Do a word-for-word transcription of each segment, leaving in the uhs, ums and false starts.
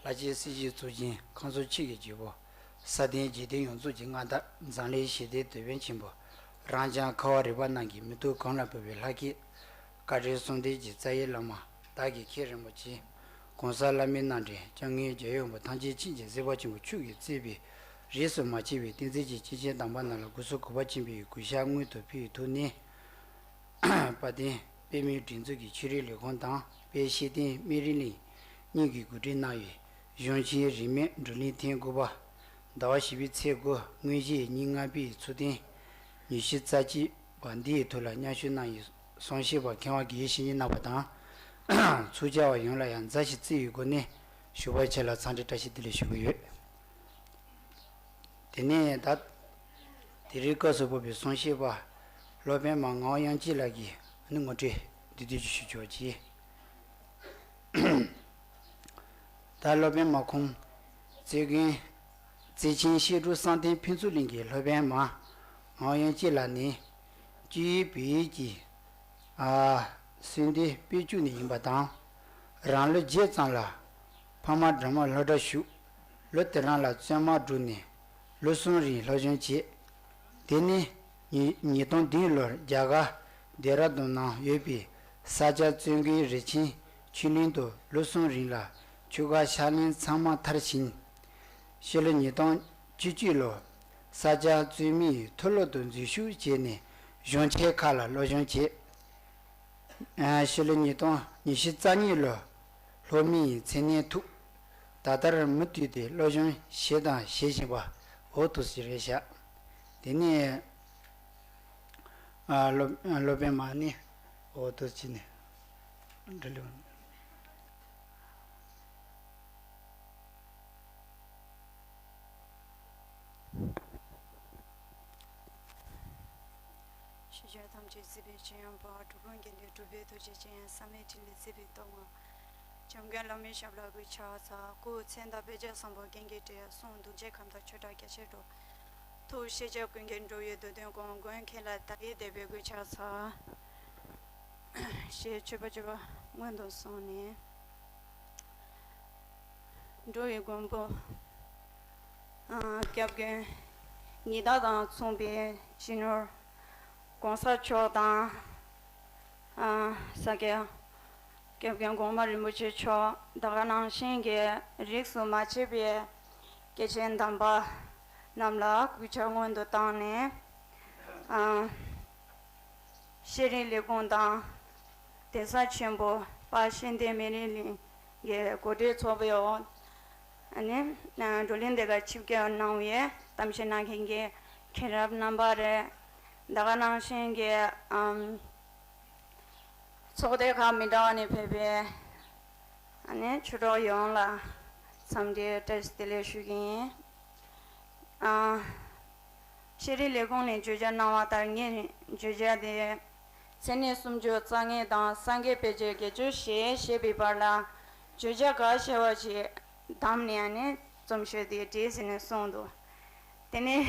ལྷ་རྗེ་སྲས་བཞིའི་གཙུག་རྒྱན། ཁམས་གསུམ་ཆོས་ཀྱི་རྒྱལ་པོ། ས་སྟེང་འཇིག་རྟེན་ཡོངས་རྫོགས་ཀྱི་མངའ་བདག་འཛམ་གླིང་ཞི་བདེའི་དེད་དཔོན་ཆེན་པོ། རང་ཅག་ཁ་བ་རི་པ་རྣམས་ཀྱི་མི་ཐུབ་གོམ་ལ་སྤོས་པའི་ལྷ་སྐལ། བཀའ་དྲིན་གསུམ་ལྡན་གྱི་རྩ་བའི་བླ་མ། བདག་གི་མཁྱེན་རིན་པོ་ཆེ། གོང་ས་བླ་མའི་རྣམ་འདྲེན་སྐྱབས་མགོན་རྒྱལ་བའི་དབང་པོ་ཐམས་ཅད་མཁྱེན་ཅིང་གཟིགས་པ་ཆེན་པོ་མཆོག་གིས་གཙོས་པའི་རིས་སུ་མ་ཆད་པའི་བསྟན་འཛིན་གྱི་སྐྱེས་ཆེན་དམ་པ་རྣམས་ལ་གུས་གུས་པ་ཆེན་པོས་གུས་ཕྱག་སྔོན་དུ་ཕུལ་བའི་ཐོག་ནས། དཔལ་ལྡན་པད་མའི་སྒྲིག་འཛུགས་ཀྱི་ཆོས་རིག་ལས་ཁུངས་དང་དཔལ་ཤེར་ཕྲེང་སྨན་རི་གླིང་གཉིས་ཀྱིས་གོ་སྒྲིག་གནང་བའི་གཞུང་ཆེན་རིས་མེད་བགྲོ་གླེང་ཐེངས་དགུ་པ། ཟླ་བ་བཞི་པའི་ཚེས་དགུ་སྔོན་གཤེགས་ཉིན་ལྔ་པའི་ཚུལ་བསྟན་ཉི་ཤུ་རྩ་གཅིག་པ་འདིའི་ཐོག་ལ་མཉམ་ཞུགས་གནང་བའི་གསུང་བཤད་པ་མཁས་དབང་དགེ་བཤེས་གཉེན་རྣམ་པ་དང་། ཚོགས་བཅར་བ་ཡོངས་ལ་ཡང་མཛའ་ཞིང་བརྩེ་བའི་སྒོ་ནས་ཞུ་བ་ཆེ་ལ་འཚམས་འདྲི་བཀྲ་ཤིས་བདེ་ལེགས་ཞུ་གི་ཡོད། དེ་ནས་ད་དེ་རིང་སྐབས་སུ་བབས་པའི་གསུང་བཤད་པ་སློབ་དཔོན་མ་ངག་དབང་དབྱངས་སྐྱིད་ལགས་ཀྱིས་ནི་ངོ་སྤྲོད་བསྡུས་བསྡུས་ཅིག་ཞུ་ཆོག་ཅིག་ད་སློབ་དཔོན་མ་ཁོང་བརྩེ་མགོན་བརྩེ་ཆེན་བཤད་སྒྲུབ་བསམ་གཏན་ཕུན་ཚོགས་གླིང་གི་སློབ་དཔོན་མ་ངག་དབང་དབྱངས་སྐྱིད་ལགས་ནི་སྤྱི་ཡི་བོད་ཡིག་གི་ཨ་གསོལ་འདེབས་དཔེ་བཅུ་ནས་ཡིན་པ་དང་། རང་ལོ་བརྒྱད་ཙམ་ལ་ཕ་མ་སྦྲགས་མ་སློབ་གྲྭ་ཞུགས། ལོ་དེ་རང་ལ་བཙུན་མ་བསྒྲུབས་ནས་ལོ་གསུམ་རིང་སློབ་སྦྱོང་བྱས། དེ་ནས་ཉིས་ཉིས་སྟོང་བདུན་ལོར་རྒྱ་གར་ལྡེ་ར་ལྡུན་ནང་ཡོད་པའི་ས་སྐྱ་བཙུན་དགོན་རི་ཆེན་ཆོས་གླིང་དུ་ལོ་གསུམ་རིང་ལ་ཆོས་བཀའ་ཕྱག་ལེན་ཚང་མ་མཐར་ཕྱིན། ཕྱི་ལོ་ཉིས་སྟོང་བཅུ་གཅིག་ལོར་ས་སྐྱ་བཙུན་མའི་མཐོ་སློབ་ཏུ་འཛུལ་ཞུགས་བྱས་ནས་གཞུང་ཆེན་ཁག་ལ་སློབ་སྦྱོང་བྱས། ཕྱི་ལོ་ཉིས་སྟོང་ཉི་ཤུ་རྩ་གཉིས་ལོར་སློབ་མའི་མཚན་གནས་ཐོབ། ད་ལྟར་མུ་མཐུད་དེ་སློབ་སྦྱོང་བྱས་དང་བྱེད་བཞིན་པ་འོ་ཐུགས་སུ་རེད་བཞག་དེ་ནས་ཨ་སློབ་སློབ་དཔོན་མ་ནི་འོ་ཐུགས་ཀྱི་ནས་འགྲོ་ལུགས། ཤེས་བྱ་ཐམས་ཅད་གཟིགས་པའི་སྤྱི་ཡོངས་པ། འགྲོ་ཀུན་དགེ་འདུན་གྲུབ་པའི་ཐུགས་རྗེ་ཅན། བསམ་ཡས་འཕྲིན་ལས་གཟིགས་པའི་སྟོབས་མ། འཇམ་མགོན་བླ་མའི་ཞབས་ལ་གུས་ཕྱག་འཚལ། སྐུ་མཚན་དང་དཔེ་བྱད་བཟང་པོ་རྒྱན་གྱིས་སྤྲས། གསུང་གདུལ་བྱའི་ཁམས་དང་ཆོས་གྲགས་རྒྱ་ཆེར་སྒྲོགས། ཐུགས་ཤེས་བྱ་ཀུན་གྱི་འགྲོ་བའི་འདོད་དོན་སྐོང་། མགོན་ཁྱེད་ལ་བདག་ཡིད་དད་པས་གུས་ཕྱག་འཚལ། ཞེས་མཆོད་པ་བརྗོད་པ་སྔོན་དུ་སོང་ནས། འགྲོ་བའི་མགོན་པོ། ཨ་སྐྱབས་མགོན་ཉི་ཟླ་དང་མཚུངས་པའི་སྤྱི་ནོར་༸གོང་ས་མཆོག་དང་། ཨ་ས་སྐྱ་སྐྱབས་མགོན་གོང་མ་རིན་པོ་ཆེ་མཆོག། ད་ག་ནང་བཞིན་གྱི་རིས་སུ་མ་ཆད་པའི་སྐྱེས་ཆེན་དམ་པ་རྣམས་ལ་གུས་ཕྱག་སྔོན་དུ་བཏང་ནས། ཨ་ཤེས་རིག་ལས་ཁུངས་དང་། གདན་ས་ཆེན་པོ་དཔལ་ཤེས་ལྡན་སྨན་རི་གླིང་གི་གོ་སྒྲིག་ཚོགས་པའི་འོག་ཨ་ནི་བགྲོ་གླེང་འདི་གར་ཆིབས་བསྒྱུར་གནང་བའི་གཏམ་བཤད་གནང་མཁན་གྱི་མཁན་རབས་རྣམ་པ་རེད། ད་ག་ནང་བཞིན་གྱི་ཨམ་ཚོགས་སྡེ་ཁག་མི་འདྲ་བ་ནས་ཕེབས་པའི་ཨ་ནི་ཆོས་གྲོགས་ཡོངས་ལ་འཚམས་འདྲི་བཀྲ་ཤིས་བདེ་ལེགས་ཞུ་གི་ཡིན། ཨ། ཤེས་རིག་ལས་ཁུངས་ནས་བརྗོད་བྱ་གནང་བ་ལྟར་ངས་བརྗོད་བྱ་དེ་མཚན་གནས་སུམ་ཅུ་རྩ་ལྔ་དང་སངས་རྒྱས་དཔེ་བྱད་བརྒྱད་ཅུ་ཞེས་བཤད་པའི་བར་ལ་བརྗོད་བྱ་འགའ་ཤས་པ་ཞིག་བདམས་ནས་ཨ་ནི་རྩོམ་ཤོས་དེ་བྲིས་ཟིན་ནས་གསུངས་འདུག་དེ་ནས་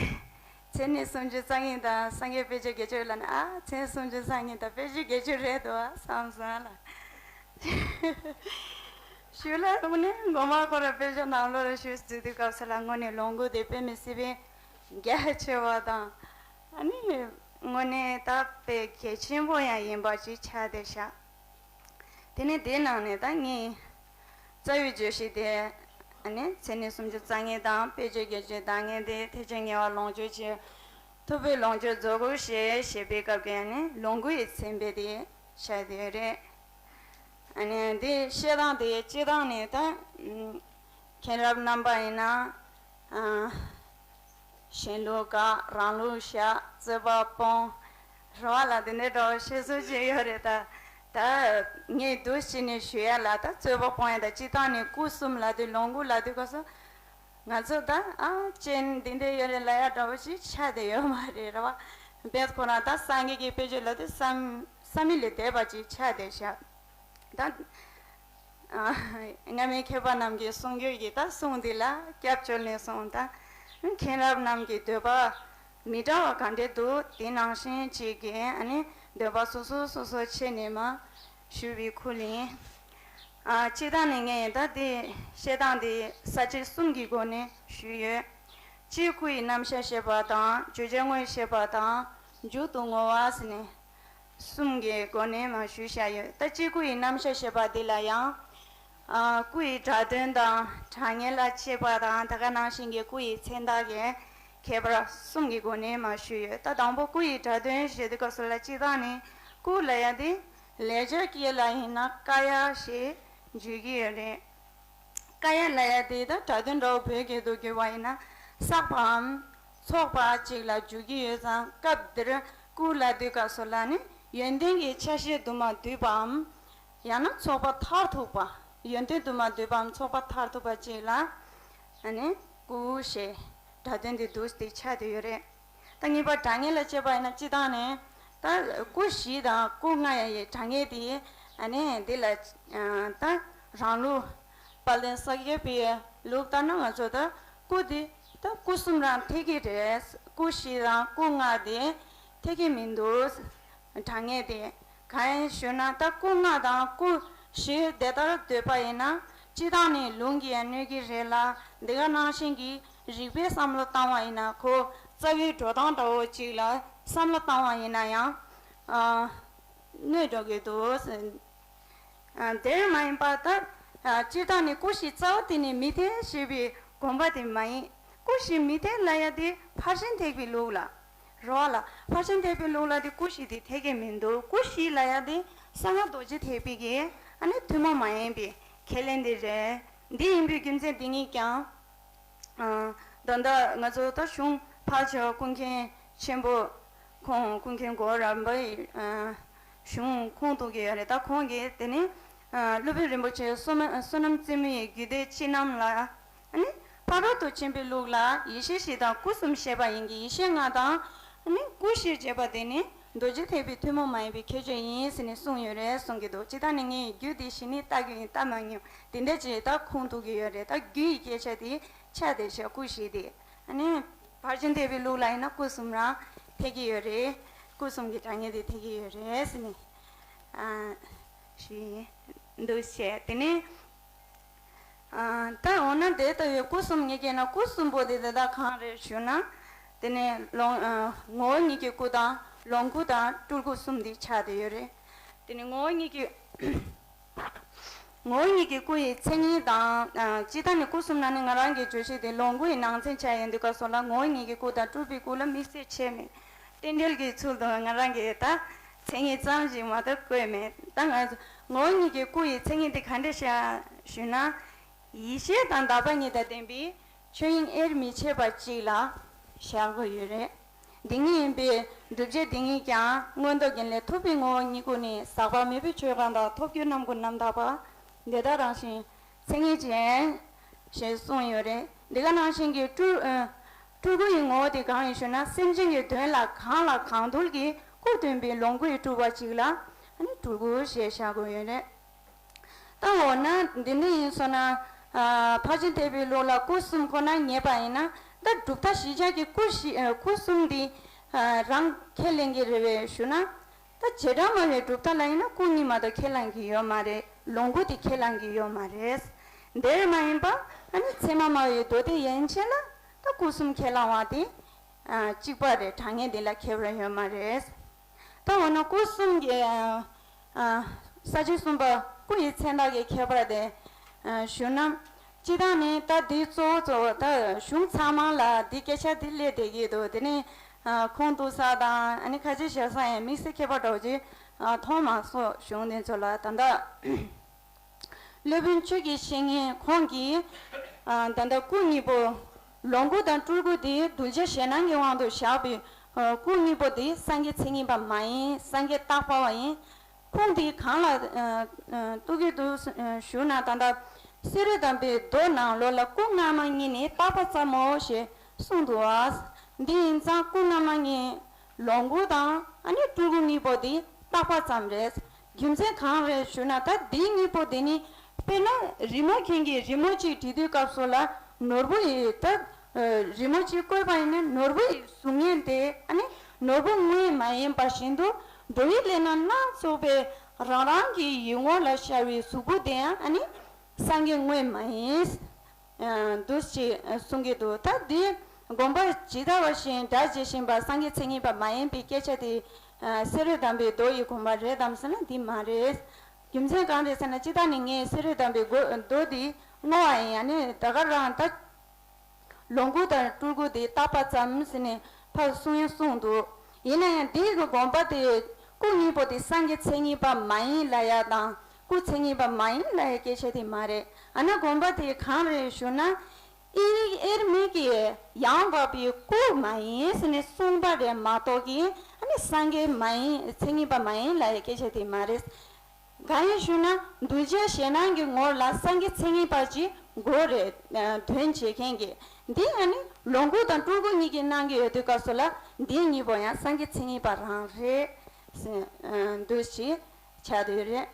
མཚན་གནས་སུམ་ཅུ་རྩ་ལྔ་དང་སངས་རྒྱས་དཔེ་བྱད་བརྒྱད་ཅུ་ལ་ནི་ཨ་མཚན་སུམ་ཅུ་རྩ་ལྔ་དང་དཔེ་བྱད་བརྒྱད་ཅུ་རེད་འདུག་བསམ་སོང་ལ། ཞུ་ལ་དངོས་གནས་མགོ་མ་ཁོ་ར་དཔེ་ཆ་ནང་ལོགས་ལ་ཞུ་ཟེར་དུས་སྐབས་སུ་ལ་དངོས་གནས་ལོངས་སྐུ་དེ་དཔེ་མི་སྲིད་པའི་རྒྱ་ཆེ་བ་དང་། ཨ་ནི་དངོས་གནས་ད་དཔེ་གལ་ཆེན་པོ་ཡང་ཡིན་པ་ཅིག་ཆགས་བསྡད་ཤག་དེ་ནས་དེའི་ནང་ནས་ད་ངས་རྩ་བའི་བརྗོད་གཞི་དེ་ཨ་ནི་མཚན་གནས་སུམ་ཅུ་རྩ་ལྔ་དང་དཔེ་བརྗོད་བརྒྱད་ཅུའི་གདམས་ངག་དེ་ཐེག་ཆེན་ངེས་པ་ལོངས་སྤྱོད་ཆེ། ཐུབ་པའི་ལོངས་སྤྱོད་རྫོགས་སྐུར་བཞེད་ཞེས་པའི་སྐབས་ཀྱི་ཨ་ནི་ལོངས་སྐུ་ཡི་མཚན་དཔེ་དེ་ཆགས་བསྡད་ཡོད་རེད། ཨ་ནི་འདི་བཤད་སྟངས་དེ་སྤྱིར་བཏང་ནས་ད་མཁན་རབས་རྣམ་པ་ཡིན་ན་ཨ་གཞན་ལུགས་དགག་རང་ལུགས་བཞག་རྩོད་པ་སྤོང་། རེད་བ་ལ་དེ་འདྲའི་འདྲ་བོ་བཤད་སྲོལ་ཅིག་ཡོད་རེད་ད། ད་ངས་འདུག་བྱས་ནས་ཞུ་ཡ་ལ་ད་རྩོད་པ་སྤོང་ཡ་ད་སྤྱིར་བཏང་ནས་སྐུ་གསུམ་ལབ་དུས་ལོངས་སྐུ་ལབ་དུས་སྐབས་སུ། ང་ཚོ་ད་ཨ་ཅན་འདི་འདྲ་ཡོད་རེད་ལབ་ཡ་འདྲ་བོ་ཞིག་ཆགས་བསྡད་ཡོད་མ་རེད་རེད་བ། དཔེ་ཁོ་རང་ད་སངས་རྒྱས་ཀྱི་དཔེ་བརྗོད་ལབ་དུས་བསམ་བསམ་ཡུལ་ལས་འདས་པ་ཅིག་ཆགས་བསྡད་ཤག་ད་ཨ་སྔ་མའི་མཁས་པ་རྣམས་ཀྱི་གསུང་རྒྱུན་གྱི་ད་གསུང་འདི་ལ་སྐྱབས་བཅོལ་ནས་སོང་ད། མཁན་རབས་རྣམས་ཀྱི་འདོད་པ་མི་འདྲ་བ་ག་འདྲས་འདུག་དེ་ནང་བཞིན་ཅིག་གི་ཨ་ནི་འདོད་པ་སོ་སོ་སོ་སོ་ཆེད་ནས་མ་ཞུ་བའི་ཁུལ་ཡིན། ཨ། སྤྱིར་བཏང་ནས་ངས་ད་འདི་བཤད་སྟངས་འདི་ས་བཅད་གསུམ་གྱི་སྒོ་ནས་ཞུས་ཡོད། གཅིག་སྐུ་ཡི་རྣམ་གཞག་བཤད་པ་དང་བརྗོད་བྱ་དངོས་བཤད་པ་དང་མཇུག་ཏུ་བསྔོ་བ་ཟེར་ནས་གསུམ་གྱི་སྒོ་ནས་མར་ཞུས་བཞག་ཡོད། ད་གཅིག་སྐུ་ཡི་རྣམ་གཞག་བཤད་པ་འདི་ལ་ཡང་། ཨ། སྐུ་ཡི་སྒྲ་དོན་དང་དྲང་ངེས་ལ་དཔྱད་པ་དང་ད་ག་ནང་བཞིན་གྱི་སྐུ་ཡི་མཚན་རྟགས་ཀྱི་ཁྱད་པར་གསུམ་གྱི་སྒོ་ནས་མར་ཞུས་ཡོད། ད་དང་པོ་སྐུ་ཡི་སྒྲ་དོན་ཞེས་དུས་སྐབས་སུ་ལ་སྤྱིར་བཏང་ནི་སྐུ་ལབ་ཡ་དེ་ལེགས་སྦྱར་སྐད་ལ་ཡིན་ན་ཀཱ་ཡ་ཞེས་བརྗོད་ཀྱི་ཡོད་རེད། ཀཱ་ཡ་ལབ་ཡ་དེ་ད་སྒྲ་དོན་འདྲ་བོ་བོད་སྐད་དུ་བསྒྱུར་བ་ཡིན་ན་བསགས་པའམ་ཚོགས་པ་ཅིག་ལ་འཇུག་གི་ཡོད་ཙང་སྐབས་འདིར་སྐུ་ལབ་དུས་སྐབས་སུ་ལ་ནི་ཡོན་ཏན་གྱི་ཆ་ཤས་དུ་མ་འདུས་པའམ། ཡང་ན་ཚོགས་པ་མཐར་ཐུག་པ། ཡོན་ཏན་དུ་མ་འདུས་པའམ་ཚོགས་པ་མཐར་ཐུག་པ་ཅིག་ལ། ཨ་ནི་སྐུ་ཞེས་སྒྲ་དོན་དེ་འདུག་སྟེ་ཆགས་བསྡད་ཡོད་རེད། ད་ངེས་པར་དྲང་ངེས་ལ་དཔྱད་པ་ཡིན་ན་སྤྱིར་བཏང་ནས་ད་སྐུ་བཞི་དང་སྐུ་ལྔ་ཡི་དྲང་ངེས་དེ་ཨ་ནི་འདི་ལ་ད་རང་ལུགས་དཔལ་ལྡན་ས་སྐྱ་པའི་ལུགས་ལྟར་ན་ང་ཚོ་ད་སྐུ་དེ་ད་སྐུ་གསུམ་རང་འཐད་ཀྱི་རེད། སྐུ་བཞི་དང་སྐུ་ལྔ་དེ་འཐད་ཀྱི་མི་འདུག་དྲང་ངེས་དེ། གང་ཡིན་ཞུ་ན་ད་སྐུ་ལྔ་དང་སྐུ་བཞི་དེ་ལྟར་འདོད་པ་ཡིན་ན་སྤྱིར་བཏང་ནས་ལུང་གིས་ཡང་གནོད་ཀྱི་རེད་ལ། འདི་ག་ནང་བཞིན་གྱི་རིགས་པའི་བསམ་བློ་བཏང་བ་ཡིན་ན་ཁོ་རྩ་བའི་འགྲོ་སྟངས་འདྲ་བོ་ཅིག་ལ་བསམ་བློ་བཏང་བ་ཡིན་ན་ཡང་ཨ་གནོད་འགྲོ་གི་འདུག་ཨ་དེར་མ་ཡིན་པ་ད་ཨ་སྤྱིར་བཏང་ནས་སྐུ་བཞི་རྩ་བ་དེ་ནི་མི་འཐད་ཞེས་པའི་དགོངས་པ་དེ་མ་ཡིན། སྐུ་བཞི་མི་འཐད་ལབ་ཡ་དེ་ཕར་ཕྱིན་ཐེག་པའི་ལུགས་ལ། རེད་བ་ལ། ཕར་ཕྱིན་ཐེག་པའི་ལུགས་ལ་དེ་སྐུ་བཞི་དེ་འཐད་ཀྱི་མི་འདུག་སྐུ་བཞི་ལབ་ཡ་དེ་གསང་སྔགས་རྡོ་རྗེ་ཐེག་པའི་གི་ཨ་ནི་ཐུན་མོང་མ་ཡིན་པའི་ཁས་ལེན་དེ་རེད། འདི་ཡིན་པའི་རྒྱུ་མཚན་འདི་ཉིད་ཀྱང་། ཨ་ད་ལྟ་ང་ཚོ་ད་གཞུང་ཕལ་ཆེ་བ་ཀུན་མཁྱེན་ཆེན་པོ་ཁོང་ཀུན་མཁྱེན་གོ་རམ་པའི་ཨ་གཞུང་ཁུངས་གཏུགས་ཀྱི་ཡོད་རེད། ད་ཁོང་གིས་དེ་ནི་ཨ་སློབ་དཔོན་རིན་པོ་ཆེ་བསོད་ནམས་བསོད་ནམས་རྩེ་མོ་ཡི་རྒྱུད་སྡེ་སྤྱི་རྣམ་ལ། ཨ་ནི་ཕ་རོལ་ཏུ་ཕྱིན་པའི་ལུགས་ལ་ཡེ་ཤེས་བཞི་དང་སྐུ་གསུམ་བཤད་པ་ཡིན་གྱི། ཡེ་ཤེས་ལྔ་དང་ཨ་ནི་སྐུ་བཞི་བྱས་པ་དེ་ནི་རྡོ་རྗེ་ཐེག་པའི་ཐུན་མོང་མ་ཡིན་པའི་ཁྱད་ཆོས་ཡིན་ཟེར་ནས་གསུངས་ཡོད་རེད་གསུང་གི་འདུག་སྤྱིར་བཏང་ནི་ངས་རྒྱུད་འདི་གཞི་ནས་ལྟ་གི་ཡིན། ལྟ་མ་མྱོང་། དེ་འདྲ་ཅིག་ད་ཁུངས་གཏུགས་ཀྱི་ཡོད་རེད། ད་རྒྱུད་ཡི་སྐད་ཆ་དེ་ཆ་དེ་བཞག་སྐུ་བཞི་དེ་ཨ་ནི་ཕར་ཕྱིན་ཐེག་པའི་ལུགས་ལ་ཡིན་ན་སྐུ་གསུམ་རང་འཐད་ཀྱི་ཡོད་རེད། སྐུ་གསུམ་གྱི་དྲང་ངེས་དེ་འཐད་ཀྱི་ཡོད་རེད་ཟེར་ནས་ཨ་ཞུས་ཡིན། འདུག་བྱས་དེ་ནས། ཨ་ད་འོ་ན་དེ་ལྟ་བུའི་སྐུ་གསུམ་ཉིད་ཀྱི་ན་སྐུ་གསུམ་པོ་དེ་དེ་དག་གང་རེད་ཞུ་ན། དེ་ནས་ལོངས་ཨ་ངོ་བོ་ཉིད་ཀྱི་སྐུ་དང་ལོངས་སྐུ་དང་སྤྲུལ་སྐུ་གསུམ་དེ་ཆགས་བསྡད་ཡོད་རེད། དེ་ནས་ངོ་བོ་ཉིད་ཀྱི་ངོ་བོ་ཉིད་ཀྱི་སྐུ་ཡི་མཚན་ཉིད་དང་ཨ་སྤྱིར་བཏང་ནས་སྐུ་གསུམ་ནང་ནས་ང་རང་གི་བརྗོད་གཞི་དེ་ལོངས་སྐུ་ཡི་ནང་ཚན་ཆགས་ཡོང་དུས་སྐབས་སུ་ལ་ངོ་བོ་ཉིད་ཀྱི་སྐུ་དང་སྤྲུལ་པའི་སྐུ་ལ་དམིགས་བསལ་ཆད་མེད། རྟེན་འབྲེལ་གྱི་ཚུལ་དུ་ང་རང་གིས་ད་མཚན་ཉིད་ཙམ་ཞིག་མ་གཏོགས་བཀོད་མེད། ད་ང་ཚོ་ངོ་བོ་ཉིད་ཀྱི་སྐུ་ཡི་མཚན་ཉིད་དེ་ག་འདྲ་ཤག་ཞུས་ན། ཡེ་ཤེས་དང་དག་པ་ཉིད་དང་ལྡན་པའི་ཆོས་དབྱིངས་དབྱེར་མི་ཕྱེད་པ་གཅིག་ལ་བཞག་དགོས་ཡོད་རེད། འདི་ཉིད་ཡིན་པས་བསྒྲུབ་བྱ་འདི་ཉིད་ཀྱང་མངོན་རྟོགས་རྒྱན་ལས་ཐུབ་པའི་ངོ་བོ་ཉིད་སྐུ་ནི་ཟག་པ་མེད་པའི་ཆོས་གང་དག་ཐོབ་གྱུར་རྣམ་ཀུན་རྣམ་དག་པ། འདི་དག་རང་བཞིན་མཚན་ཉིད་ཅན། ཞེས་གསུངས་ཡོད་རེད། འདི་ག་ནང་བཞིན་གྱི་སྤྲུལ་ཨ་སྤྲུལ་སྐུ་ཡི་ངོ་བོ་དེ་གང་ཡིན་ཞུ་ན་སེམས་ཅན་གྱི་དོན་ལ་གང་ལ་གང་འདུལ་གྱི་སྐུ་སྟོན་པའི་ལོངས་སྐུ་ཡི་སྤྲུལ་པ་གཅིག་ལ་ཨ་ནི་སྤྲུལ་སྐུ་ཞེས་བྱ་དགོས་ཡོད་རེད། ད་འོ་ན་འདི་འདྲ་ཡིན་སོང་ན་ཨ་ཕར་ཕྱིན་ཐེག་པའི་ལུགས་ལ་སྐུ་གསུམ་ཁོ་ན་ངེས་པ་ཡིན་ན་ད་གྲུབ་མཐའ་བཞི་ཆར་གྱི་སྐུ་བཞི་ཨ་སྐུ་གསུམ་འདི་ཨ་རང་ཁས་ལེན་གྱི་རེད་པས་ཞུ་ན། ད་བྱེ་བྲག་སྨྲ་བའི་གྲུབ་མཐའ་ལ་ཡིན་ན་སྐུ་གཉིས་མ་གཏོགས་ཁས་བླངས་ཀྱི་ཡོད་མ་རེད། ལོངས་སྐུ་དེ་ཁས་བླངས་ཀྱི་ཡོད་མ་རེད། དེར་མ་ཡིན་པ་ཨ་ནི་ཚད་མ་སྨྲ་བའི་མདོ་སྡེ་ཡན་ཆད་ལ་ད་སྐུ་གསུམ་ཁས་བླངས་པ་དེ་ཨ་གཅིག་པ་རེད། དྲང་ངེས་འདི་ལ་ཁྱད་པར་ཡོད་མ་རེད། ད་འོ་ན་སྐུ་གསུམ་གྱི་ཨ་ས་བཅད་གསུམ་པ་སྐུ་ཡི་མཚན་རྟགས་ཀྱི་ཁྱད་པར་དེ་ཨ་ཞུ་ན། སྤྱིར་བཏང་ནི་ད་འདི་གཙོ་བོ་གཙོ་བོ་ད་གཞུང་ཚང་མ་ལ་འདི་སྐད་ཆ་འདི་སླེབས་བསྡད་ཀྱི་འདུག་དེ་ནི་ཨ་ཁུངས་གཏུགས་ས་དང་ཨ་ནི་ཁ་ཆེ་བཞག་ས་ཡང་དམིགས་བསལ་ཁྱད་པར་འདྲ་བོ་ཅིག་ཨ་མཐོང་མ་སོང་། གཞུང་དེ་ཚོ་ལ་ད་ལྟ་སློབ་དཔོན་ཆོས་ཀྱི་བཤེས་གཉེན་ཁོང་གིས་ཨ་ད་ལྟ་སྐུ་གཉིས་པོ་ལོངས་སྐུ་དང་སྤྲུལ་སྐུ་དེ་གདུལ་བྱ་གཞན་སྣང་གི་དབང་དུ་བཞག་པའི་ཨ་སྐུ་གཉིས་པོ་དེ་སངས་རྒྱས་མཚན་ཉིད་པ་མ་ཡིན། སངས་རྒྱས་རྟག་པ་བ་ཡིན། ཁུངས་དེ་གང་ལ་ཨ་ཨ་གཏུགས་ཀྱི་འདུག་ཞུ་ན། ད་ལྟ་སེ་ར་དམ་པའི་མདོ་ནང་ལོགས་ལ་སྐུ་སྔ་མ་གཉིས་ནི་རྟག་པ་ཙམ་མོ་ཞེས་གསུངས་འདུག་བ། འདི་ཡིན་ཙང་སྐུ་སྔ་མ་གཉིས་ལོངས་སྐུ་དང་ཨ་ནི་སྤྲུལ་སྐུ་གཉིས་པོ་འདི་རྟག་པ་ཙམ་རེད། རྒྱུ་མཚན་གང་རེད་ཞུ་ན། ད་འདི་གཉིས་པོ་འདི་ནི་དཔེར་ན་རི་མོ་མཁན་གྱིས་རི་མོ་གཅིག་བྲིས་དུས་སྐབས་སུ་ལ་ནོར་བུ་ཡི་ད་ཨ་རི་མོ་གཅིག་བཀོད་པ་ཡིན་ན་ནོར་བུ་ཡི་གཟུགས་བརྙན་དེ་ཨ་ནི་ནོར་བུ་དངོས་མ་ཡིན་པ་བཞིན་དུ་འགྲོ་བའི་ལས་རྣམས་སྣ་ཚོགས་པའི་ རང་རང་གི་ཡིད་ངོ་ལ་ཤར་བའི་གཟུགས་པོ་དེ་ཡང་ཨ་ནི་སངས་རྒྱས་དངོས་མ་ཡིན། ཨ་འདུ་ཞིག་གསུང་གི་འདུག་ད་འདི་དགོངས་པ་ཇི་ལྟ་བ་བཞིན་སྒྲ་ཇི་བཞིན་པ་སངས་རྒྱས་མཚན་ཉིད་པ་མ་ཡིན་པའི་སྐད་ཆ་དེ་ཨ་སེ་རོ་དམ་པའི་མདོ་ཡི་དགོངས་པ་རེད་དམ་ཟེར་ན་འདི་མ་རེད། རྒྱུ་མཚན་གང་རེད་ཟེར་ན་སྤྱིར་བཏང་ནས་ངས་སེ་རོ་དམ་པའི་མདོ་འདི་བསྔོ་བ་ཡིན། ཨ་ནི་ད་ག་རང་ད། ལོངས་སྐུ་དང་སྤྲུལ་སྐུ་དེ་བཏགས་པ་ཙམ་ཟེར་ནས་ཕར་གསུང་ཡང་གསུངས་འདུག་ཡིན་ན་ཡང་འདིའི་གི་དགོངས་པ་དེ་སྐུ་གཉིས་པོ་དེ་སངས་རྒྱས་མཚན་ཉིད་པ་མ་ཡིན་ལབ་ཡ་དང་སྐུ་མཚན་ཉིད་པ་མ་ཡིན་ལབ་ཡ་སྐད་ཆ་དེ་མ་རེད། ཨ་ན་དགོངས་པ་དེ་གང་རེད་ཞུ་ན། ཨི་དབྱེར་མེད་ཀྱི་ཡང་དག་པའི་སྐུ་མ་ཡིན་ཟེར་ནས་གསུངས་པ་རེད་མ་གཏོགས་ཀྱི་ཨ་ནི་སངས་རྒྱས་མ་ཡིན་མཚན་ཉིད་པ་མ་ཡིན་ལབ་ཡ་སྐད་ཆ་དེ་མ་རེད། གང་ཡིན་ཞུ་ན་གདུལ་བྱ་གཞན་སྣང་གི་ངོར་ལ་སངས་རྒྱས་མཚན་ཉིད་པ་ཅིག་དགོས་རེད། དོན་བྱེད་མཁན་གྱི་འདི་ཡང་ནི་ལོངས་སྐུ་དང་སྤྲུལ་སྐུ་གཉིས་ཀྱི་སྣང་གི་ཡོད་དུས་སྐབས་སུ་ལ་འདི་གཉིས་པོ་ཡང་སངས་རྒྱས་མཚན་ཉིད་པ་རང་རེད། འདུ་ཞིག་ཆགས་དུས་རེད།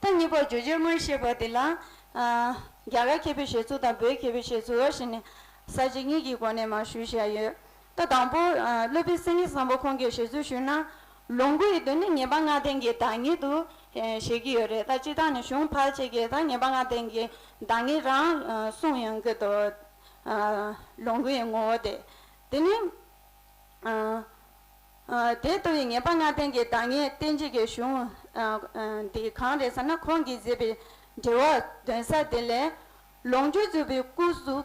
ད་གཉིས་པོ་བརྗོད་བྱ་དངོས་བཤད་པ་འདི་ལ་རྒྱ་གར་མཁས་པའི་བཞེད་ཚུལ་དང་བོད་མཁས་པའི་བཞེད་ཚུལ་ཞེས་ནས་ས་བཅད་གཉིས་ཀྱི་སྒོ་ནས་མར་ཞུས་བཞག་ཡོད། ད་དང་པོ་སློབ་དཔོན་སེང་གེ་བཟང་པོ་ཁོང་གིས་བཞེད་ཚུལ་ཞུས་ན། ལོངས་སྐུ་ཡི་དོན་ནི་ངེས་པ་ལྔ་ལྡན་གྱི་བདག་ཉིད་དུ་བཞེད་ཀྱི་ཡོད་རེད། ད་སྤྱིར་བཏང་ནས་གཞུང་ཕལ་ཆེར་གྱིས་ད་ངེས་པ་ལྔ་ལྡན་གྱི་བདག་ཉིད་རང་གསུངས་ཡོང་གི་འདུག་ལོངས་སྐུ་ཡི་ངོ་བོ་དེ། དེ་ནི། དེ་ལྟ་བུའི་ངེས་པ་ལྔ་ལྡན་གྱི་བདག་ཉིད་བསྟན་བྱེད་ཀྱི་གཞུང་འདི་གང་རེད་ཟེར་ན། ཁོང་གིས་མཛད་པའི་འགྲེལ་བ་འདོན་ས་དེ་ལས། ལོངས་སྤྱོད་རྫོགས་པའི་སྐུ་གཟུགས།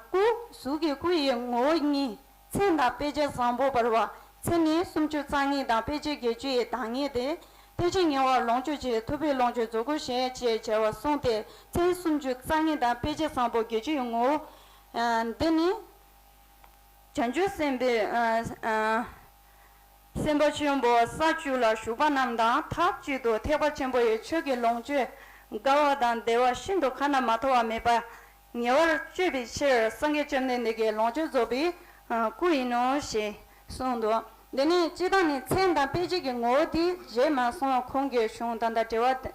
སྐུ་གཟུགས་ཀྱི་སྐུ་ཡི་ངོ་བོ་གཉིས། མཚན་དང་དཔེ་བྱད་བཟང་པོ་འབར་བ། མཚན་ནི་སུམ་ཅུ་རྩ་གཉིས་དང་དཔེ་བྱད་བརྒྱད་ཅུ་ཡི་བདག་ཉིད་དེ། ཐེག་ཆེན་ཉེ་བར་ལོངས་སྤྱོད་ཅིང་། ཐུབ་པའི་ལོངས་སྤྱོད་རྫོགས་སྐུ་ཞེས་བྱ་བ་གསུངས་ཏེ། མཚན་སུམ་ཅུ་རྩ་གཉིས་དང་དཔེ་བྱད་བཟང་པོ་བརྒྱད་ཅུ་ཡི་ངོ་བོ། འདི་ནི། བྱང་ཆུབ་སེམས་དཔའི་སེམས་དཔའ་ཆེན་པོ་ས་བཅུ་ལ་བཞུགས་པ་རྣམས་དང་། མཐའ་གཅིག་ཏུ་ཐེག་པ་ཆེན་པོ་ཡི་ཆོས་ཀྱི་ལོངས་སྤྱོད་དགའ་བ་དང་བདེ་བ་ཤིན་ཏུ་ཁ་ན་མ་ཐོ་བ་མེད་པ་ཉེ་བར་སྤྱོད་པའི་ཕྱིར། སངས་རྒྱས་བཅོམ་ལྡན་འདས་ཀྱིས་ལོངས་སྤྱོད་རྫོགས་པའི་སྐུ་ཡིན་ནོ་ཞེས་གསུངས་འདུག་འདི་ནི་སྤྱིར་བཏང་ནི་མཚན་དང་དཔེ་བྱད་ཀྱི་ངོ་བོ་དེ་བརྗེད་མ་སོང་། ཁོང་གིས་གཞུང་ད་ལྟ་འགྲེལ་བ་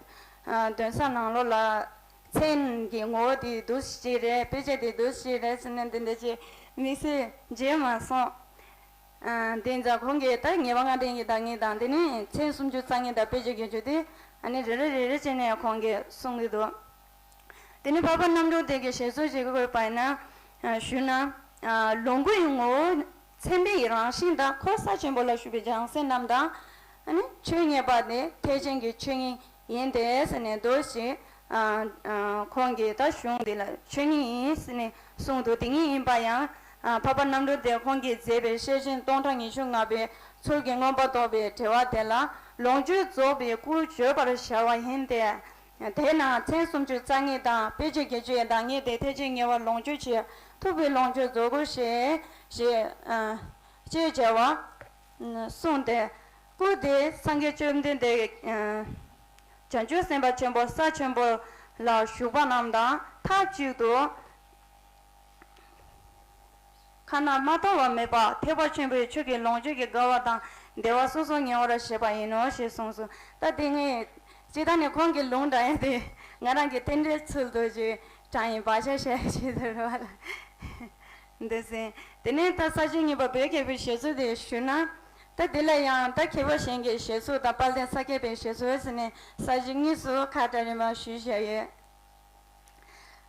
འདོན་ས་ནང་ལོགས་ལ། མཚན་གྱི་ངོ་བོ་དེ་འདུ་ཤེས་རེད། དཔེ་བྱད་དེ་འདུ་ཤེས་རེད་ཟེར་ནས་འདི་འདྲ་ཅིག་དམིགས་བསལ་བརྗེད་མ་སོང་། ཨ་དེ་ཙང་ཁོང་གིས་ད་ངེས་པ་ལྔ་ལྡན་གྱི་བདག་ཉིད་དང་། དེ་ནས་མཚན་སུམ་ཅུ་རྩ་གཉིས་དང་དཔེ་བྱད་བརྒྱད་ཅུ་དེ་ཨ་ནི་རེ་རེ་རེ་རེ་བྱས་ནས་ཁོང་གིས་གསུང་གི་འདུག་དེ་ནས་འཕགས་པ་རྣམ་གྲོལ་སྡེ་གི་བཞེད་སྲོལ་ཞིག་དགོས་པ་ཡིན་ན། ཞུས་ན། ལོངས་སྐུ་ཡི་ངོ་བོ་མཚན་དཔེ་ཡི་རང་བཞིན་དང་། འཁོར་ས་ཆེན་པོ་ལ་བཞུགས་པའི་བྱང་སེམས་རྣམས་དང་། ཨ་ནི་ཆོས་ཉན་པ་ནི་ཐེག་ཆེན་གྱི་ཆོས་ཉིད་ཡིན་ཏེ་ཟེར་ནས་འདུག་ཞེས། ཁོང་གིས་ད་གཞུང་འདི་ལ་ཆོས་ཉིད་ཡིན་ཟེར་ནས་གསུངས་འདུག་དེ་ཉིད་ཡིན་པ་ཡང་། འཕགས་པ་རྣམ་གྲོལ་སྡེ་ཁོང་གིས་མཛད་པའི་ཤེར་ཕྱིན་སྟོང་ཕྲག་ཉི་ཤུ་ལྔ་པའི་ཚུལ་གྱིས་མངོན་པར་རྟོགས་པའི་འགྲེལ་བ་དེ་ལ། ལོངས་སྤྱོད་རྫོགས་པའི་སྐུ་བརྗོད་པར་བྱ་བ་ཡིན་ཏེ། དེས་ན་མཚན་སུམ་ཅུ་རྩ་གཉིས་དང་དཔེ་བྱད་བརྒྱད་ཅུ་ཡི་བདག་ཉིད་དེ། ཐེག་ཆེན་ཉེ་བར་ལོངས་སྤྱོད་ཅིང་། ཐུབ་པའི་ལོངས་སྤྱོད་རྫོགས་སྐུ་ཞེས་ཞེས་ཅེས་བྱ་བ་གསུངས་ཏེ། སྐུ་དེ་སངས་རྒྱས་བཅོམ་ལྡན་འདས་བྱང་ཆུབ་སེམས་དཔའ་ཆེན་པོ་ས་ཆེན་པོ་ལ་བཞུགས་པ་རྣམས་དང་མཐའ་གཅིག་ཏུ། ཁ་ན་མ་ཐོ་བ་མེད་པ་ཐེག་པ་ཆེན་པོའི་ཆོས་ཀྱི་ལོངས་སྤྱོད་ཀྱི་དགའ་བ་དང་བདེ་བ་སོ་སོ་ཉེ་བར་བྱེད་པ་ཡིན་ནོ་ཞེས་གསུངས་སོ། ད་དེ་ངས་སྤྱིར་བཏང་ནས་ཁོང་གི་ལུང་དྲངས་ཡ་དེ་ང་རང་གི་རྟེན་འབྲེལ་ཚུལ་དུ་ཅིག་དྲངས་ཡིན། བག་ཆགས་བཞག་ཡ་ཆེད་དུ་རེད་བ་ལ། འདི་ཟིན། དེ་ནས་ད་ས་བཅད་གཉིས་པ་བོད་མཁས་པའི་བཞེད་ཚུལ་དེ་ཞུས་ན། ད་འདི་ལ་ཡང་ད་མཁས་པ་གཞན་གྱི་བཞེད་ཚུལ་དང་དཔལ་ལྡན་ས་སྐྱ་པའི་བཞེད་ཚུལ་ཟེར་ནས་ས་བཅད་གཉིས་སུ་ཁ་བྲལ་རིམ་པ་ཞུས་བཞག་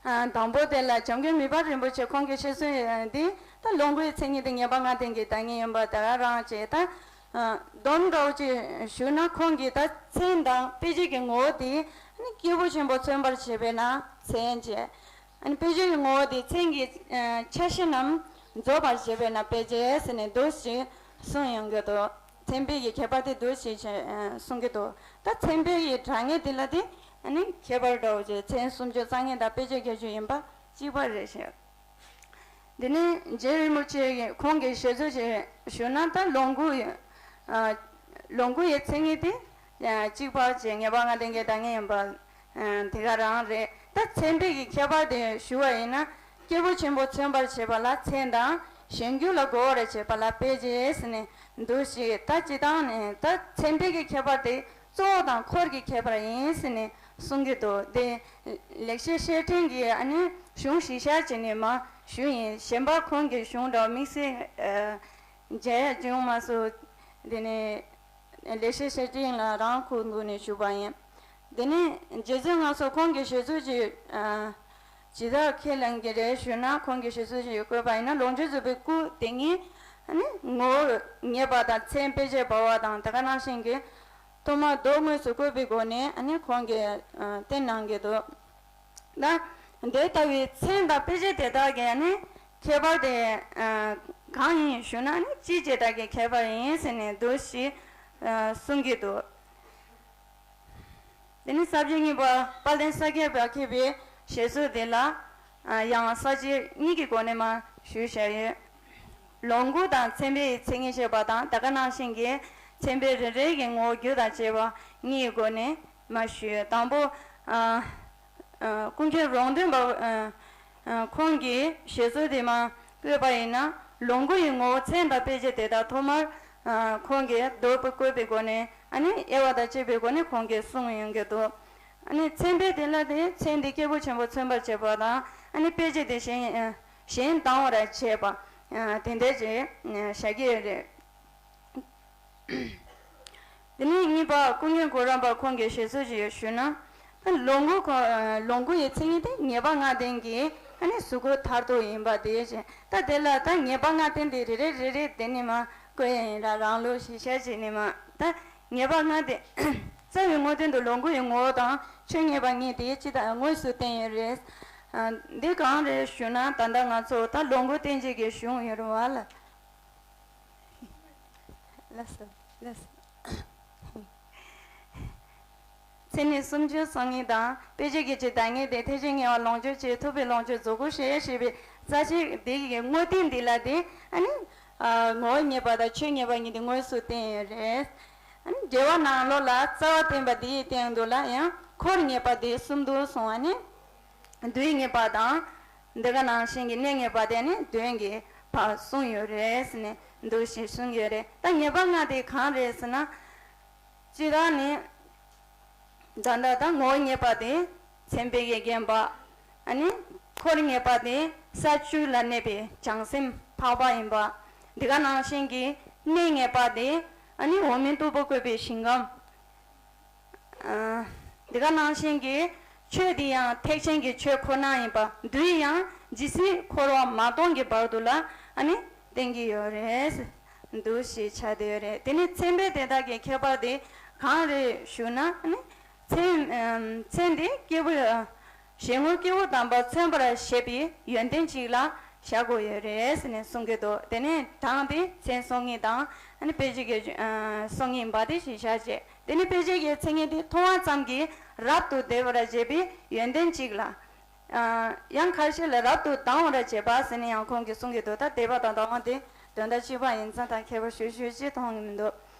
ཡོད། དང་པོ་དེ་ལ་བྱམས་མགོན་མི་ཕམ་རིན་པོ་ཆེ་ཁོང་གི་བཤད་སྲོལ་འདི་ད་ལོངས་སྐུའི་མཚན་ཉིད་དེ་ངེས་པ་ལྔ་ལྡན་གྱི་བདག་ཉིད་ཡིན་པ་དེ་ག་རང་བྱས། ད་སྡོམ་འདྲ་བོ་ཅིག་ཞུས་ན་ཁོང་གིས་ད་མཚན་དང་དཔེ་བྱད་ཀྱི་ངོ་བོ་དེ་ནི་སྐྱེས་བུ་ཆེན་པོ་མཚོན་པར་བྱེད་པས་ན་མཚན་བྱས། ཨ་ནི་དཔེ་བྱད་ཀྱི་ངོ་བོ་དེ་མཚན་གྱི་ཆ་ཤས་རྣམས་རྫོགས་པར་བྱེད་པས་ན་དཔེ་བྱད་ཟེར་ནས་འདུག་ཞེས་གསུངས་ཡོང་གི་འདུག་མཚན་དཔེ་ཡི་ཁྱད་པར་དེ་འདུག་ཞེས་གསུང་གི་འདུག་ད་མཚན་དཔེ་ཡི་དྲང་ངེས་དེ་ལ་དེ་ཨ་ནི་ཁྱད་པར་འདྲ་བོ་ཅིག་མཚན་སུམ་ཅུ་རྩ་གཉིས་དང་དཔེ་བྱད་བརྒྱད་ཅུ་ཡིན་པ་གཅིག་པ་རེད་ཞེས། དེ་ནས་རྗེ་རིན་པོ་ཆེ་ཁོང་གིས་བཤད་ཚུལ་ཅིག་ཞུས་ན། ད་ལོངས་སྐུ་ཡི་ལོངས་སྐུ་ཡི་མཚན་ཉིད་དེ་གཅིག་པ་ཅིག་ངེས་པ་ལྔ་ལྡན་གྱི་བདག་ཉིད་ཡིན་པ། དེ་ག་རང་རེད། ད་མཚན་དཔེ་ཡི་ཁྱད་པར་དེ་ཞུ་བ་ཡིན་ན། སྐྱེས་བུ་ཆེན་པོ་མཚོན་པར་བྱེད་པ་ལ་མཚན་དང་། གཞན་རྒྱུད་ལ་རྒོལ་བར་བྱེད་པ་ལ་དཔེ་བྱད་ཟེར་ནས་འདུག་ཞེས། ད་སྤྱིར་བཏང་ནས་ད་མཚན་དཔེ་ཡི་ཁྱད་པར་དེ་གཙོ་བོ་དང་འཁོར་གྱི་ཁྱད་པར་ཡིན་ཟེར་ནས་གསུང་གི་འདུག་དེ་ལེགས་བཤད་ཤེར་ཕྲེང་གི་ཨ་ནི་གཞུང་གཞི་བཞག་བྱས་ནས་མར་ཞུས་ཡིན། གཞན་པ་ཁོང་གི་གཞུང་འདྲ་དམིགས་བསལ་མཇལ་ཡ་བྱུང་མ་སོང་། དེ་ནས་ ལེགས་བཤད་ཤེར་ཕྱིན་ལ་རང་ཁུངས་འདུག་ནས་ཞུས་པ་ཡིན། དེ་ནས་རྗེ་བཙུན་ང་ཚོ་ཁོང་གི་བཞེད་ཚུལ་ཅིག་ཨ་ཇི་ལྟར་ཁས་ལེན་གྱི་རེད་ཞུས་ན། ཁོང་གི་བཞེད་ཚུལ་ཅིག་བཀོད་པ་ཡིན་ན། ལོངས་སྤྱོད་རྫོགས་པའི་སྐུ་དེ་ཉིད་ཨ་ནི་ངོ་བོ་ངེས་པ་དང་མཚན་དཔེ་བྱད་འབར་བ་དང་དེ་ག་ནང་བཞིན་གྱི་ཐོག་མར་མདོ་དངོས་སུ་བཀོད་པའི་སྒོ་ནས་ཨ་ནི་ཁོང་གིས་ཨ་བསྟན་གནང་གི་འདུག་ད་དེ་ལྟ་བུའི་མཚན་དང་དཔེ་བྱད་དེ་དག་གི་ཨ་ནི་ཁྱད་པར་དེ་ཨ་གང་ཡིན་ཞུ་ན། ཨ་ནི་སྤྱི་བྱེ་བྲག་གི་ཁྱད་པར་ཡིན་ཟེར་ནས་འདུག་ཞེས་ཨ་གསུང་གི་འདུག་དེ་ནི་ས་བཅད་གཉིས་པ་དཔལ་ལྡན་ས་སྐྱ་པ་མཁས་པའི་བཞེད་ཚུལ་དེ་ལ་ཨ་ཡང་ས་བཅད་གཉིས་ཀྱི་སྒོ་ནས་མར་ཞུས་བཞག་ཡོད། ལོངས་སྐུ་དང་མཚན་དཔེའི་མཚན་ཉིད་བཤད་པ་དང་དེ་ག་ནང་བཞིན་གྱི་མཚན་དཔེ་རེ་རེ་གི་ངོ་བོ་རྒྱུ་དང་བཅས་པ་གཉིས་ཀྱི་སྒོ་ནས་མར་ཞུས། དང་པོ་ཨ་ཨ་ཀུན་མཁྱེན་རོང་སྟོན་པ་ཨ་ཨ་ཁོང་གིས་བཞེད་ཚུལ་དེ་མར་བཀོད་པ་ཡིན་ན། ལོངས་སྐུ་ཡི་ངོ་བོ་མཚན་དང་དཔེ་བྱད་དེ་དག་ཐོག་མར་ཨ་ཁོང་གིས་མདོར་བཀོད་པའི་སྒོ་ནས་ཨ་ནི་དབྱེ་བ་དང་བཅས་པའི་སྒོ་ནས་ཁོང་གིས་གསུངས་ཡོང་གི་འདུག་ཨ་ནི་མཚན་དཔེ་དེ་ལ་དེ་མཚན་དེ་སྐྱེས་བུ་ཆེན་པོ་མཚོན་པར་བྱེད་པ་དང་། ཨ་ནི་དཔེ་བྱད་དེ་གཞན་ཨ་གཞན་སྡང་བར་བྱེད་པ་ཨ་དེ་འདྲ་ཅིག་ཨ་བཞག་གི་ཡོད་རེད། དེ་ནས་གཉིས་པ་ཀུན་མཁྱེན་གོ་རམས་པ་ཁོང་གིས་བཞེད་ཚུལ་ཅིག་ཞུས་ན། ལོངས་སྐུ་ཁོ་ལོངས་སྐུ་ཡི་མཚན་ཉིད་དེ་ངེས་པ་ལྔ་ལྡན་གྱི་ཨ་ནི་གཟུགས་སྐུ་མཐར་ཐུག་ཡིན་པ་དེ་བཞིན། ད་དེ་ལ་ད་ངེས་པ་ལྔ་ལྡན་དེ་རེ་རེ་རེ་རེ་དེ་ནས་མར་བཀོད་ཡ་ཡིན་ལ། རང་ལུགས་ཤེས་བྱ་བྱས་ནས་མར། ད་ངེས་པ་ལྔ་དེ་རྩ་བའི་དངོས་དོན་དུ་ལོངས་སྐུ་ཡི་ངོ་བོ་དང་ཆོས་ངེས་པ་གཉིས་དེ་ཇི་ལྟར་དངོས་སུ་བསྟན་ཡོད་རེད། ཨ་འདི་གང་རེད་ཞུ་ན། ད་ལྟ་ང་ཚོ་ད་ལོངས་སྐུ་བསྟན་བྱེད་ཀྱི་གཞུང་ཡོད་རེད་བ་ལ། ལགས་སོ། ལགས་སོ། མཚན་ཉིད་སུམ་ཅུ་སོ་གཉིས་དང་། དཔེ་བྱད་ཀྱི་ཕྱིར་བདག་ཉིད་དེ། ཐེག་ཆེན་ངེས་པ་ལོངས་སྤྱོད་ཕྱིར། ཐུབ་པའི་ལོངས་སྤྱོད་རྫོགས་སྐུ་ཞེས། ཞེས་པའི་རྩ་ཆེ་འདི་ཡི་དངོས་བསྟན་འདི་ལ་དེ་ཨ་ནི་ཨ་ངོ་བོ་ངེས་པ་དང་ཆོས་ངེས་པ་གཉིས་དེ་དངོས་སུ་བསྟན་ཡོད་རེད། ཨ་ནི་རྒྱལ་བ་ནང་ལོགས་ལ་རྩ་བ་བསྟན་པ་འདི་ཡི་སྟེང་དུ་ལ་ཡང་འཁོར་ངེས་པ་དེ་གསུམ་དུ་གསུངས། ཨ་ནི་དུས་ངེས་པ་དང་། འདི་ག་ནང་བཞིན་གྱི་གནས་ངེས་པ་དེ་ནི་དོན་གྱི་བར་གསུངས་ཡོད་རེད་ཟེར་ནས་འདུག་ཞེས་གསུངས་ཡོད་རེད། ད་ངེས་པ་ལྔ་དེ་གང་རེད་ཟེར་ན། སྤྱིར་བཏང་ནི་ད་ལྟ་ད་ངོ་བོ་ངེས་པ་དེ་མཚན་དཔེ་ཡིས་བརྒྱན་པ། ཨ་ནི་འཁོར་ངེས་པ་དེ་ས་བཅུ་ལ་གནས་པའི་བྱང་སེམས་འཕགས་པ་ཡིན་པ། འདི་ག་ནང་བཞིན་གྱི་གནས་ངེས་པ་དེ་ཨ་ནི་འོག་མིན་སྟུག་པོ་བཀོད་པའི་ཞིང་ཁམས། ཨ་འདི་ག་ནང་བཞིན་གྱི་ཆོས་འདི་ཡང་ཐེག་ཆེན་གྱི་ཆོས་ཁོ་ན་ཡིན་པ། དུས་ཡང་ཇི་སྲིད་འཁོར་བ་མ་སྟོངས་ཀྱི་བར་དུ་ལ་ཨ་ནི་བསྟན་གྱི་ཡོད་རེད། འདུག་ཞེས་བྱ་དེ་ཡོད་རེད། དེ་ནི་མཚན་དཔེ་དེ་དག་གི་ཁྱད་པར་དེ་གང་རེད་ཞུ་ན། ཨ་ནི་མཚན་ཨ་མཚན་དེ་སྐྱེས་བུ་ཞལ་ངོར་སྐྱེས་བུ་དམ་པ་མཚོན་པར་བྱེད་པའི་ཡོན་ཏན་གཅིག་ལ་བཞག་དགོས་ཡོད་རེད་ཟེར་ནས་གསུང་གི་འདུག་དེ་ནས་གྲངས་དེ་མཚན་སོ་གཉིས་དང་། ཨ་ནི་དཔེ་བྱད་ཀྱི་ཨ་སོ་གཉིས་པ་དེ་ཞེས་བྱ་བྱེད། དེ་ནི་དཔེ་བྱད་ཀྱི་མཚན་ཉིད་དེ་མཐོང་བ་ཙམ་གྱིས་རབ་ཏུ་བདེ་བར་བྱེད་པའི་ཡོན་ཏན་གཅིག་ལ། ཨ་ཡང་ཁ་ཤས་ལ་རབ་ཏུ་སྡང་བར་བྱེད་པ་ཟེར་ནས་ཡང་ཁོང་གིས་གསུང་གི་འདུག་ད་བདེ་བ་དང་སྡང་བ་དེ་དོན་དག་གཅིག་པ་ཡིན་ཙང་ད་ཁྱད་པར་ཞུ་ཞུ་ཅི་མཐོང་གི་མི་འདུག་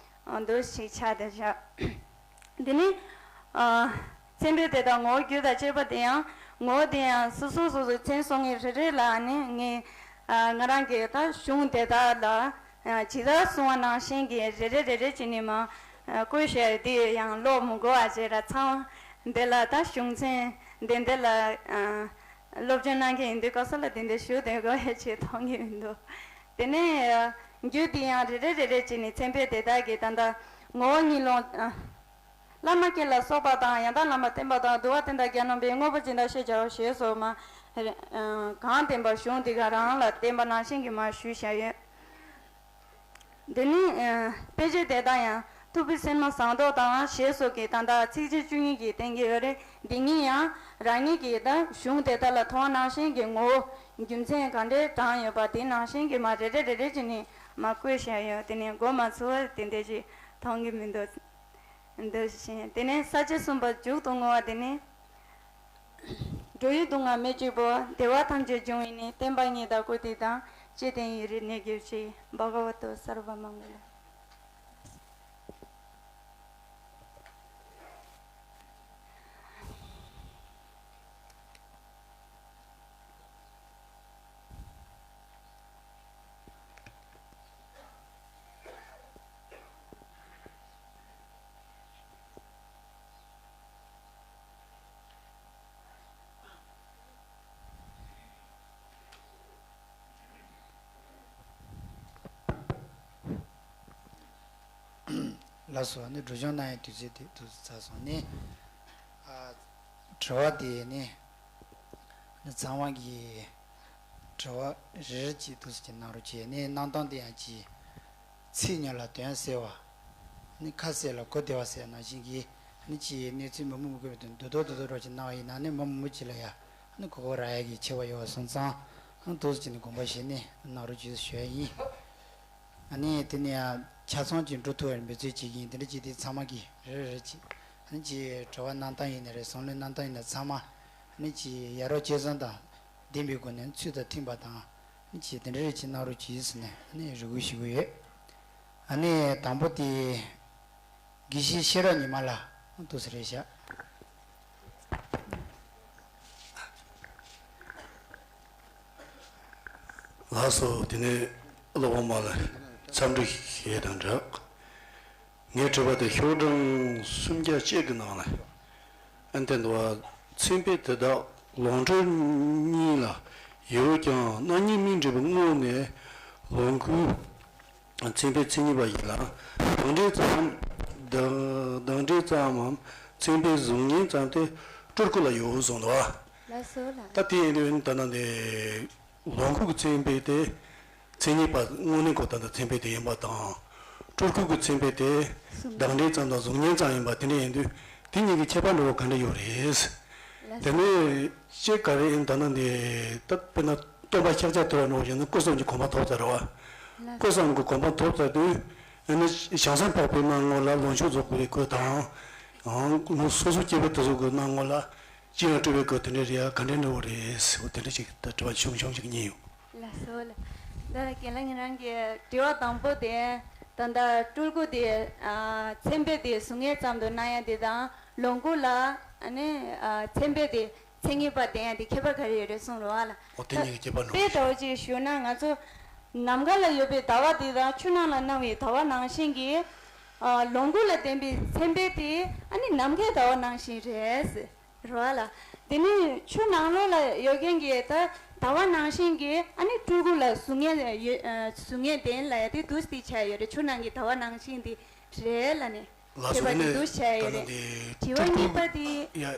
ཨ་འདུག་ཞིག་ཆ་དེ་བཞག་དེ་ནི་ཨ་མཚན་དཔེ་དེ་དག་ངོ་བོ་རྒྱུ་དང་བཅས་པ་དེ་ཡང་ངོ་བོ་དེ་ཡང་སོ་སོ་སོ་སོའི་མཚན་སོ་གཉིས་རེ་རེ་ལ་ནི་ངས་ཨ་ང་རང་གི་ད་གཞུང་དེ་དག་ལ་ཨ་ཇི་ལྟར་གསུངས་པ་ནང་བཞིན་གྱི་རེ་རེ་རེ་རེ་བྱས་ནས་མར་ཨ་བཀོད་བཞག་དེ་ཡང་ཀློག་མི་དགོས་པ་བྱས་ར། ཚང་མ་འདི་ལ་ད་གཞུང་ཚན་འདི་འདི་ལ་ཨ་སློབ་སྦྱོང་གནང་མཁན་ཡིན་དུས་སྐབས་སུ་ལ་འདི་འདྲ་ཞུ་བསྡད་དགོས་ཡ་ཆེད་མཐོང་གི་མི་འདུག་དེ་ནས་རྒྱུད་འདི་ཡང་རེ་རེ་རེ་རེ་བྱས་ནས་མཚན་དཔེ་དེ་དག་གི་ད་ལྟ་ངོ་བོ་ཉིད་ལོངས། བླ་མ་མཁྱེན་ལ་སོགས་པ་དང་། ཡང་དག་བླ་མ་བསྟེན་པ་དང་། འདུལ་བ་བསྟན་དང་རྒྱན་རྣམ་པའི། དངོས་པོ་སྦྱིན་དང་ཤེས་བྱའོ་ཞེས་སོགས་མ་གང་བསྟན་པ་གཞུང་འདི་ག་རང་ལ་བརྟེན་པ་ནང་བཞིན་གྱི་མར་ཞུས་བཞག་ཡོད། འདི་ནི་དཔེ་བྱད་དེ་དག་ཡང་ཐུབ་པའི་སེམས་མ་ཟངས་མདོག་དང་ཞེས་སོགས་ཀྱི་ད་ལྟ་ཚིགས་བཅད་བཅུ་གཉིས་ཀྱིས་བསྟན་གྱི་ཡོད་རེད། འདི་གཉིས་ཡང་རང་ཉིད་ཀྱིས་ད་གཞུང་དེ་དག་ལ་མཐོང་བ་ནང་བཞིན་གྱི་ངོ་བོ་རྒྱུ་མཚན་ག་འདྲའི་དྲངས་ཡོད་པ་དེ་ནང་བཞིན་གྱི་མར་རེ་རེ་རེ་རེ་བྱས་ནས་མར་བཀོད་བཞག་ཡོད། དེ་ནས་མགོ་མ་ཚོས་པ་དེ་འདྲ་ཞིག་མཐོང་གི་མི་འདུག་འདུག་ཞིང་། དེ་ནས་ས་བཅད་གསུམ་པ་མཇུག་ཏུ་བསྔོ་བ་དེ་ནི། འགྲོ་ཡི་སྡུག་བསྔལ་མི་གཅིག་པུ། བདེ་བ་ཐམས་ཅད་འབྱུང་བའི་གནས། བསྟན་པ་རྙེད་དང་བཀུར་སྟི་དང་། བཅས་ཏེ་ཡུན་རིང་གནས་གྱུར་ཅིག་བྷ་ག་ཝ་ཏོ་སརྦ་མངྒ་ལ། ལགས་སོ། ནི་སྒྲུབ་སྦྱོང་གནང་ཡའི་དུས་ཚོད་དེ་ཏོག་ཙམ་ཚར་སོང་ནི། ཨ། དྲི་བ་དེ་ནི། ནི་ཚང་མ་གིས་དྲི་བ་རེ་རེ་གཅིག་ཏོག་ཙམ་གྱིས་གནང་རོགས་བྱས། ནི་གནང་སྟངས་དེ་ཡང་གཅིག་ཚིག་ཉུང་ལ་དོན་གསལ་བ། ནི་ཁ་གསལ་ལ་གོ་བདེ་བ་ཟེར་ནང་བཞིན་གྱི། ནི་གཅིག་གནས་ཚུལ་མི་མང་མི་དགོས་པའི་དོན་འདུག་ཏོག་ཏོག་ཏོག་ཏོག་ཅིག་གནང་བ་ཡིན་ན་ནི་མི་མང་པོ་ཅིག་ལ་ཡང་ནི་གོ་སྐབས་རག་ཡ་གི་ཁྱད་པར་ཡོད་པ་སོང་ཙང་། ནི་ཏོག་ཙམ་གྱིས་ནི་དགོངས་པ་བཞེས་ནས་གནང་རོགས་བྱེད་ཞུ་ཡ་ཡིན། ཨ་ནི་དེ་ནས་ཡང་ཆ་ཚང་ཅིག་འགྲོ་ཐུབ་པར་འབད་བརྩོན་བྱེད་ཀྱི་ཡིན། དེ་འདྲ་བྱས་ཏེ་ཚང་མ་གིས་རེ་རེ་ཅིག་ཨ་ནི་ཅིག་དྲི་བ་གནང་སྟངས་ཡིན་ན་རེད། བསམ་བློ་གནང་སྟངས་ཡིན་ན་ཚང་མ་ཨ་ནི་ཅིག་ཡ་རབས་སྤྱོད་བཟང་དང་ལྡན་པའི་སྒོ་ནས་ཚུལ་དང་མཐུན་པ་དང་ཨ་ནི་ཅིག་དེ་འདྲ་རེ་ཅིག་གནང་རོགས་གྱིས་ཟེར་ནས་ཨ་ནི་རེ་སྐུལ་ཞུ་གི་ཡོད། ཨ་ནི་དང་པོ་དེ་དགེ་བཤེས་ཤེས་རབ་ཉི་མ་ལགས་འདུག་སེ་རེད་ཤག་ལགས་སོ། དེ་ནས་སློབ་དཔོན་མ་ལ་འཚམས་འདྲི་ཞུ་ཡས་དང་སྦྲགས། ངའི་དྲི་བ་དེ་ཤོག་གྲངས་སུམ་བརྒྱ་བཅུ་གི་ནང་ལ་ཨན་ཏན་འདུག་བ། མཚན་དཔེ་དེ་དག་ལུང་འདྲེན་གཉིས་ལ་ཡོད་ཀྱང་རྣམ་དབྱེ་མིང་འབྲི་བའི་སྔོན་ནས་ལོངས་སྐུའི་མཚན་དཔེ་མཚན་ཉིད་པ་ཡིན་ལ། གདངས་འདྲེན་ཙམ། གདངས་གདངས་འདྲེན་ཙམ་མམ་མཚན་དཔེ་གཟུགས་བརྙན་ཙམ་དེ་སྤྲུལ་སྐུ་ལ་ཡོད་གསུངས་འདུག་བ། ལགས་སོ་ལགས། ད་དེ་ཡིན་དུས་ད་ནང་དེ། ལོངས་སྐུ་གི་མཚན་དཔེ་དེ་མཚན་ཉིད་པ་དངོས་གནས་ཀྱི་ད་ལྟ་མཚན་དཔེ་དེ་ཡིན་པ་དང་། སྤྲུལ་སྐུ་གི་མཚན་དཔེ་དེ་གདངས་འདྲེན་ཙམ་དང་གཟུགས་བརྙན་ཙམ་ཡིན་པ་དེ་འདྲ་ཡིན་དུས་དེ་གཉིས་ཀྱི་ཁྱད་པར་འདྲ་བོ་ག་འདྲ་ཡོད་རེད། ལགས་སོ། དེ་ནས་ཅེས་ག་རེ་ཡིན་ད་ནང་དེ་ད་དཔེར་ན་སྟོན་པ་ཤཱཀྱ་ཐུབ་པ་འདྲ་བོ་ཡིན་ན་སྐུ་གསུམ་གྱི་གོ་འཕང་ཐོབ་ཚར་རེད་བ། ལགས་སོ། སྐུ་གསུམ་གྱི་གོ་འཕང་ཐོབ་ཚར་དུས་ཨ་ནི་བྱང་སེམས་འཕགས་པའི་སྣང་ངོ་ལ་ལོངས་སྤྱོད་རྫོགས་པའི་སྐུ་དང་། ཡང་སོ་སོ་སྐྱེ་བོ་དེ་ཚོ་གི་སྣང་ངོ་ལ། ཅི་ཡང་སྤྲུལ་པའི་སྐུ་དེ་འདྲ་རེད་ཡ་ག་འདྲ་འདྲ་བོ་རེད་ཟེར་བ་དེ་འདྲ་ཅིག་ད་དྲི་བ་ཆུང་ཆུང་ཅིག་རྙེད་ཡོང་། ལགས་སོ་ལགས། ད་རྒན་ལགས་ཉེ་རང་གི་དྲི་བ་དང་པོ་དེ་ད་ལྟ་སྤྲུལ་སྐུ་དེ་ཨ་མཚན་དཔེ་དེ་གཟུགས་བརྙན་ཙམ་དུ་སྣང་ཡ་དེ་དང་ལོངས་སྐུ་ལ་ཨ་ནི་ཨ་མཚན་དཔེ་དེ་མཚན་ཉིད་པ་ལྡན་ཡ་དེ་ཁྱད་པར་ག་རེ་ཡོད་རེད་གསུངས་རེད་བ་ལགས། འོ་དེ་གཉིས་ཀྱི་ཁྱད་པར་འདྲ་བོ་དཔེ་ཞིག་འདྲ་བོ་ཅིག་ཞུ་ན་ང་ཚོ་ནམ་མཁའ་ལ་ཡོད་པའི་ཟླ་བ་དེ་དང་ཆུ་ནང་ལ་སྣང་བའི་ཟླ་བ་ནང་བཞིན་གྱི་ཨ་ལོངས་སྐུ་ལ་ལྡན་པའི་མཚན་དཔེ་དེ་ཨ་ནི་ནམ་མཁའི་ཟླ་བ་ནང་བཞིན་རེད། རེད་བ་ལགས། དེ་ནས་ཆུ་ནང་ལོགས་ལ་ཡོད་མཁན་གྱི་ད་ཟླ་བ་ནང་བཞིན་གྱི་ཨ་ནི་སྤྲུལ་སྐུ་ལ་གཟུགས་བརྙན་ཡོད་ཨ་གཟུགས་བརྙན་ལྡན་ལབ་ཡ་དེ་འདུག་སེ་ཆགས་ཡོད་རེད། ཆུ་ནང་གི་ཟླ་བ་ནང་བཞིན་དེ་རེད་ལབ་ནས་ལགས་སོ། ཁྱད་པར་ཨ་དེ་ནི་འདུག་སེ་ཆགས་ཡོད་རེད། ད་ནི་དེ་དྲི་བ་གཉིས་པ་དེ་ཡ།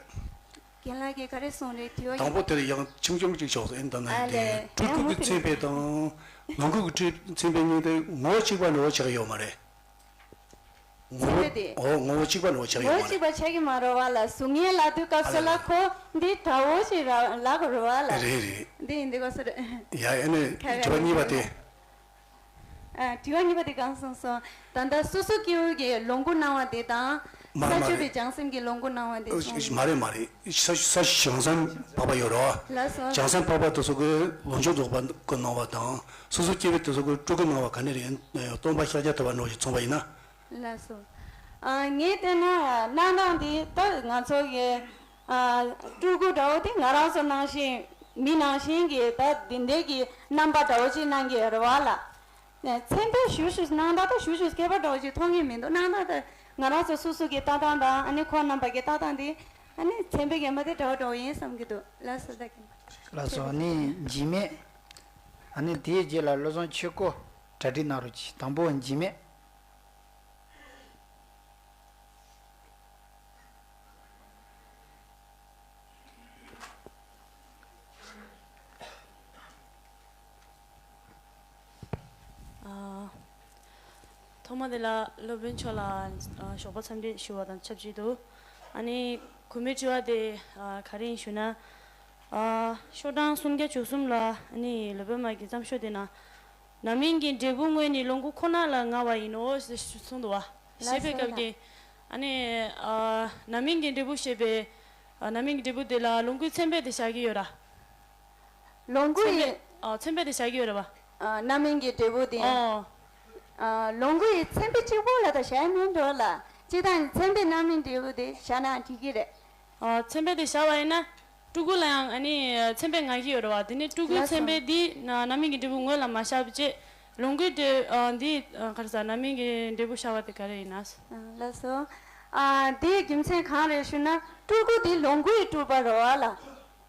རྒན་ལགས་ཀྱིས་ག་རེ་གསུངས་རེད་དྲི་བ་དང་པོ་དེར་ཡང་ཆུང་ཆུང་ཅིག་ཞོག་ཨེ་ད་ནི་ཨ་དེ་ལས་སྤྲུལ་སྐུ་གི་མཚན་དཔེ་དང་ལོངས་སྐུ་གི་མཚན་དཔེ་གཉིས་དེ་ངོ་བོ་གཅིག་པ་འདྲ་བོ་ཆགས་ཡོད་མ་རེད། ངོ་མཚན་དཔེ་དེ། འོ་ངོ་བོ་གཅིག་པ་འདྲ་བོ་ཆགས་ངོ་ཡོད་མ་གཅིག་རེད། པ་ཆགས་ཀྱི་མ་རེད་བ་ལགས། གཟུགས་བརྙན་ལབ་དུས་སྐབས་སུ་ལ་ཨ་ལས། ཁོ་འདི་དགྲ་བོ་ཞིག་ར་ལབ་དགོས་རེད་བ་ལགས། རེད་རེད། འདི་ཡིན་འདི་སྐབས་སུ་རེད། ཡ་ཨ་ནི་ཁ་དྲི་བ་གཉིས་པ་དེ། ཨ་དྲི་བ་གཉིས་པ་དེ་གང་གསུངས་སོང་། ད་ལྟ་སོ་སོ་སྐྱེ་བོ་གི་ལོངས་སྐུ་སྣང་བ་དེ་དང་། མ་ས་མ་སྤྱོད་རེད། པའི་བྱང་སེམས་ཀྱི་ལོངས་སྐུ་སྣང་བ་དེ་ཨ་གསུངས། མ་རེད་མ་རེད། ས་ས་བྱང་སེམས་འཕགས་པ་ཡོད་རེད་བ། ལགས་སོ། བྱང་སེམས་འཕགས་པ་དེ་ཚོ་གི་ལོངས་སྤྱོད་རྫོགས་པ་སྐུ་སྣང་བ་དང་། སོ་སོ་སྐྱེ་བོ་དེ་ཚོ་གི་སྤྲུལ་སྐུ་སྣང་བ་ག་ནས་རེད། སྟོན་པ་ཤཱཀྱ་ཐུབ་པ་འདྲ་བོ་ཞིག་མཚུངས་པ་ཡིན་ན། ལགས་སོ། ཨ་ངས་བལྟས་ན་སྣང་སྟངས་འདི་ད་ང་ཚོ་གི་ཨ་སྤྲུལ་སྐུ་འདྲ་བོ་དེ་ང་རང་ཚོ་ནང་བཞིན་མི་ནང་བཞིན་གྱི་ད་འདི་འདྲའི་གི་རྣམ་པ་འདྲ་བོ་ཅིག་སྣང་གི་རེད་བ་ལགས། མཚན་དཔེ་ཞུ་ཞུ་སྣང་སྟངས་ད་ཞུ་ཞུ་ཁྱད་པར་འདྲ་བོ་ཅིག་མཐོང་གི་མི་འདུག་སྣང་སྟངས་ད་ང་རང་ཚོ་སོ་སོ་གི་ལྟ་སྟངས་དང་ཨ་ནི་ཁོང་རྣམ་པ་གི་ལྟ་སྟངས་དེ་ཨ་ནི་མཚན་དཔེ་རྒན་པ་དེ་འདྲ་བོ་འདྲ་བོ་ཡིན་བསམ་གྱི་འདུག་ལགས་སོ་ད་རྒན་པ། ལགས་སོ། ཨ་ནི་འཇིགས་མེད། ཨ་ནི་དེའི་རྗེས་ལ་བློ་བཟང་ཆོས་སྐུ་གྲ་སྒྲིག་གནང་རོགས་གྱིས། དང་པོ་འཇིགས་མེད། ཨ། ཐོག་མ་དེ་ལ་སློབ་དཔོན་མཆོག་ལ་ཨ་ཞོགས་པ་འཚམས་འདྲི་ཞུ་བ་དང་ཆབས་ཅིག་ཏུ། ཨ་ནི་གོང་མའི་དྲི་བ་དེ་ཨ་ག་རེ་ཡིན་ཞུ་ན། ཨ་ཤོག་གྲངས་སུམ་བརྒྱ་བཅུ་གསུམ་ལ་ཨ་ནི་སློབ་དཔོན་མ་གི་བརྩམས་ཆོས་དེ་ན། རྣམ་སྨིན་གྱི་འབྲས་བུ་དངོས་ནི་ལོངས་སྐུ་ཁོ་ན་ལ་མངའ་བ་ཡིན་ནོ་ཞེས་གསུངས་འདུག་བ། ཞེས་པའི་སྐབས་ཀྱི། ཨ་ནི་ཨ་རྣམ་སྨིན་གྱི་འབྲས་བུ་ཞེས་པའི། ཨ་རྣམ་སྨིན་གྱི་འབྲས་བུ་དེ་ལ་ལོངས་སྐུའི་མཚན་དཔེ་དེ་བཞག་གི་ཡོད་ར། ལོངས་སྐུ་མཚན་ཡི་དཔེ་ཨ་མཚན་དཔེ་དེ་བཞག་གི་ཡོད་ར་བ། ཨ་རྣམ་སྨིན་གྱི་འབྲས་བུ་དེ། ཨོ། ཨ་ལོངས་སྐུ་ཡི་མཚན་དཔེ་གཅིག་པོ་ལ་ད་བཞག་མིན་འགྲོ་ལ། སྤྱིར་བཏང་མཚན་དཔེ་རྣམ་སྨིན་འབྲས་བུ་དེ་བཞག་ན་འགྲིག་གི་རེད། ཨ་མཚན་དཔེ་དེ་བཞག་པ་ཡིན་ན། སྤྲུལ་སྐུ་ལ་ཡང་ཨ་ནི་མཚན་དཔེ་མངའ་གི་ཡོད་རེད་བ། དེ་ནི་སྤྲུལ་སྐུའི་ལགས་སོ། མཚན་དཔེ་འདི་ན་རྣམ་སྨིན་གྱི་འབྲས་བུ་ངོས་ལ་མ་བཞག་པ་བཅས། ལོངས་སྐུའི་འབྲས་ཨ་འདི་ཨ་ག་རེ་ཟ་རྣམ་སྨིན་གྱི་འབྲས་བུ་བཞག་པ་དེ་ག་རེ་ཡིན་ན། ཨ་ལགས་སོ། ཨ་དེའི་རྒྱུ་མཚན་གང་རེད་ཞུ་ན་སྤྲུལ་སྐུ་འདི་ལོངས་སྐུ་ཡི་སྤྲུལ་པ་རེད་བ་ལ།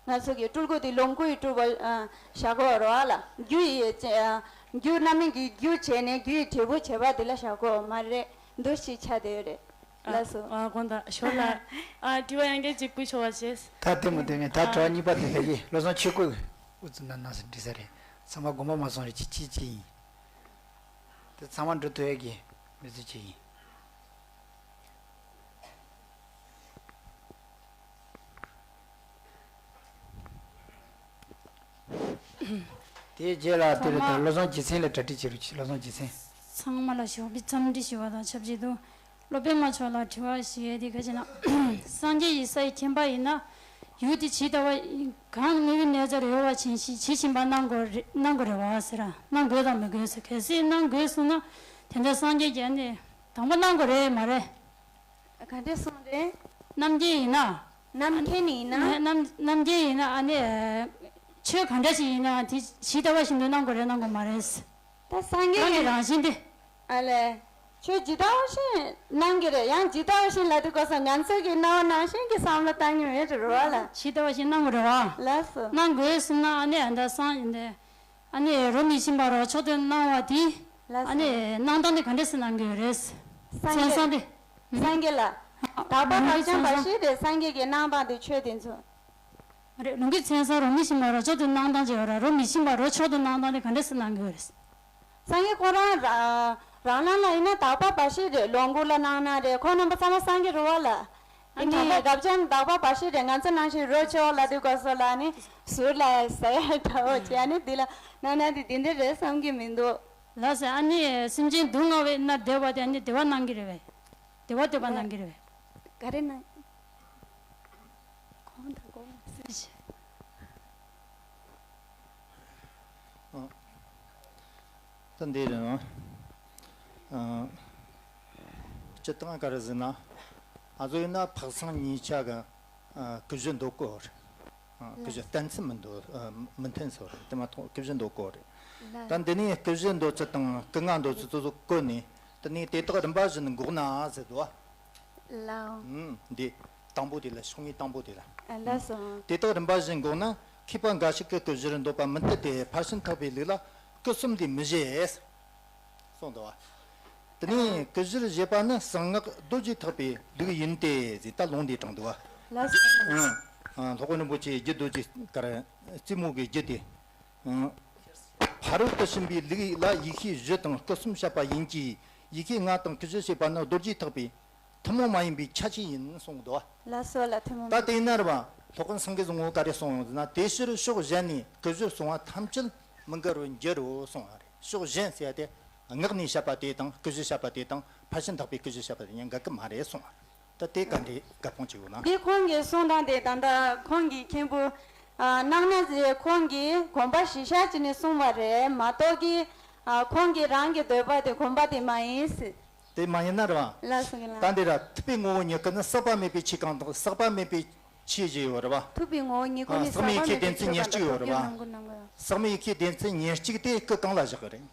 ང་ཚོ་གི་སྤྲུལ་སྐུ་འདི་ལོངས་སྐུ་ཡི་སྤྲུལ་པ་ཨ་བཞག་གོ་རེད་བ་ལ། རྒྱུ་ཡི་ཨ་རྒྱུ་རྣམ་སྨིན་གྱི་རྒྱུ་བྱས་ནས་རྒྱུ་ཡི་འབྲས་བུ་བྱས་པ་འདི་ལ་བཞག་གོ་མ་རེད། འདུ་ཞིག་ཆགས་བསྡད་ཡོད་རེད། ལགས་སོ། ཨ་དགོངས་དག་ཞོར་ལ། ཨ་དྲི་བ་ཡང་བསྐྱར་གཅིག་ཕུལ་ཆོག་པ་བྱས། ད་དེ་མོ་དེ་ངས་ད་དྲི་བ་གཉིས་པ་དེ་ཕ་གི་བློ་བཟང་ཆོས་སྐུ་འུ་ཚོ་ན་ནང་སེ་འདྲི་ས་རེད། ཚང་མ་དགོངས་པ་མ་ཚོམ་རེད། ཅི་ཅི་ཅི་ཡིན། དེ་ཚང་མ་འགྲོ་ཐུབ་ཡས་ཀྱི་མི་ཚེ་ཅི་ཡིན། དེའི་རྗེས་ལ་དེ་རེད། ད་བློ་བཟང་རྒྱལ་མཚན་ལ་གྲ་སྒྲིག་བྱེད་རོགས་གྱིས། བློ་བཟང་རྒྱལ་མཚན། ཚང་མ་ལ་ཞོགས་པའི་འཚམས་འདྲི་ཞུ་བ་དང་ཆབས་ཅིག་ཏུ། སློབ་དཔོན་མ་མཆོག་ལ་དྲི་བ་ཞུ་ཡས་དེ་ག་ཅི་ན། སངས་རྒྱས་ཡིན་ས་ཡི་མཁྱེན་པ་ཡིན་ན། ཡུལ་དེ་ཇི་ལྟ་བ་གང་དངོས་པོའི་གནས་ཚུལ་ཡོད་པ་ཅིག་ཞིག་ཇི་བཞིན་པ་སྣང་དགོས་རེ་སྣང་དགོས་རེད་བ་ཟེར། སྣང་དགོས་དང་མི་དགོས་ཟེར། གལ་སྲིད་སྣང་དགོས་གསུངས་ན། དེ་འདྲ་སངས་རྒྱས་ཀྱིས་ནི་དང་པོ་སྣང་དགོས་རེད་མ་རེད། ག་འདྲས་གསུངས་རེད། རྣམ་མཁྱེན་ཡིན་ན། རྣམ་མཁྱེན་ཡིན་ན། རྣམ་རྣམ་མཁྱེན་ཡིན་ན་ཨ་ནི། ཆོས་ག་འདྲ་ཞིག་ཡིན་ན་དེ་ཇི་ལྟ་བ་བཞིན་དུ་སྣང་དགོས་རེད་སྣང་དགོས་མ་རེད། ད་སངས་རྒྱས་རང་གི་ཀྱི་རང་བཞིན་དེ། ཨ་ལས། ཆོས་ཇི་ལྟ་བ་བཞིན་སྣང་གི་རེད། ཡང་ཇི་ལྟ་བ་བཞིན་ལབ་དུས་སྐབས་སུ་ང་ཚོ་གི་སྣང་བ་ནང་བཞིན་གྱི་བསམ་བློ་བཏང་གི་མེད་རེད་བ་ལ། ཇི་ལྟ་བ་བཞིན་སྣང་དགོས་རེད་བ། ལགས་སོ། སྣང་དགོས་གསུངས་ན་ཨ་ནི་ཨ་ད་སངས་ཡིན་ཏེ། ཨ་ནི་རོ་མི་ཤིང་པ་རོ་མཆོག་ཏུ་སྣང་བ་དེ། ལགས་སོ། ཨ་ནི་སྣང་སྟངས་དེ་ག་འདྲས་སེ་སྣང་གི་ཡོད་རེད། སངས་རྒྱས། མཚན་བཟང་དེ། སངས་རྒྱས་ལ། དག་པ་བག་ཅན་འབའ་ཞིག་རེད། སངས་རྒྱས་ཀྱི་སྣང་སྟངས་དེ་ཆོས་དེ་ཚོ། རེད། ལུང་གི་མཚན་བཟང་རོ་མི་ཤིང་པ་རོ་མཆོག་ཏུ་སྣང་སྟངས་ཅིག་ཡོད་ར། རོ་མི་ཤིང་པ་རོ་མཆོག་ཏུ་སྣང་སྟངས་དེ་ག་འདྲས་སེ་སྣང་གི་ཡོད་རེད། སངས་རྒྱས་ཁོ་རང་རང་རང་སྣང་ལ་ཡིན་ན་དག་པ་འབའ་ཞིག་རེད། ལོངས་སྐུ་ལ་སྣང་ན་རེད། ཁོ་རྣམ་པ་ཚང་མ་སངས་རྒྱས་རེད་བ་ལ། ཨ་ནི་དག་པ་བག་ཅན་དག་པ་འབའ་ཞིག་རེད། ང་ཚོ་ནང་བཞིན་རོ་མཆོག་ལབ་དུས་སྐབས་སུ་ལ་ནི་ཟུར་ལ་ཟ་ཡ་འདྲ་བོ་བྱས། ཨ་ནི་འདི་ལ་སྣང་ན་དེ་འདི་འདྲ་རེད་བསམ་གྱི་མི་འདུག་ལགས་སོ། ཨ་ནི་སེམས་ཅན་སྡུག་བསྔལ་བའི་ནང་བསྡད་པ་དེ་ཨ་ནི་བདེ་བ་སྣང་གི་རེད་པས། བདེ་བ་འདོད་པ་སྣང་གི་རེད་པས། ག་རེ་སྣང་། གོང་དང་གོང་མ་སེ། ཨ། ད་འདི་རེད་ཨ། ཨ། སྤྱིར་བཏང་ག་རེ་ཟེར་ན། ང་ཚོ་ཡིན་ན་འཕགས་སེང་གཉིས་ཆ་གི། ཨ། ཀུན་གཞི་འདོད་དགོས་རེད། ཨ། ཀུན་གཞི་གཏན་ཚིགས་མི་འདོད། ཨ། མི་མཐུན་སོ་རེད། དེ་མ་གཏོགས་ཀུན་གཞི་འདོད་དགོས་རེད། ད་འདི་ནས་ཀུན་གཞི་འདོད་ཚུལ་དང་ཀུན་ལྔ་འདོད་ཚུལ་སོ་སོ་བཀོད་ནས། དེ་ནས་དེ་དག་རིམ་པ་བཞིན་འགོག་ན་ཟེར་དོ། ལའོ། ཨུམ། འདི་དང་པོ་དེ་ལ། ཤོག་ངོས་དང་པོ་དེ་ལ། ཨ། ལགས་སོ། དེ་དག་རིམ་པ་བཞིན་འགོག་ན། མཁས་པ་འགའ་ཞིག་གིས་ཀུན་གཞིར་འདོད་པ་མི་འཐད་དེ། ཕར་ཕྱིན་ཐེག་པའི་ལུགས་ལ་སྐུ་གསུམ་འདི་མི་བཞེད། གསུངས་འདུག་བ། དེ་ནས་ཀུན་གཞིར་བཞེད་པ་ནི་གསང་སྔགས་རྡོ་རྗེ་ཐེག་པའི་ལུགས་ཡིན་ཏེ་ཟེར། ད་ལུང་འདི་དྲངས་འདུག་བ། ལགས་སོ། ཨང་། ཨང་། སློབ་དཔོན་རིན་པོ་ཆེ་རྒྱུད་རྡོ་རྗེ་གར་རྩེ་མོ་གི་རྒྱུད་དེ། ཨང་། ཕ་རོལ་ཏུ་ཕྱིན་པའི་ལུགས་ལ་ཡེ་ཤེས་བཞི་དང་སྐུ་གསུམ་བཤད་པ་ཡིན་གྱི། ཡེ་ཤེས་ལྔ་དང་ཀུན་གཞི་བཤད་པ་ནི་རྡོ་རྗེ་ཐེག་པའི་ཐུན་མོང་མ་ཡིན་པའི་ཁྱད་ཆོས་ཡིན་གསུངས་འདུག་བ། ལགས་སོ་ལ། ཐུན་མོང་། ད་དེ་ཡིན་ན་རེད་བ། སློབ་དཔོན་སེང་གེ་བཟང་པོ་ག་རེ་གསུངས་ཡོད་ཟེར་ན། དེ་ཕྱིར་ཕྱོགས་གཞན་ནས་ཀུན་གཞི་གསུང་བ་ཐམས་ཅད་མི་འགལ་བར་འགྱུར་རོ་གསུངས་པ་རེད། ཕྱོགས་གཞན་ཟེར་ཡ་དེ། སྔགས་ནས་བཤད་པ་དེ་དང་ཀུན་གཞི་བཤད་པ་དེ་དང་ཕར་ཕྱིན་ཐེག་པའི་ཀུན་གཞི་བཤད་པ་དེ་གཉིས་འགལ་གི་མ་རེད་གསུངས་པ། ད་དེ་ག་འདྲའི་དགག་སྤོང་བྱེད་དགོས་ན། འདི་ཁོང་གིས་གསུངས་སྟངས་དེ་ད་ལྟ་ཁོང་གི་མཁན་པོ། ཨ། སྣང་ན་ཟེར་ཁོང་གིས་དགོངས་པ་གཞིར་བཞག་བྱས་ནས་གསུངས་པ་རེད་མ་གཏོགས་ཀྱི། ཨ། ཁོང་གིས་རང་གི་འདོད་པ་དེ་དགོངས་པ་དེ་མ་ཡིན་ཟེར། དེ་མ་ཡིན་ན་རེད་བ། ལགས་སོ་གི་ལགས། ད་འདི་ར་ཐུབ་པའི་ངོ་བོ་ཉིད་སྐུ་ནི། ཟག་པ་མེད་པའི་ཆོས་གང་དག། ཟག་པ་མེད་པའི་ཆོས་བཞི་ཡོད་རེད་བ། ཐུབ་པའི་ངོ་བོ་ཉིད་སྐུ་ནི། ཨ། ཟག་མེད་ཡེ་ཤེས་བདེན་ཚིག་ཉེར་གཅིག་ཡོད་རེད་བ། ཟག་མེད་ཡེ་ཤེས་བདེན་ཚིག་ཉེར་གཅིག་དེ་སྐུ་གང་ལ་བཞག་གི་རེད།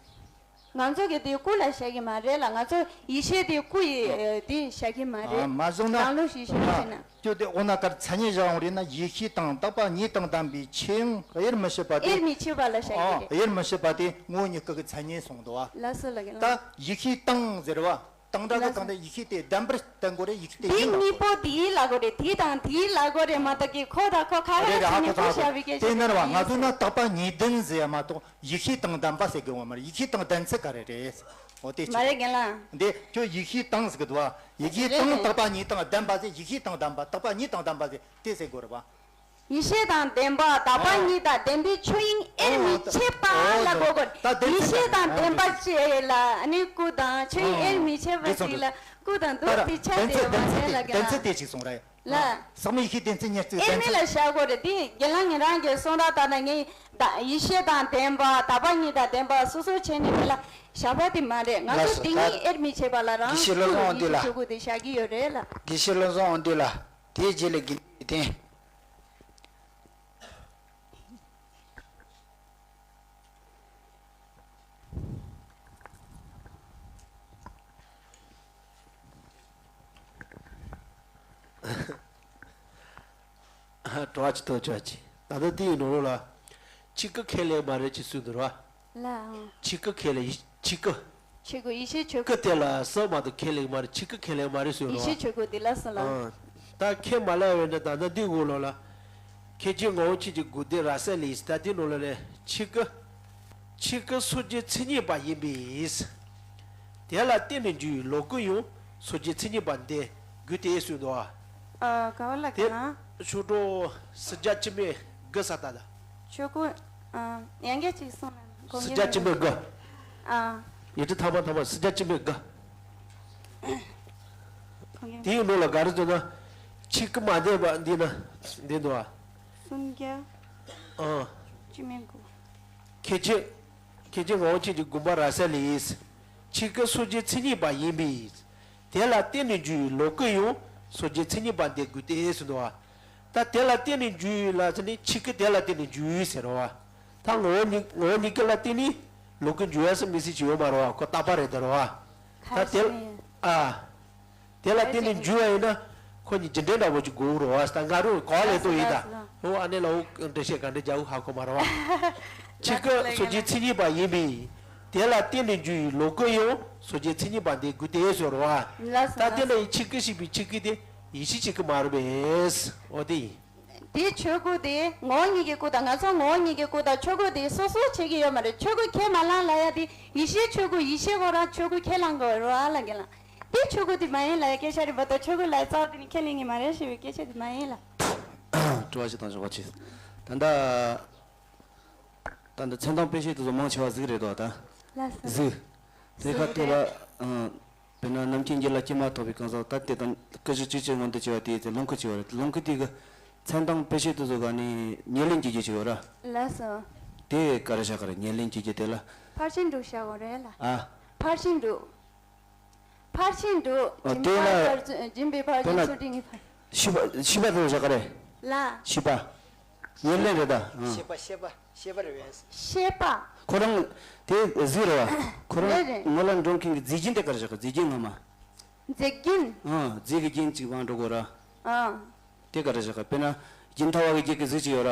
ང་ཚོ་གི་དེ་སྐུ་ལ་བཞག་གི་མ་རེད་ལ། ང་ཚོ་ཡེ་ཤེས་དེ་སྐུ་ཡི་དེ་བཞག་གི་མ་རེད། ཨ། མ་བཞག་ན། རང་ལུགས་ཤིག་བཞག་ཟེར་ན། ཨ། ཁྱོད་དེ་འོ་ན་གར་མཚན་ཉིད་བཞག་ཡོང་རེད་ན། ཡེ་ཤེས་དང་དག་པ་ཉིད་དང་ལྡན་པའི་ཆོས་ཡང་དབྱེར་མི་ཕྱེད་པ་དེ། དབྱེར་མི་ཕྱེད་པ་ལ་བཞག་གི་རེད། ཨ། དབྱེར་མི་ཕྱེད་པ་དེ་ངོ་བོ་ཉིད་སྐུ་གི་མཚན་ཉིད་གསུངས་འདུག་བ། ལགས་སོ་ལགས་ལགས། ད་ཡེ་ཤེས་དང་ཟེར་བ། དང་སྒྲ་གི། ལགས་སོ། དང་དེ་ཡེ་ཤེས་དེ་ལྡན་པར་བསྟན་དགོས་རེད། ཡེ་ཤེས་དེ་དེ་ཡིན་གཉིས་པོ་དེའི་ལ་དགོས་རེད། དེ་དང་དེའི་ལ་དགོས་རེད་མ་གཏོགས་ཀྱི་ཁོ་དང་ཁོ་ཁ་ཁ་རེད་རེད། ཧ་གོ་སོང་། ཧ་གོ་སོང་། དེ་ནི་རེད་བ། ང་ཚོ་ན་དག་པ་ཉིད་ལྡན་ཟེར་ཡ་མ་གཏོགས་ཡེ་ཤེས་དང་ལྡན་པ་ཟེར་དགོས་བ་མ་རེད། ཡེ་ཤེས་དང་ལྡན་ཚུལ་ག་རེ་རེད། འོ་དེ་མ་རེད་རྒན་ལགས། འདི་ཁྱོད་ཡེ་ཤེས་དང་ཟེར་གི་འདུག་བ། ཡེ་ཤེས་དང་རེད། དག་པ་ཉིད་དང་ལྡན་པ་ཟེར། ཡེ་ཤེས་དང་ལྡན་པ། དག་པ་ཉིད་དང་ལྡན་པ་ཟེར་དེ་ཟེར་དགོས་རེད་བ། ཡེ་ཤེས་དང་ལྡན་པ། དག་པ་ཨོ། ཉིད་དང་ལྡན་པའི་ཆོས་དབྱིངས་དབྱེར་མི་ཕྱེད་པ་ལ་གོ་དགོས། ད་ལྡན་ཚུལ། ཡེ་ཤེས་དང་ལྡན་པ་བཅས་ལ་ནི་སྐུ་དང་ཆོས་དབྱིངས་དབྱེར་མི་ཕྱེད་པ་ཅིག་ལ་སྐུ་དང་དུ་དེ་ཆ་དེ་བ་རེད་ལ་རྒན་ལགས། ལྡན་ཚུལ་དེ་ཅིག་གསུངས་རེད། ལ། ཟག་མེད་ཡེ་ཤེས་བདེན་ཚིག་ཉེར་གཅིག་དབྱེར་མེད་ལ་བཞག་དགོས་རེད། དེ་རྒན་ལགས་ངེད་རང་གིས་གསུང་ར་ད་ན་ངས་ད་ཡེ་ཤེས་དང་ལྡན་པ། དག་པ་ཉིད་དང་ལྡན་པ་སོ་སོ་བྱས་ནས་དེ་ལ་བཞག་པ་དེ་མ་རེད། ང་ཚོ་དེ་གཉིས་དབྱེར་མི་ཕྱེད་པ་ལ་རང་དགེ་བཤེས་བློ་བཟང་དབང་འདུས་ལགས། ཆོས་སྐུ་དེ་བཞག་གི་ཡོད་རེད་ལ། དགེ་བཤེས་བློ་བཟང་དབང་འདུས་ལགས། དེའི་རྗེས་ལ་དགེ་འདུན་ཡིད་བརྟན། དྲི་བ་ཅིག་གཏོང་ཆོག་ཅིག་ད་ལྟ་དེའི་ནང་ལོགས་ལ། ཆོས་སྐུ་ཁས་ལེན་མ་རེད་ཅེས་གསུངས་འདུག་ར། ལགས་འོང་། ཆོས་སྐུ་ཁས་ལེན། ཆོས་སྐུ། ཆོས་སྐུ་ཡེ་ཤེས་ཆོས་སྐུ། སྐུ་དེ་ལ་ས་མ་གཏོགས་ཁས་ལེན་མ་རེད། ཆོས་སྐུ་ཁས་ལེན་མ་རེད་ཟེར་རོ། ཡེ་ཤེས་ཆོས་སྐུ་དེ་ལ་སོང་ལ། ཨ། ད་ཁས་མ་ལེན་པའི་འདྲ། ད་ལྟ་འདི་འོག་ལོགས་ལ། མཁན་ཆེན་ངག་དབང་ཆོས་ཀྱི་དགོངས་དོན་རབ་གསལ་ལས། ད་འདི་ནང་ལོགས་ལ་ཆོས་སྐུ། ཆོས་སྐུ་སངས་རྒྱས་མཚན་ཉིད་པ་ཡིན་པས། དེ་ལ་བརྟེན་ནས་འབྱུང་བའི་ལོག་སྐུ་ཡང་སངས་རྒྱས་མཚན་ཉིད་པ་འདི་དགོས་ཏེ་གསུངས་འདུག་ཨ། ཨ། ག་བ་ལ་དེ་ག་ན། ཆོས་གྲོགས་སུམ་བརྒྱ་བཅུ་མེད་དགུ་ས་ད་ལ། ཆོས་སྐུ། ཨ། ཡང་བསྐྱར་ཅིག་གསུངས་ན་གོ་སུམ་བརྒྱ་བཅུ་མེད་དགུ། ཨ། ཡིག་ཚད་ཐ་མ་ཐ་མ་སུམ་བརྒྱ་བཅུ་མེད་དགུ། གོ་ངེས། དེའི་ནང་ལ་ག་རེ་འདུག་ན། ཆོས་སྐུ་མ་ལྡན་པ་འདི་ན་འདི་འདུག་ཨ། སུམ་བརྒྱ་ཨ། བཅུ་མེད་དགུ། མཁན་ཆེན། མཁན་ཆེན་ངག་དབང་ཆོས་ཀྱི་དགོངས་པ་རབ་གསལ་ལས། ཆོས་སྐུ་སངས་རྒྱས་མཚན་ཉིད་པ་ཡིན་པས། དེ་ལ་བརྟེན་ནས་འབྱུང་བའི་ལོག་སྐུ་ཡང་སངས་རྒྱས་མཚན་ཉིད་པ་འདི་དགོས་ཏེ་ཟེར་འདུག་བ། ད་དེ་ལ་བརྟེན་ནས་འབྱུང་བའི་ལ་ཟེར་ནས་ཆོས་སྐུ་དེ་ལ་བརྟེན་ནས་འབྱུང་བའི་ཟེར་རོ་བ། ད་ངོ་བོ་ཉིད་ངོ་བོ་ཉིད་སྐུ་ལ་བརྟེན་ནས་ལོག་སྐུ་འབྱུང་ཡ་ཟེར་མི་སྲིད་ཅིག་ཡོད་མ་རེད་བ། ཁོ་རྟག་པ་རེད་ད་རོ་བ། ད་དེ་ལ་ཨ། དེ་ལ་བརྟེན་ནས་འབྱུང་བ་ཡིན་ན། ཁོ་གཉིས་རྒྱུ་འབྲས་འདྲ་པོ་ཅིག་དགོས་རོ་བ། ད་ང་རང་གོ་བ་ལེན་སྟངས་ཡིན་ད། ཨོ་ཨ་ནེ་ལ་ཨོ་འགྲེལ་བཤད་ག་འདྲ་རྒྱག་དགོས་ཧ་གོ་མ་རེད་བ། ཆོས་སྐུ་སངས་རྒྱས་མཚན་ཉིད་པ་ཡིན་པས། དེ་ལ་བརྟེན་ནས་འབྱུང་བའི་ལོག་སྐུ་ཡང་སངས་རྒྱས་མཚན་ཉིད་པ་འདི་དགོས་ཏེ་ཟེར་རོ་བ། ལགས་སོ། ད་དེ་ལ་ཡི་ཆོས་སྐུ་ཞེས་པའི་ཆོས་སྐུ་དེ་ཡེ་ཤེས་ཆོས་སྐུ་མ་རེད་པས། ཨོ་དེ་ཡིན། དེ་ཆོས་སྐུ་དེ་ངོ་བོ་ཉིད་ཀྱི་སྐུ་དང་། ང་ཚོ་ངོ་བོ་ཉིད་ཀྱི་སྐུ་དང་ཆོས་སྐུ་དེ་སོ་སོ་བྱེད་ཀྱི་ཡོད་མ་རེད། ཆོས་སྐུ་ཁས་མ་བླངས་ལབ་ཡ་དེ་ཡེ་ཤེས་ཆོས་སྐུ། ཡེ་ཤེས་ཁོ་རང་ཆོས་སྐུ་ཁས་བླངས་དགོས་རེད་བ་ལབ་ཀྱི་ལ། དེ་ཆོས་སྐུ་དེ་མ་ཡིན་ལབ་ཡ་སྐད་ཆ་རེད་མ་གཏོགས་ཆོས་སྐུ་ལབ་ཡ་རྩ་བ་དེ་ནས་ཁས་ལེན་གྱི་མ་རེད་ཞེས་པའི་སྐད་ཆ་དེ་མ་ཡིན་ལ། དྲི་བ་ཞིག་བཏང་ཞོག་པ་ཅིག་ད་ལྟ་ད་ལྟ་མཚན་དང་དཔེ་བྱད་དེ་ཚོ་མང་ཆེ་བ་གཟུགས་རེད་དོ། ད་ལགས་སོ། གཟུགས། དེ་ཁ་ཐུག་ལ་ཨང་། དཔེར་ན་རྣམ་མཁྱེན་རྒྱུད་ལ་སྐྱེས་མ་ཐག་པའི་གང་ཟག་ད་དེ་དང་སྐུ་གཞི་གཅིག་གི་མངོན་དུ་བྱས་པ་དེ་དེ་ལོངས་སྐུ་ཅིག་ཡོད་རེད། ལོངས་སྐུ་དེ་གི་མཚན་དང་དཔེ་བྱད་དེ་ཚོ་ག་ནི་ཉེར་ལེན་གྱི་རྒྱུ་ཅིག་ཡོད་ར། ལགས་སོ། དེ་ག་རེ་བྱ་ག་རེ་ཉེར་ལེན་གྱི་རྒྱུ་དེ་ལ། ཕར་ཕྱིན་དྲུག་བྱ་དགོས་རེད་ལ། ཨ། ཕར་ཕྱིན་དྲུག་ཕར་ཕྱིན་དྲུག་ཨ། སྦྱིན་དེ་པ་ལ་ཕར་ཕྱིན། སྦྱིན་པའི་ཕར་དཔེར་ཕྱིན། ན་ཚུལ་ཁྲིམས་ཀྱི་ཕར། ཤེས་པ་ཤེས་པ་དེ་ཚོ་བྱ་ག་རེ། ལ། ཤེས་པ། ཉེར་ལེན་རེད་ད། ཨ། ཤེས་པ་ཤེས་པ་ཤེས་པ་རེད་པས། ཤེས་པ། ཁོ་རང་དེ་གཟུགས་རེད་བ། ཁོ་རང་རེད་རེད། ངོ་ལ་འགྲོ་མཁན་གྱི་རྫས་རྒྱན་དེ་ག་རེ་བྱ་ག་རྫས་རྒྱན་སྔ་མ། རྫས་རྒྱན། ཨ། རྫས་ཀྱི་རྒྱན་གཅིག་དབང་འགྲོ་དགོས་ར། ཨ། དེ་ག་རེ་བྱ་ག་དཔེར་ན་རྒྱུན་མཐའ་བ་གི་རྒྱུད་ཀྱི་གཟུགས་ཅིག་ཡོད་ར།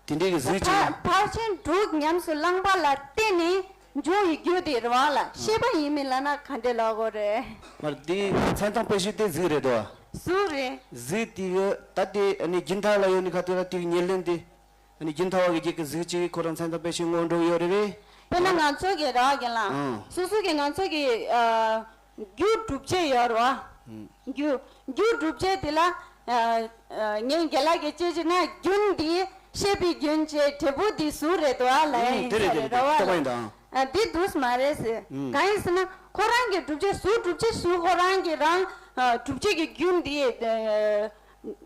དེ་འདྲའི་གི་གཟུགས་ཅིག་ཕར་ཕར་ཕྱིན་དྲུག་ཉམས་སུ་བླངས་པ་ལ་བརྟེན་ནས་འབྱུང་བའི་རྒྱུ་དེ་རེད་བ་ལ། ཤེས་པ་ཡིན་མིན་ལབ་ན་ག་འདྲས་ལབ་དགོས་རེད། མར་དེ་མཚན་དང་དཔེ་བྱད་དེ་གཟུགས་རེད་དོ། གཟུགས་རེད། གཟུགས་དེ་གི་ད་དེ་ཨ་ནི་རྒྱུན་མཐའ་ལ་ཡོད་ནི་ཁ་ཐུག་ལ་དེ་གི་ཉེར་ལེན་དེ། ཨ་ནི་རྒྱུན་མཐའ་བ་གི་རྒྱུད་ཀྱི་གཟུགས་ཅིག་ཁོ་རང་མཚན་དང་དཔེ་བྱད་ངོ་འགྲོ་གི་ཡོད་རེད་པས། དཔེར་ན་ང་ཚོ་གི་ར་རྒན་ལགས། ཨང་། སོ་སོ་གི་ང་ཚོ་གི་ཨ། རྒྱུ་སྒྲུབ་བྱེད་ཡོད་རེད་བ། ཨང་། རྒྱུ། རྒྱུ་སྒྲུབ་བྱེད་དེ་ལ་ཨ། ཨ། ངས་རྒན་ལགས་ཀྱིས་དཔྱད་བྱས་ན་རྒྱུན་འདི་ཤེས་པའི་རྒྱུན་བྱེད་འབྲས་བུ་འདི་གཟུགས་རེད་དོ་ཨ་ལབ་ཨང་། ཡིན་དེ་ས་རེད་དེ་རེད་རེད་བ་རྟོགས་པ་ལ། ཡིན་ད། ཨ། འདི་འདུག་མ་རེད་ཟེར། ཨང་། གང་ཡིན་ཟེར་ན་ཁོ་རང་གི་སྒྲུབ་བྱེད་གཟུགས་སྒྲུབ་བྱེད་གཟུགས་ཁོ་རང་གི་རང་ཨ། སྒྲུབ་བྱེད་ཀྱི་རྒྱུན་འདི་ཨ།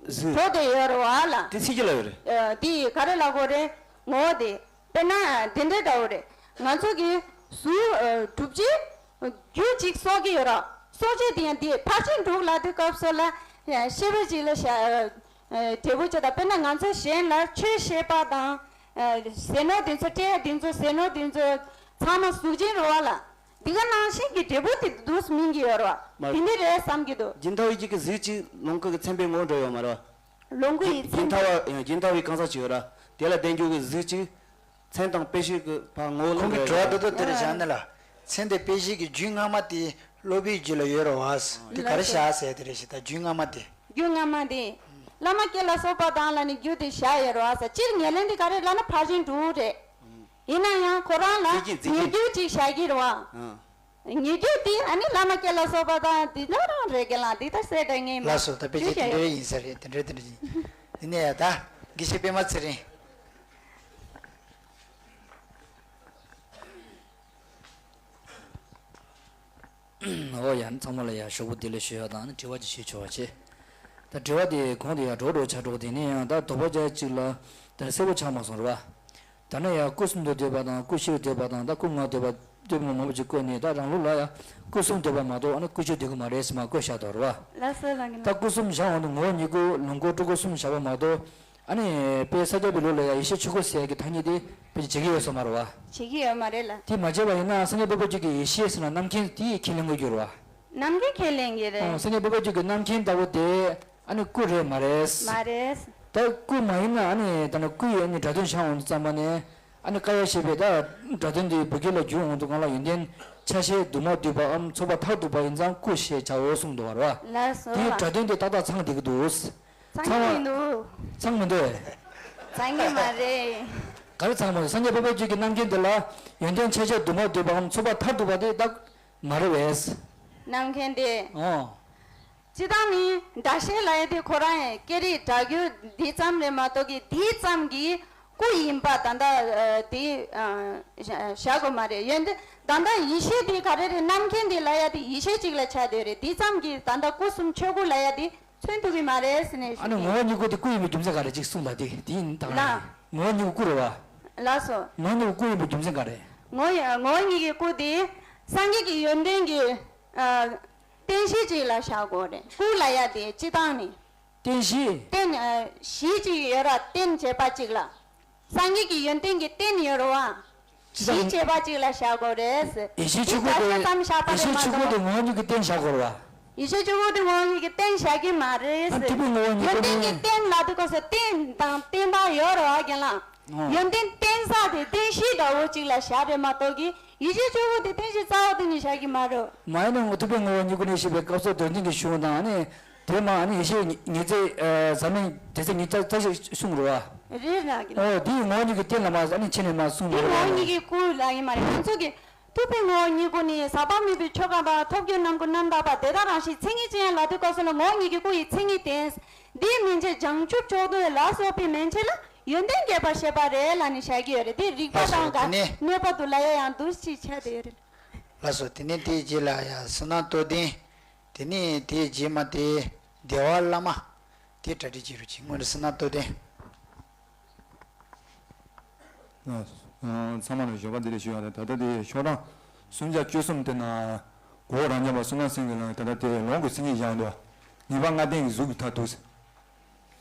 གཟུགས། འགྲོ་བསྡད་ཡོད་རེད་བ་ལ། དེ་ཚིག་གཅིག་ལ་ཡོད་རེད། ཨ། དེ་ག་རེ་ལབ་དགོས་རེད། ངོ་བོ་དེ། དཔེར་ན་དེ་འདྲའི་འདྲ་བོ་རེད། ང་ཚོ་གི་གཟུགས་ཨ། གྲུབ་ཆའི་རྒྱུ་གཅིག་གསོག་གི་ཡོད་རེད། གསོག་བྱེད་དེ་ཡང་དེ་ཕར་ཕྱིན་དྲུག་ལབ་དུས་སྐབས་སུ་ལ་ཡང་ཤེས་པ་གཅིག་ལ་བྱ། ཨ། འབྲས་བུ་གཅིག་དང་། དཔེར་ན་ང་ཚོ་གཞན་ལ་ཆོས་བཤད་པ་དང་། ཨ། ཟས་ནོར་དེ་ཚོ་སྤྲད་ཡ་དེ་ཚོ་ཟས་ནོར་དེ་ཚོ་ཚང་མ་གཟུགས་ཅན་རེད་བ་ལ། འདི་ག་ནང་བཞིན་གྱི་འབྲས་བུ་དེ་འདུག་སྨིན་གྱི་ཡོད་རེད་བ། མ་རེད། དེ་འདྲ་རེད་བསམ་གྱི་འདུག་རྒྱུན་མཐའ་བའི་རྒྱུད་ཀྱི་གཟུགས་གཅིག་ལོངས་སྐུ་གི་མཚན་དཔེ་ངོ་འགྲོ་ཡོད་མ་རེད་བ། ལོངས་སྐུ་ཡི་རྒྱུན་མཚན་མཐའ་བ་རྒྱུན་མཐའ་བའི་གང་ཟག་ཅིག་ཡོད་ར། དེ་ལ་ལྡན་རྒྱུ་གི་གཟུགས་གཅིག་མཚན་དང་དཔེ་བྱད་ཀྱི་ཕར་ངོ་བོ་ལོངས་ཁོང་གི་དྲི་བ་འདི་ལ་ལྟོས་དེ་རེད་བཞག་ནི་ལ། མཚན་དང་དཔེ་བྱད་ཀྱི་རྒྱུན་སྔ་མ་དེ་སློབ་པའི་རྒྱུད་ལ་ཡོད་རེད་བ། དེ་ག་རེ་བྱ་ཟེར་དེ་རེད་ཞེ་ད་རྒྱུན་སྔ་མ་དེ། རྒྱུན་སྔ་མ་དེ། བླ་མ་དཀྱིལ་ལ་སོགས་པ་དང་ལ་ནི་རྒྱུ་དེ་བཞག་ཡོད་རེད་བ་ས། སྤྱིར་ཉེར་ལེན་དེ་ག་རེ་ལབ་ན་ཕར་ཕྱིན་དྲུག་རེད། ཡིན་ན་ཡང་ཁོ་རང་ལ་རྫས་རྒྱན་རྫས་རྒྱན་ཉེ་རྒྱུ་གཅིག་བཞག་གི་རེད་བ། ཨང་། ཉེ་རྒྱུ་དེ་ཨ་ནི་བླ་མ་དཀྱིལ་ལ་སོགས་པ་དང་དེ་འདྲ་རང་རེད་གི་ལ། འདི་ལྟར་གསལ་དྲགས་ངེས་མ། ལགས་སོ། ད་དཔེ་ཆ་དེ་འདྲ་ཡིན་ས་རེད། དེ་འདྲ་དེ་འདྲ་ཡིན། ཡིན་ནའི་ཡ་ད་དགེ་བཤེས་པད་མ་ཚེ་རིང་། ཨོ་ཡ། ཚང་མ་ལ་ཡ་ཞོགས་པ་བདེ་ལེགས་ཞུ་ཡ་དང་ནི་དྲི་བ་ཅིག་ཞུས་ཆོག་པ་བྱེད། ད་དྲི་བ་དེ་གོང་དུ་ཡ་འགྲོ་འགྲོ་ཆགས་འགྲོ་དེ་ནས་ཡང་ད་དོགས་པ་རྒྱག་ཅིག་ལ་ད་གསལ་པོ་ཆགས་མ་སོང་རེད་བ། ད་ནི་ཡང་སྐུ་གསུམ་དུ་འདོད་པ་དང་སྐུ་བཞིར་འདོད་པ་དང་ད་སྐུ་ལྔར་འདོད་པ་འདོད་པ་མང་པོ་ཅིག་བཀོད་ནས་ད་རང་ལུགས་ལ་ཡང་སྐུ་གསུམ་འདོད་པ་མ་གཏོགས་ཨ་ནི་སྐུ་བཞི་འདོད་ཀྱི་མ་རེད་ཟེར་མ་བཀོད་བཞག་འདུག་རེད་བ། ལགས་སོ་ལགས་ངེས། ད་སྐུ་གསུམ་བཞག་འོང་དུས་ངོ་བོ་ཉིད་སྐུ་ལོངས་སྐུ་སྤྲུལ་སྐུ་གསུམ་བཞག་པ་མ་གཏོགས། ཨ་ནི་དཔེ་ས་སྐྱ་པའི་ལུགས་ལ་ཡང་ཡེ་ཤེས་ཆོས་སྐུ་ཟེར་ཡ་གི་ཐ་སྙད་དེ་དཔེ་བྱེད་ཀྱི་ཡོད་ས་མ་རེད་བ། བྱེད་ཀྱི་ཡོད་མ་རེད་ལ། དེ་མ་བྱས་པ་ཡིན་ན་སངས་རྒྱས་འཕགས་པའི་ཆོས་ཀྱི་ཡེ་ཤེས་ཟེར་ན་རྣམ་མཁྱེན་དེ་ཁས་ལེན་དགོས་ཀྱི་རེད་བ། རྣམ་མཁྱེན་ཁས་ལེན་གྱི་རེད། ཨོ། སངས་རྒྱས་འཕགས་པའི་ཆོས་ཀྱི་རྣམ་མཁྱེན་ལྟ་བུ་དེ་ཨ་ནི་སྐུ་རེད་མ་རེད། མ་རེད། ད་སྐུ་མ་ཡིན་ན་ཨ་ནི་ད་ནི་སྐུ་ཡི་ཨ་ནི་སྒྲ་དོན་བྱ་འོང་དུས་ཙམ་པ་ནས། ཨ་ནི་ཀ་ཡ་ཞེས་པའི་ད་སྒྲ་དོན་དེ་བོད་སྐད་ལ་བསྒྱུར་འོང་དུས་སྒང་ལ་ཡོན་ཏན་ཆ་ཤས་དུ་མ་འདུས་པའམ་ཚོགས་པ་མཐར་ཐུག་པ་ཡིན་ཙང་སྐུ་ཞེས་བྱའོ་གསུངས་འདུག་བ་རེད་བ། ལགས་སོ། དེའི་སྒྲ་དོན་དེ་ཏག་ཏག་ཚང་བསྡད་ཀྱི་འདུག་ཚང་གི་མི་འདུག་ཚང་མི་འདུག་ཚང་གི་མ་རེད། ག་རེ་ཚང་མ་རེད། སངས་རྒྱས་འཕགས་པའི་ཆོས་ཀྱི་རྣམ་མཁྱེན་དེ་ལ་ཡོན་ཏན་ཆ་ཤས་དུ་མ་འདུས་པའམ་ཚོགས་པ་མཐར་ཐུག་པ་དེ་ད་མ་རེད་བས། རྣམ་མཁྱེན་དེ། ཨོ། སྤྱིར་བཏང་ནི་སྒྲ་ཤེས་ལབ་ཡ་དེ་ཁོ་རང་ཡང་སྐད་རིགས་སྒྲ་བསྒྱུར་འདི་ཙམ་རེད་མ་གཏོགས་ཀྱི་འདི་ཙམ་གྱི་སྐུ་ཡིན་པ་ད་ལྟ་ཨ་དེ་ཨ་བཞག་བཞག་དགོས་མ་རེད། ཡོན་ཏན་ད་ལྟ་ཡེ་ཤེས་དེ་ག་རེ་རེད། རྣམ་མཁྱེན་དེ་ལབ་ཡ་དེ་ཡེ་ཤེས་གཅིག་ལ་ཆགས་བསྡད་རེད། འདི་ཙམ་གྱི་ད་ལྟ་སྐུ་གསུམ་ཆོས་སྐུ་ལབ་ཡ་དེ་མཚོན་ཐུབ་ཀྱི་མ་རེད་ཟེར་ནས་ཨ་ཞུ་ནི་གི། ངོ་བོ་ཉིད་སྐུ་དེ་སྐུ་ཡིན་པའི་རྒྱུ་མཚན་ག་རེ་གཅིག་གསུངས་ལ་དེ་དེ་ཡིན་དང་། ལགས། ངོ་བོ་ཉིད་སྐུ་རེད་བ། ལགས་སོ། ངོ་བོ་ཉིད་སྐུ་ཡིན་པའི་རྒྱུ་མཚན་ག་རེ། ངོ་ཡ་ངོ་བོ་ཉིད་ཀྱི་སྐུ་དེ་སངས་རྒྱས་ཀྱི་ཡོན་ཏན་གྱི་ཨ་རྟེན་གཞི་གཅིག་ལ་བཞག་དགོས་རེད། སྐུ་ལབ་ཡ་དེ་སྤྱིར་བཏང་ནི། རྟེན་གཞི། རྟེན་ཨ་གཞི་གཅིག་ཡོད་ར། རྟེན་བྱེད་པ་གཅིག་ལ། སངས་རྒྱས་ཀྱི་ཡོན་ཏན་གྱི་རྟེན་ཡོད་ར་བ། གཞི་བྱེད་པ་གཅིག་ལ་བཞག་དགོས་རེད། ཡེ་ཤེས་ཆོས་སྐུ་དེ། ཡེ་ཤེས་ཆོས་སྐུ་དེ་ངོ་བོ་ཉིད་ཀྱི་རྟེན་བཞག་དགོས་ར་བ། ཡེ་ཤེས་ཆོས་སྐུ་དེ་ངོ་བོ་ཉིད་ཀྱི་རྟེན་བཞག་གི་མ་རེད། ཨ་ཐུབ་པའི་ངོ་བོ་ཉིད་ཡོན་ཏན་གྱི་རྟེན་ལབ་དུས་སྐབས་སུ་རྟེན་དང་བརྟེན་པ་ཡོད་རེད་བ་རྒན་ལགས། ཨོ། ཡོན་ཏན་རྟེན་ས་དེ་རྟེན་གཞི་འདྲ་བོ་གཅིག་ལ་བཞག་རེད་མ་གཏོགས་ཀྱི་ཡེ་ཤེས་ཆོས་སྐུ་དེ་རྟེན་གཞི་རྩ་བ་དེ་ནས་བཞག་གི་མ་རེད། མ་ཡིན་ན་ཐུབ་པའི་ངོ་བོ་ཉིད་སྐུ་ནས་ཞེས་པའི་སྐབས་སུ་དོན་ཚན་གྱི་གཞུང་དང་ཨ་ནི་དེ་མ་ཨ་ནི་ཡེ་ཤེས་ཉི་ཉི་ཚེ་ཨ་ཟབ་མོའི་སྡེ་ཚན་ཉི་ཚེ་ཚེ་ཞིག་གསུང་རོགས་ཨ། རེད་ར་གི། ཨོ་དེའི་ངོ་བོ་ཉིད་ཀྱི་རྟེན་ལ་མ་ཨ་ནི་ཕྱི་ནས་མ་གསུང་དེ་རོགས་ངོ་བོ་ཨ། ཉིད་ཀྱི་སྐུ་ལ་ཡིན་མ་རེད། ང་ཚོ་གི་ཐུབ་པའི་ངོ་བོ་ཉིད་སྐུ་ནི་ཟག་པ་མེད་པའི་ཆོས་གང་དག་ཐབས་ཀྱི་རྣམ་ཀུན་རྣམ་དག་པ་དེ་དག་རང་བཞིན་མཚན་ཉིད་ཅན་ལབ་དུས་སྐབས་སུ་ལ་ངོ་བོ་ཉིད་ཀྱི་སྐུ་ཡི་མཚན་ཉིད་ལྡན། འདིའི་མན་ཆད་བྱང་ཆུབ་མཆོག་ཏུ་ལ་སོགས་པའི་མན་ཆད་ལ་ཡོན་ཏན་རྒྱས་པར་བཤད་པ་རེད་ལབ་ནས་བཤད་ཀྱི་ཡོད་རེད། དེ་རིགས་པ་ལགས་སོ། དང་དེ་ནས་གནོད་པ་དུ་ལ་ཡ་ཡང་འདུ་ཤེས་ཆགས་བསྡད་ཡོད་རེད། ལགས་སོ། དེ་ནས་དེའི་རྗེས་ལ་ཡ་བསོད་ནམས་རྟོགས་ལྡན། དེ་ནས་དེའི་རྗེས་མ་དེ་བདེ་བ་བླ་མ། དེ་གྲ་སྒྲིག་བྱེད་རོགས་གྱིས། སྔོན་དུ་བསོད་ནམས་རྟོགས་ལྡན། ཨ། ཚང་མ་ལ་ཞོགས་པ་བདེ་ལེགས་ཞུ་ཡ་རེད། ད་ལྟ་དེ་ཤོག་གྲངས་སུམ་བརྒྱ་བཅུ་གསུམ་དེ་ན་གོ་རང་རྐྱང་པ་བསོད་ནམས་སེང་གེ་ལགས་ད་ལྟ་དེ་ལོངས་སྐུའི་མཚན་ཉིད་བཞག་འདུག་ངེས་པ་ལྔ་ལྡན་གྱི་གཟུགས་ཀྱི་མཐར་ཐུག་ཟེར།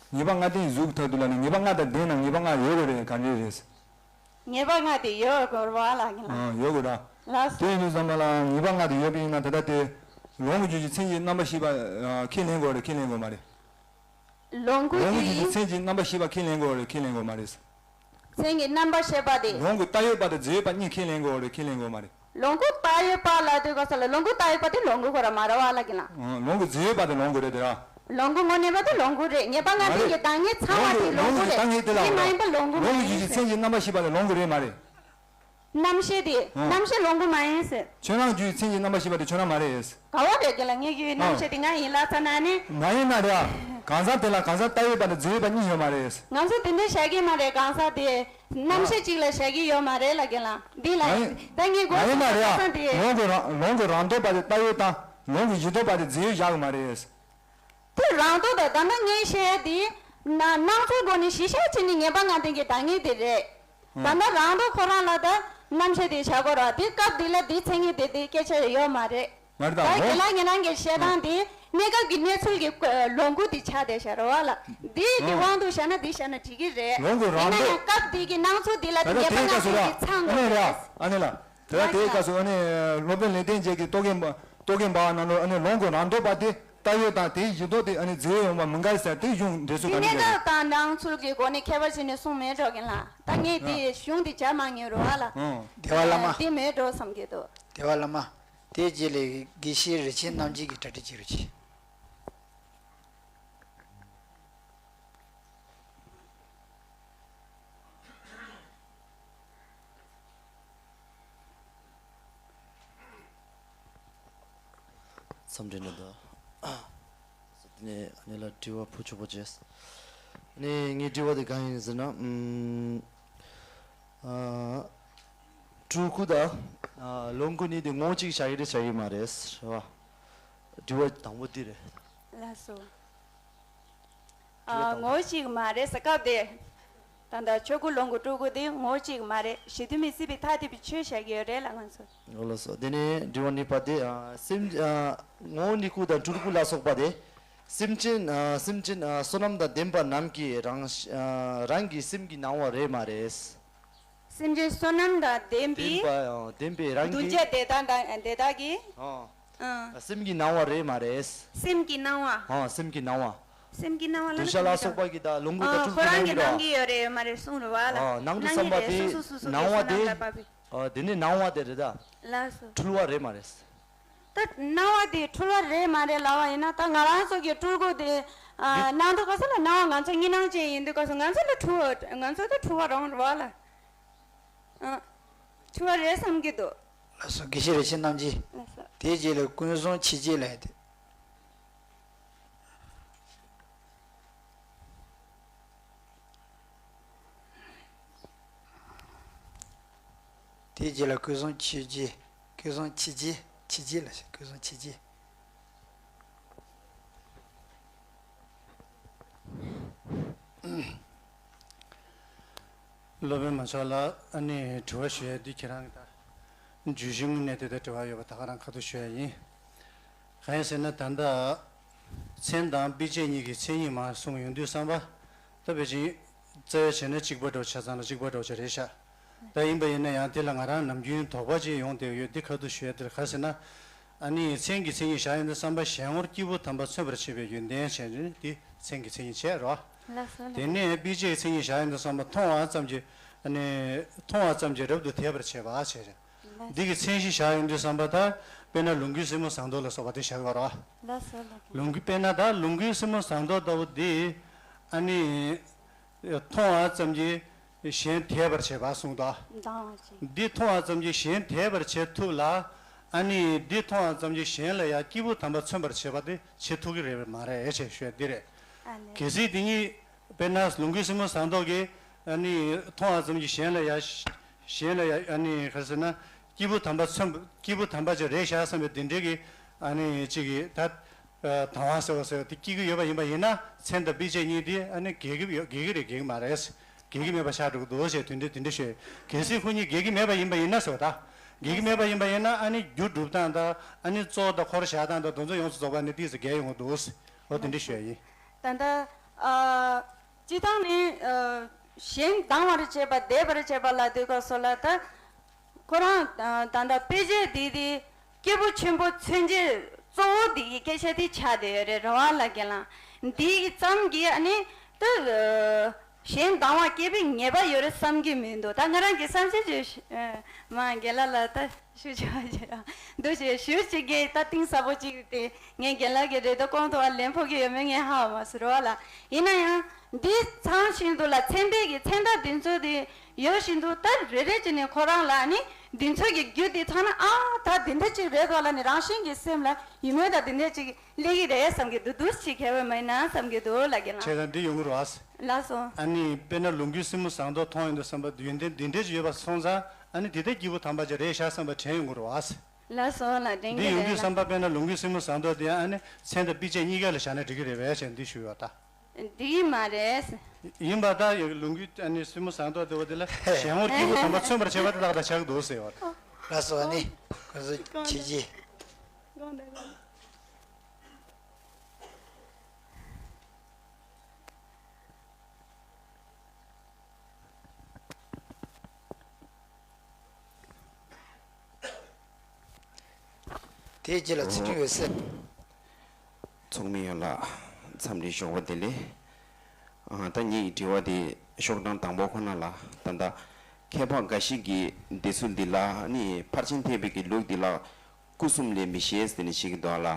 ངེས་པ་ལྔ་ལྡན་གྱི་གཟུགས་ཀྱི་མཐར་ཐུག་ལ་ནི་ངེས་པ་ལྔ་དང་ལྡན་ན་ངེས་པ་ལྔ་ཡོད་དགོས་རེད། ག་འདྲས་རེད་ཟེར། ངེས་པ་ལྔ་དེ་ཡོད་དགོས་རེད་བ་ལགས་ཀྱི་ལགས། ཨ་ཡོད་དགོས་ར། ལགས་སོ། དེ་ཡིན་དུས་ཙམ་པ་ལ་ངེས་པ་ལྔ་དེ་ཡོད་པ་ཡིན་ན་ད་ལྟ་དེ་ལོངས་སྐུ་རྒྱུད་ཀྱི་མཚན་གྱི་རྣམ་པར་ཤེས་པ་ཨ་ཁས་ལེན་དགོས་རེད། ཁས་ལེན་དགོས་མ་རེད། ལོངས་སྐུ་ལོངས་སྐུ་རྒྱུད་ཀྱི་རྒྱུད་མཚན་གྱི་རྣམ་པར་ཤེས་པ་ཁས་ལེན་དགོས་རེད། ཁས་ལེན་དགོས་མ་རེད། མཚན་གྱི་རྣམ་པར་ཤེས་པ་དེ། ལོངས་སྐུ་བཏགས་ཡོད་པ་དང་རྫས་ཡོད་པ་གཉིས་ཁས་ལེན་དགོས་རེད། ཁས་ལེན་དགོས་མ་རེད། ལོངས་སྐུ་བཏགས་ཡོད་པ་ལ་དུས་སྐབས་སུ་ལ་ལོངས་སྐུ་བཏགས་ཡོད་པ་དེ་ལོངས་སྐུ་ཁོ་ར་མ་རེད་བ་ལགས་ཀྱི་ལགས། ཨ་ལོངས་སྐུ་རྫས་ཡོད་པ་དེ་ལོངས་སྐུ་རེད་དེ་ར། ལོངས་སྐུ་དངོས་གནས་པ་དེ་ལོངས་སྐུ་རེད། ངེས་པ་ལྔ་ལྡན་གྱི་བདག་ཉིད་ཚང་བ་དེ་ལོངས་སྐུ་རེད། ལོངས་སྐུ་རྫས་མ་ཡིན་པ་ལོངས་སྐུ་མ་ཡིན་ཟེར། ལོངས་སྐུ་རྒྱུད་ཀྱི་མཚན་གྱི་རྣམ་པར་ཤེས་པ་དེ་ལོངས་སྐུ་རེད་མ་རེད། རྣམ་ཤེས་དེ། ཨ། རྣམ་ཤེས་ལོངས་སྐུ་མ་ཡིན་ཟེར། ཁྱོད་རང་རྒྱུད་ཀྱི་མཚན་གྱི་རྣམ་པར་ཤེས་པ་དེ་ཁྱོད་རང་མ་རེད། ག་བ་རེད་ཀྱི་ལགས། ངེད་ཀྱི་རྣམ་ཤེས་དེ་ང་ཡིན་ལབ་ཚར་ན་ནི། མ་ཡིན་ན་རེད་ཨ། གང་ཟག་དེ་ལ་གང་ཟག་བཏགས་ཡོད་པ་དང་རྫས་ཡོད་པ་གཉིས་ཡོད་མ་རེད། ང་ཚོ་དེ་འདྲ་བཤད་ཀྱི་མ་རེད། གང་ཟག་དེ་རྣམ་ཤེས་གཅིག་ལ་བཤད་ཀྱི་ཡོད་མ་རེད་ལབ་ཀྱི་ལགས། འདི་ལ་མ་ཡིན། ད་ངས་མ་གོ་ཡིན་ན་སོང་རེད་ཨ། ས་དེ། ལོངས་སྐུ་རང་ལོངས་སྐུ་རང་ལྡོག་པ་དེ་བཏགས་ཡོད་དང་ལོངས་སྐུ་གཞི་ལྡོག་པ་དེ་རྫས་ཡོད་བཞག་གི་མ་རེད། དེ་རང་ལྡོག་དང་ད་ལྟ་ངས་བཤད་ཡ་དེ་ན་སྣང་ཚུལ་སྒོ་ནས་གཞི་བཞག་བྱས་ནས་ངེས་པ་ལྔ་ལྡན་གྱི་བདག་ཉིད་དེ་རེད། ད་ལྟ་རང་ལྡོག་ཁོ་རང་ལ་ད་རྣམ་ཤེས་དེ་བཞག་དགོས་ར། དེ་སྐབས་འདི་ལ་དེའི་མཚན་ཉིད་དེ་དེའི་སྐད་ཆ་ཡོད་མ་རེད། མ་རེད་ད་ད་ལོངས་དགེ་ལགས་ཉེ་རང་གི་བཤད་སྟངས་དེ་གནས་སྐབས་ཀྱི་གནས་ཚུལ་གྱི་ལོངས་སྐུ་དེ་ཆགས་བསྡད་ཤག་རེད་བ་ལགས། འདི་དེ་དབང་དུ་བཞག་ན་དེ་བཞག་ན་འགྲིག་གི་རེད། ལོངས་སྐུ་རང་ལྡོག་ཡིན་ན་ཡང་སྐབས་འདི་གི་སྣང་ཚུལ་འདི་ལ་དེ་ངེས་པ་ལྔ་ལྡན་གྱི་ཚང་དགོས་རེད། ཨ་ནི་ལ། དེ་ལ་དེའི་སྐབས་སུ་ཨ་ནི་སློབ་དཔོན་ལེགས་ལྡན་འབྱེད་ཀྱི་རྟོག་གེ་རྟོག་གེ་འབར་བ་ནང་ལོགས་ཨ་ནི་ལོངས་སྐུ་རང་ལྡོག་པ་དེ་བཏགས་ཡོད་དང་དེའི་གཞི་ལྡོག་དེ་ཨ་ནི་རྫས་ཡོད་ཡོང་བ་མི་འགལ་ཟེར་དེ་གཞུང་འགྲེལ་ཚུལ་དེ་ག་ནས་གནས་རེད། སྐབས་དང་སྣང་ཚུལ་གྱི་སྒོ་ནས་ཁྱད་པར་བྱས་ནས་གསུངས་མེད་འགྲོ་གིན་ལ། ད་ངས་དེ་གཞུང་དེ་སྦྱར་མ་ངེས་རོ་ཨ་ལ། ཨང་། དེ་བ་བླ་མ། དེ་མེད་འགྲོ་བསམ་གྱི་འདུག་དེ་བ་བླ་མ། དེ་རྗེས་ལ་དགེ་བཤེས་རིན་ཆེན་རྣམ་རྒྱལ་གྱིས་གྲ་སྒྲིག་བྱེད་རོགས་གྱིས། འཚམས་འདྲི་ནི་དང་། དེ་ནས་ཨ་ནེ་ལ་དྲི་བ་ཕུལ་ཆོག་པ་བྱས། ཨ་ནེ་ངའི་དྲི་བ་དེ་གང་ཡིན་ཟེར་ན། ཨ། སྤྲུལ་སྐུ་དང་། ཨ། ལོངས་སྐུ་གཉིས་དེ་ངོ་བོ་གཅིག་བྱ་ཡི་རེད་བྱ་ཡི་མ་རེད་ཟེར་བ། དྲི་བ་དང་པོ་འདི་རེད། ལགས་སོ། ཨ། ངོ་བོ་གཅིག་མ་རེད་ཟེར་སྐབས་དེ། ད་ལྟ་ཆོས་སྐུ་ལོངས་སྐུ་སྤྲུལ་སྐུ་དེ་ངོ་བོ་གཅིག་མ་རེད། གཞི་མཐུན་མི་སྲིད་པའི་ཐ་དད་པའི་ཆོས་བྱ་གི་ཡོད་རེད་ལ་ང་ཚོ། ཨོ་ལགས་སོ། དེ་ནས་དྲི་བ་གཉིས་པ་དེ། ཨ། སེམས། ཨ། ངོ་བོ་ཉིད་སྐུ་དང་སྤྲུལ་སྐུ་ལ་སོགས་པ་དེ། སེམས་ཅན། ཨ། སེམས་ཅན། ཨ། བསོད་ནམས་དང་ལྡན་པ་རྣམས་ཀྱི་རང་། ཨ། རང་གི་སེམས་ཀྱི་སྣང་བ་རེད་མ་རེད། སེམས་ཅན་བསོད་ནམས་དང་ལྡན་པའི། ལྡན་པ། ཨ། ལྡན་པའི་རང་གི། འདུ་བྱེད་དེ་དག་དང་དེ་དག་གི། ཨ། ཨ། སེམས་ཀྱི་སྣང་བ་རེད་མ་རེད། སེམས་ཀྱི་སྣང་བ། ཨ། སེམས་ཀྱི་སྣང་བ། སེམས་ཀྱི་སྣང་བ་ལ་གདུལ་བྱ་ལ་སོགས་པ་གི་ད་ལོངས་སྐུ་ཨ་ད་ཁོ་རང་གི་སྣང་གི་ཡོད་རེད་ཡོད་མ་རེད་གསུངས་རེད་བ་ལ། ཨ་ནང་དུ་སྣང་བསམ་གི་པ་རེད། དེ་སོ་སོ་སོ་སོ་སྣང་བ་གི་བསོད་ནམས་དེ་ལ་བབས་པའི། ཨ་དེ་ནི་སྣང་བ་དེ་རེད་ད། ལགས་སོ། འཁྲུལ་བ་རེད་མ་རེད། ད་སྣང་བ་དེ་འཁྲུལ་བ་རེད་མ་རེད་ལབ་པ་ཡིན་ན་ད་ང་རང་ཚོ་གི་སྤྲུལ་སྐུ་དེ་ཨ་འདི་སྣང་དུས་ག་ས་ལ་སྣང་བ་ང་ཚོ་གཉིས་སྣང་ཅན་ཡིན་དུས་ག་ས་ང་ཚོ་ལ་འཁྲུལ་བ་ང་ཚོ་ད་འཁྲུལ་བ་རང་རེད་བ་ལ། ཨ། འཁྲུལ་བ་རེད་བསམ་གྱི་འདུག་ལགས་སོ། དགེ་བཤེས་རིན་ཆེན་རྣམ་རྒྱལ། ལགས་སོ། དེའི་རྗེས་ལ་ཀུན་བཟང་ཆོས་རྒྱལ་ལགས་ཏེ། དེའི་རྗེས་ལ་ཀུན་བཟང་ཆོས་རྒྱལ། ཀུན་བཟང་ཆོས་རྒྱལ། ཆོས་རྒྱལ་ལགས་ཀུན་བཟང་ཆོས་རྒྱལ། སློབ་དཔོན་མ་ཆོག་ལ་ཨ་ནི་དྲི་བ་ཞུ་ཡ་འདི་ཁྱེད་རང་གི་ད་བརྗོད་གཞི་དངོས་གནས་དེ་ལྟར་དྲི་བ་ཡོད་པ་ད་ག་རང་ཁ་ཐུག་ཞུ་ཡ་ཡིན། གང་ཡིན་ཟེར་ན་ད་ལྟ་མཚན་དང་དཔེ་བྱད་གཉིས་ཀྱི་མཚན་ཉིད་མར་གསུངས་ཡོང་དུས་བསམ་པ་ད་དཔེ་ཅིག་རྩ་བའི་བྱས་ན་གཅིག་པ་འདྲ་བོ་ཆ་ཚང་ལ་གཅིག་པ་འདྲ་བོ་ཆ་རེད་ཤག་ད་ཡིན་པ་ཡིན་ན་ཡང་དེ་ལ་ང་རང་ནམ་རྒྱུན་དོགས་པ་ཅིག་ཡོང་བསྡད་ཡོད་འདི་ཁ་ཐུག་ཞུ་ཡ་དེར་ག་ཟེར་ན། ཨ་ནི་མཚན་གྱི་མཚན་ཉིད་བཞག་ཡོང་དུས་བསམ་པ་གཞན་ངོར་སྐྱེས་བུ་དམ་པ་མཚོན་པར་བྱེད་པའི་ཡོན་ཏན་བྱས་ནས་འདི་མཚན་གྱི་མཚན་ཉིད་བྱས་རོ། ལགས་སོ་ལགས། དེ་ནས་དཔེ་བྱད་ཀྱི་མཚན་ཉིད་བཞག་ཡོང་དུས་བསམ་པ་མཐོང་བ་ཙམ་གྱིས་ཨ་ནི་མཐོང་བ་ཙམ་གྱིས་རབ་ཏུ་དད་པར་བྱེད་པ་བྱས་རེད། ལགས་སོ། འདི་གི་མཚན་གཞི་བཞག་ཡོང་དུས་བསམ་པ་ད་དཔེར་ན་ལོངས་སྐུའི་སེན་མོ་ཟངས་མདོག་ལ་སོགས་པ་དེ་བཞག་གི་ཡོད་རོ། ལགས་སོ་ལགས། ལོངས་སྐུ་དཔེར་ན་ད་ལོངས་སྐུའི་སེན་མོ་ཟངས་མདོག་ལྟ་བུ་འདི་ཨ་ནི། མཐོང་བ་ཙམ་གྱིས་གཞན་དད་པར་བྱེད་པ་གསུངས་དོ། འདང་བ་ཅན། འདི་མཐོང་བ་ཙམ་གྱིས་གཞན་དད་པར་བྱེད་ཐུབ་ལ། ཨ་ནི་འདི་མཐོང་བ་ཙམ་གྱིས་གཞན་ལ་ཡང་སྐྱེས་བུ་དམ་པ་མཚོན་པར་བྱེད་པ་དེ་བྱེད་ཐུབ་ཀྱི་རེད་མ་རེད་ཅེས་ཞུ་ཡ་འདི་རེད། ཨ་ལས། གལ་སྲིད་འདི་ཉིད་དཔེར་ན་ལོངས་སྐུའི་སེན་མོ་ཟངས་མདོག་གིས་ཨ་ནི་མཐོང་བ་ཙམ་གྱིས་གཞན་ལ་ཡང་གཞན་ལ་ཡང་ཨ་ནི་ག་རེ་ཟེར་ན་སྐྱེས་བུ་དམ་པ་མཚོན་སྐྱེས་བུ་དམ་པ་ཅིག་རེད་ཤག་བསམ་པའི་འདི་འདྲའི་གི་ཨ་ནི་ཅིག་གི་ད། དང་བ་ཟེར་བ་ཟེར་བ་དེ་སྐྱེ་གི་ཡོད་པ་ཡིན་པ་ཡིན་ན་མཚན་དང་དཔེ་བྱད་གཉིས་དེ་ཨ་ནི་འགལ་གྱི་ཡོད་འགལ་གྱི་རེད་འགལ་གྱི་མ་རེད། འགལ་གྱི་མེད་པ་ཆགས་འགྲོ་གི་འདུག་ཅེས་དེ་འདྲ་དེ་འདྲ་ཤོད། གལ་སྲིད་ཁོ་གཉིས་འགལ་གྱི་མེད་པ་ཡིན་པ་ཡིན་ན་ཟེར་བ་ད། འགལ་གྱི་མེད་པ་ཡིན་པ་ཡིན་ན་ཨ་ནི་རྒྱུ་སྒྲུབ་སྟངས་དང་ཨ་ནི་གཙོ་བོ་དང་འཁོར་བཞག་སྟངས་དང་དེ་ཚོ་ཡོངས་སུ་རྫོགས་པ་ནི་ཏིས་སུ་འགལ་ཡོང་གི་འདུག་འོ་དེ་འདྲ་ཤོད་ཡིན། ད་ལྟ་ཨ། སྤྱིར་བཏང་ནི་ཨ། གཞན་སྡང་བར་བྱེད་པ་དད་པར་བྱེད་པ་ལ་དུས་སྐབས་སུ་ལ་ད། ཁོ་རང་ད་ལྟ་དཔེ་བྱད་འདི་དེ་སྐྱེས་བུ་ཆེན་པོ་མཚོན་བྱེད་གཙོ་བོ་འདི་ཡི་སྐད་ཆ་དེ་ཆགས་བསྡད་ཡོད་རེད་རེད་བ་ལ་རྒན་ལགས། འདི་ཡི་ཙམ་གྱིས་ཨ་ནི་ད་གཞན་སྡང་བ་སྐྱེ་བའི་ངེས་པ་ཡོད་རེད་བསམ་གྱི་མི་འདུག་ད་ང་རང་གི་བསམ་ཤེས་ཀྱི་མ་རྒན་ལགས་ལ་ད་ཞུ་ཆོག་ཅེས་འདུག་ཅེས་ཞུ་ཅིག་གི་ད་གཏིང་ཟབ་པོ་ཅིག་དེ་ངས་རྒན་ལགས་ཀྱི་རེ་ལྟོ་སྐོང་ཐུབ་པ་ལན་ཕོག་གི་ཡོད་མེད་ངས་ཧ་བ་མ་ཟེར་བ་ལ་ཡིན་ན་ཡང་། འདི་ཚང་བཞིན་དུ་ལ་མཚན་དཔེ་གི་མཚན་རྟགས་འདི་ཚོ་དེ་ཡོད་བཞིན་དུ་ད་རེ་རེ་བྱས་ནས་ཁོ་རང་ལ་ནི་འདི་ཚོ་གི་རྒྱུ་དེ་ཚང་ན་ཨ་ད་འདི་འདྲ་ཅིག་རེད་དོ་ལ་ནི་རང་བཞིན་གྱི་སེམས་ལ་ཡིད་སྨོན་དང་འདི་འདྲ་ཅིག་སླེབས་ཀྱི་རེད་བསམ་གྱི་འདུག་འདུག་ཅིག་ཁྱད་པར་མ་ཡིན་ན་བསམ་གྱི་འདུག་ལ་རྒན་ལགས། བྱས་ཙང་འདི་ཡོང་གི་རེད་བ། ལགས་སོ། ཨ་ནི་དཔེར་ན་ལོངས་སྐུའི་སེན་མོ་ཟངས་མདོག་མཐོང་ཡོང་དུས་བསམ་པ་ཡོན་ཏན་འདི་འདྲ་ཅིག་ཡོད་པ་སོང་ཙང་ཨ་ནི་འདི་ལྟར་སྐྱེས་བུ་དམ་པ་ཅིག་རེད་ཤག་བསམ་པ་དྲན་ཡོང་གི་རེད་བ། ལགས་སོ་ལ་དྲན་གྱི་འདི་ཡོང་རེད་དུས་ལ། བསམ་པ་དཔེར་ན་ལོངས་སྐུའི་སེན་མོ་ཟངས་མདོག་དེ་ཡང་ཨ་ནི་མཚན་དང་དཔེ་བྱད་གཉིས་ཀ་ལ་བཞག་ན་འགྲིག་གི་རེད་པས་ཞེས་འདི་ཞུས་ཡོད་ད། འགྲིག་གི་མ་རེད། ཡིན་པ་ད་ཡང་ལོངས་སྐུའི་ཨ་ནི་སེན་མོ་ཟངས་མདོག་དེ་བ་དེ་ལ་གཞན་ངོར་སྐྱེས་བུ་དམ་པ་མཚོན་པར་བྱེད་པ་དེ་ལག་བསྟར་བྱ་གི་འདུག་ཟེར་བ། ལགས་སོ་ཨ་ནི་ཁོ་ཚོ་ཁྱེད་ཀྱིས། དེའི་རྗེས་ལ་ཚིག་འབྲི་འོད་ཟེར། ཚོགས་མི་ཡོངས་ལ་འཚམས་འདྲི་ཞོགས་པ་བདེ་ལེགས། ཨ་ད་ངེད་ཀྱི་དྲི་བ་དེ་ཤོག་གྲངས་དང་པོ་ཁོ་ན་ལ་ད་ལྟ་མཁས་པ་འགའ་ཞིག་གིས་འདི་ཚུལ་འདི་ལ་ནི་ཕར་ཕྱིན་ཐེག་པའི་གི་ལུགས་འདི་ལ་སྐུ་གསུམ་ལས་མི་བཞེད་ཟེར་ནས་བཤད་ཀྱི་འདུག་ལ།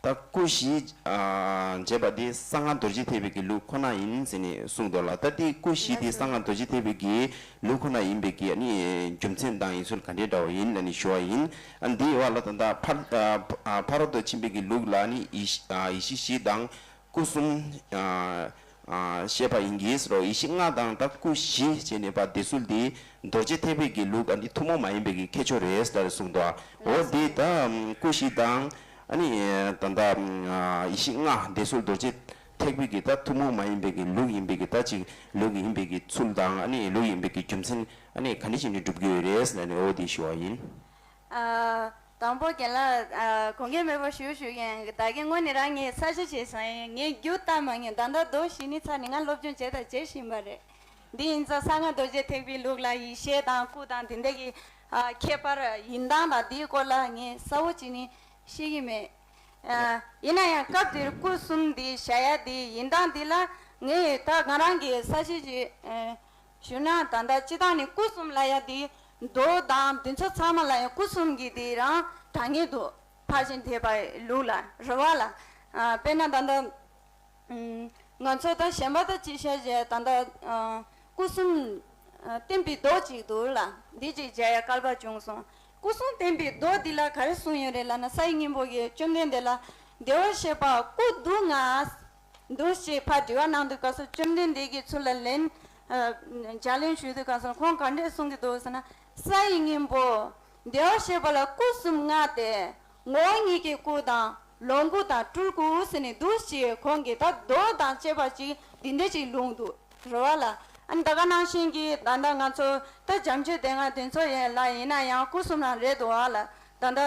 ད་སྐུ་བཞི་ཨ་བྱས་པ་དེ་གསང་སྔགས་རྡོ་རྗེ་ཐེག་པའི་གི་ལུགས་ཁོ་ན་ཡིན་ཟེར་ནས་གསུངས་འདུག་ལ། ད་དེ་སྐུ་བཞི་དེ་གསང་སྔགས་རྡོ་རྗེ་ཐེག་པའི་གི་ལུགས་ཁོ་ན་ཡིན་པའི་གི་ཨ་ནི་རྒྱུ་མཚན་དང་ཡིན་ཚུལ་ག་འདྲའི་འདྲ་བ་ཡིན་ལ་ནི་ཞུ་བ་ཡིན། ཨ་འདི་བ་ལ་ད་ལྟ་ཕར་ཨ་ཕ་རོལ་ཏུ་ཕྱིན་པའི་གི་ལུགས་ལ་ནི་ཡེ་ཤེས་ཨ་ཡེ་ཤེས་བཞི་དང་སྐུ་གསུམ་ཨ་ཨ་བཤད་པ་ཡིན་གྱི་ཟེར་རོ། ཡེ་ཤེས་ལྔ་དང་ད་སྐུ་བཞི་བྱས་ནས་པ་དེ་ཚུལ་འདི་རྡོ་རྗེ་ཐེག་པའི་གི་ལུགས་ཨ་འདི་ཐུན་མོང་མ་ཡིན་པའི་གི་ཁྱད་ཆོས་རེད་ཟེར་གསུངས་འདུག་འོ་འདི་ད་སྐུ་བཞི་དང་ཨ་ནི་ད་ད་ཡེ་ཤེས་ལྔ་དེ་ཚུལ་རྡོ་རྗེ་ཐེག་པའི་གི་ད་ཐུན་མོང་མ་ཡིན་པའི་གི་ལུགས་ཡིན་པའི་གི་ད་ཅིག་ལུགས་ཡིན་པའི་གི་ཚུལ་དང་ཨ་ནི་ལུགས་ཡིན་པའི་གི་རྒྱུ་མཚན་ཨ་ནི་ག་འདྲ་བྱས་ནས་སྒྲུབ་ཀྱི་ཡོད་རེད་ཟེར་ནས་འོ་འདི་ཞུ་བ་ཡིན། ཨ། དང་པོ་རྒན་ལགས་ཨ་དགོངས་འགལ་མེད་པར་ཞུ་ཞུ་ཡིན། ད་གིན་དངོས་གནས་རང་ངས་གསལ་བཤད་བྱས་སོང་ཡིན། ངས་རྒྱུ་བལྟ་མ་ངེས་ད་ལྟ་མདོ་ཞིག་ནི་ཚར་ནས་ང་སློབ་སྦྱོང་བྱས་དང་བྱེད་བཞིན་པ་རེད། འདི་ཡིན་ཙང་གསང་སྔགས་རྡོ་རྗེ་ཐེག་པའི་ལུགས་ལ་ཡེ་ཤེས་དང་སྐུ་དང་དེ་འདྲ་གི་ཨ་ཁྱད་པར་ཡིན་སྟངས་དང་འདིའི་སྐོར་ལ་ངས་གསལ་བོ་བྱས་ནས་ཤེས་ཀྱི་མེད། ཨ། ཡིན་ན་ཡང་སྐབས་དེར་སྐུ་གསུམ་འདི་བཞག་ཡ་འདི་ཡིན་སྟངས་འདི་ལ་ངས་ད་ང་རང་གི་ས་བཤད་ཅིག་ཨ། ཞུ་ན་ད་ལྟ་སྤྱི་བཏང་ནས་སྐུ་གསུམ་ལབ་ཡ་འདི་མདོ་དང་འདི་ཚོ་ཚང་མ་ལ་ཡང་སྐུ་གསུམ་གྱི་འདི་རང་གྲགས་ངེས་འདུག་ཕར་ཕྱིན་དེ་བར་ལུགས་ལ་རེད་བ་ལ། ཨ། དཔེར་ན་ད་ལྟ་ཨུམ། ང་ཚོ་ད་གཞན་པ་ད་ཅི་བྱས་བྱས་ད་ལྟ་ཨ། སྐུ་གསུམ་ཨ། བསྟན་པའི་མདོ་ཅིག་འདུག་ལ། འདི་ཅིག་མཇལ་ཡ་སྐལ་པ་བྱུང་སོང་། སྐུ་གསུམ་བསྟན་པའི་མདོ་འདི་ལ་ག་རེ་གསུངས་ཡོད་རེད་ལབ་ན། ས་ཡི་སྙིང་པོ་གི་བཅོམ་ལྡན་འདས་ལ་བདེ་བར་གཤེགས་པ་སྐུ་འདུག་ག་འདུག་ཅེས་ཕར་དྲི་བ་གནང་དུས་སྐབས་སུ་བཅོམ་ལྡན་འདས་ཀྱིས་ཚུར་ལ་ལན་ཨ། ལྗགས་ལན་ཞུ་དུས་སྐབས་སུ་ཁོང་ག་འདྲས་གསུང་གི་འདུག་ཟེར་ན། ས་ཡི་སྙིང་པོ་བདེ་བར་གཤེགས་པ་ལ་སྐུ་གསུམ་མངའ་སྟེ། ངོ་བོ་ཉིད་ཀྱི་སྐུ་དང་ལོངས་སྐུ་དང་སྤྲུལ་སྐུ་ཟེར་ནས་འདུག་ཅེས་ཁོང་གིས་ད་མདོ་དང་བཅས་པ་ཅིག་འདི་འདྲས་ཅིག་ལུང་འདུག་རེད་བ་ལ། ཨ་ནི་ད་ག་ནང་བཞིན་གྱི་ད་ལྟ་ང་ཚོ་ད་བྱམས་ཆོས་སྡེ་ལྔ་དེ་ཚོ་ཡན་ལ་ཡིན་ན་ཡང་སྐུ་གསུམ་རང་རེད་འདུག་བ་ལ། ད་ལྟ་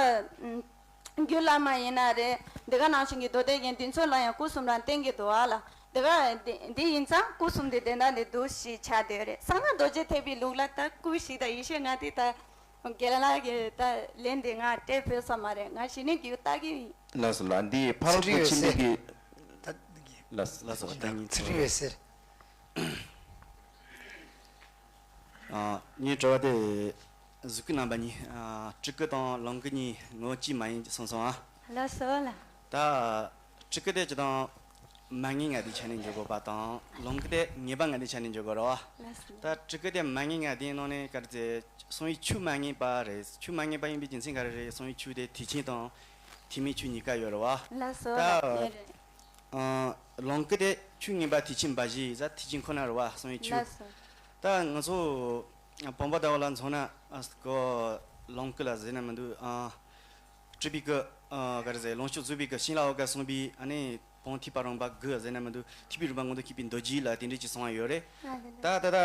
རྒྱུད་བླ་མ་ཡིན་ན་རེད། འདི་ག་ནང་བཞིན་གྱི་མདོ་སྡེ་རྒྱན་དེ་ཚོ་ལ་ཡང་སྐུ་གསུམ་རང་བསྟན་གྱི་འདུག་བ་ལ། འདི་ག་འདི་འདི་ཡིན་ཙང་སྐུ་གསུམ་དེ་དེ་འདྲ་འདི་འདུག་ཞེས་བྱ་དེ་རེད། གསང་སྔགས་རྡོ་རྗེ་ཐེག་པའི་ལུགས་ལ་ད་སྐུ་བཞི་དང་ཡེ་ཤེས་ལྔ་དེ་ད། རྒན་ལགས་ཀྱིས་ད་ལན་དེ་ང་སྤྲད་ཕོད་ས་མ་རེད། ང་གཞི་ནས་རྒྱུགས་ལྟ་གི་ཡིན། ལགས་སོ་ལགས། འདི་ཕ་རོལ་པོ་ཆེན་པོའི་གི། ད་ལགས་སོ་ལགས་སོ། ད་ངས་ཚིག་རིང་བས་ཟེར། ཨ། ངའི་དྲི་བ་དེ་གཟུགས་སྐུ་རྣམ་པ་གཉིས། ཨ། སྤྲུལ་སྐུ་དང་ལོངས་སྐུ་གཉིས་ངོ་བོ་གཅིག་མ་ཡིན་གསུངས་སོང་ཨ། ལགས་སོ་ལགས། ད་སྤྲུལ་སྐུ་དེ་སྤྱིར་བཏང་མ་ངེས་ངེས་དེ་ཆ་ནས་འཇོག་དགོས་པ་དང་། ལོངས་སྐུ་དེ་ངེས་པ་ངེས་དེ་ཆ་ནས་འཇོག་དགོས་རེད་བ། ལགས་སོ། ད་སྤྲུལ་སྐུ་དེ་མ་ངེས་ངེས་དེའི་ནང་ནས་ག་རེ་ཟེར། གསང་བའི་ཆོས་མ་ངེས་པ་རེད། ཆོས་མ་ངེས་པ་ཡིན་པའི་རྒྱུ་མཚན་ག་རེ་རེད། གསང་བའི་ཆོས་དེ་ཐེག་ཆེན་དང་ཐེག་དམན་ཆོས་གཉིས་ཀ་ཡོད་རེད་བ། ལགས་སོ། ད་ལགས་རེད། ཨ། ལོངས་སྐུ་དེ་ཆོས་ངེས་པ་ཐེག་ཆེན་འབའ་ཞིག་ཟེར་ཐེག་ཆེན་ཁོ་ན་རེད་བ། གསང་བའི་ཆོས། ལགས་སོ། ད་ང་ཚོ་བོད་པ་ལྟ་བུ་ལ་མཚོན་ན། ཨ། ཀོ་ལོངས་སྐུ་ལ་ཟེར་ན་མི་འདུག་ཨ། སྤྲུལ་པའི་སྐུ། ཨ། ག་རེ་ཟེར། ལོངས་སྤྱོད་རྫོགས་པའི་སྐུ། བྱིན་རླབས་འོད་གསལ་གསུངས་པའི། ཨ་ནི་བོན་ཐེག་པ་རམ་པ་དགུ་ཟེར་ན་མི་འདུག་ཐེག་པའི་རིམ་པ་མངོན་དུ་གྱུར་པའི་མདོ་རྒྱུད་ལ་དེ་འདྲ་ཅིག་གསུངས་ཡ་ཡོད་རེད། ཨ། ལགས་རེད། ད་ད་ད་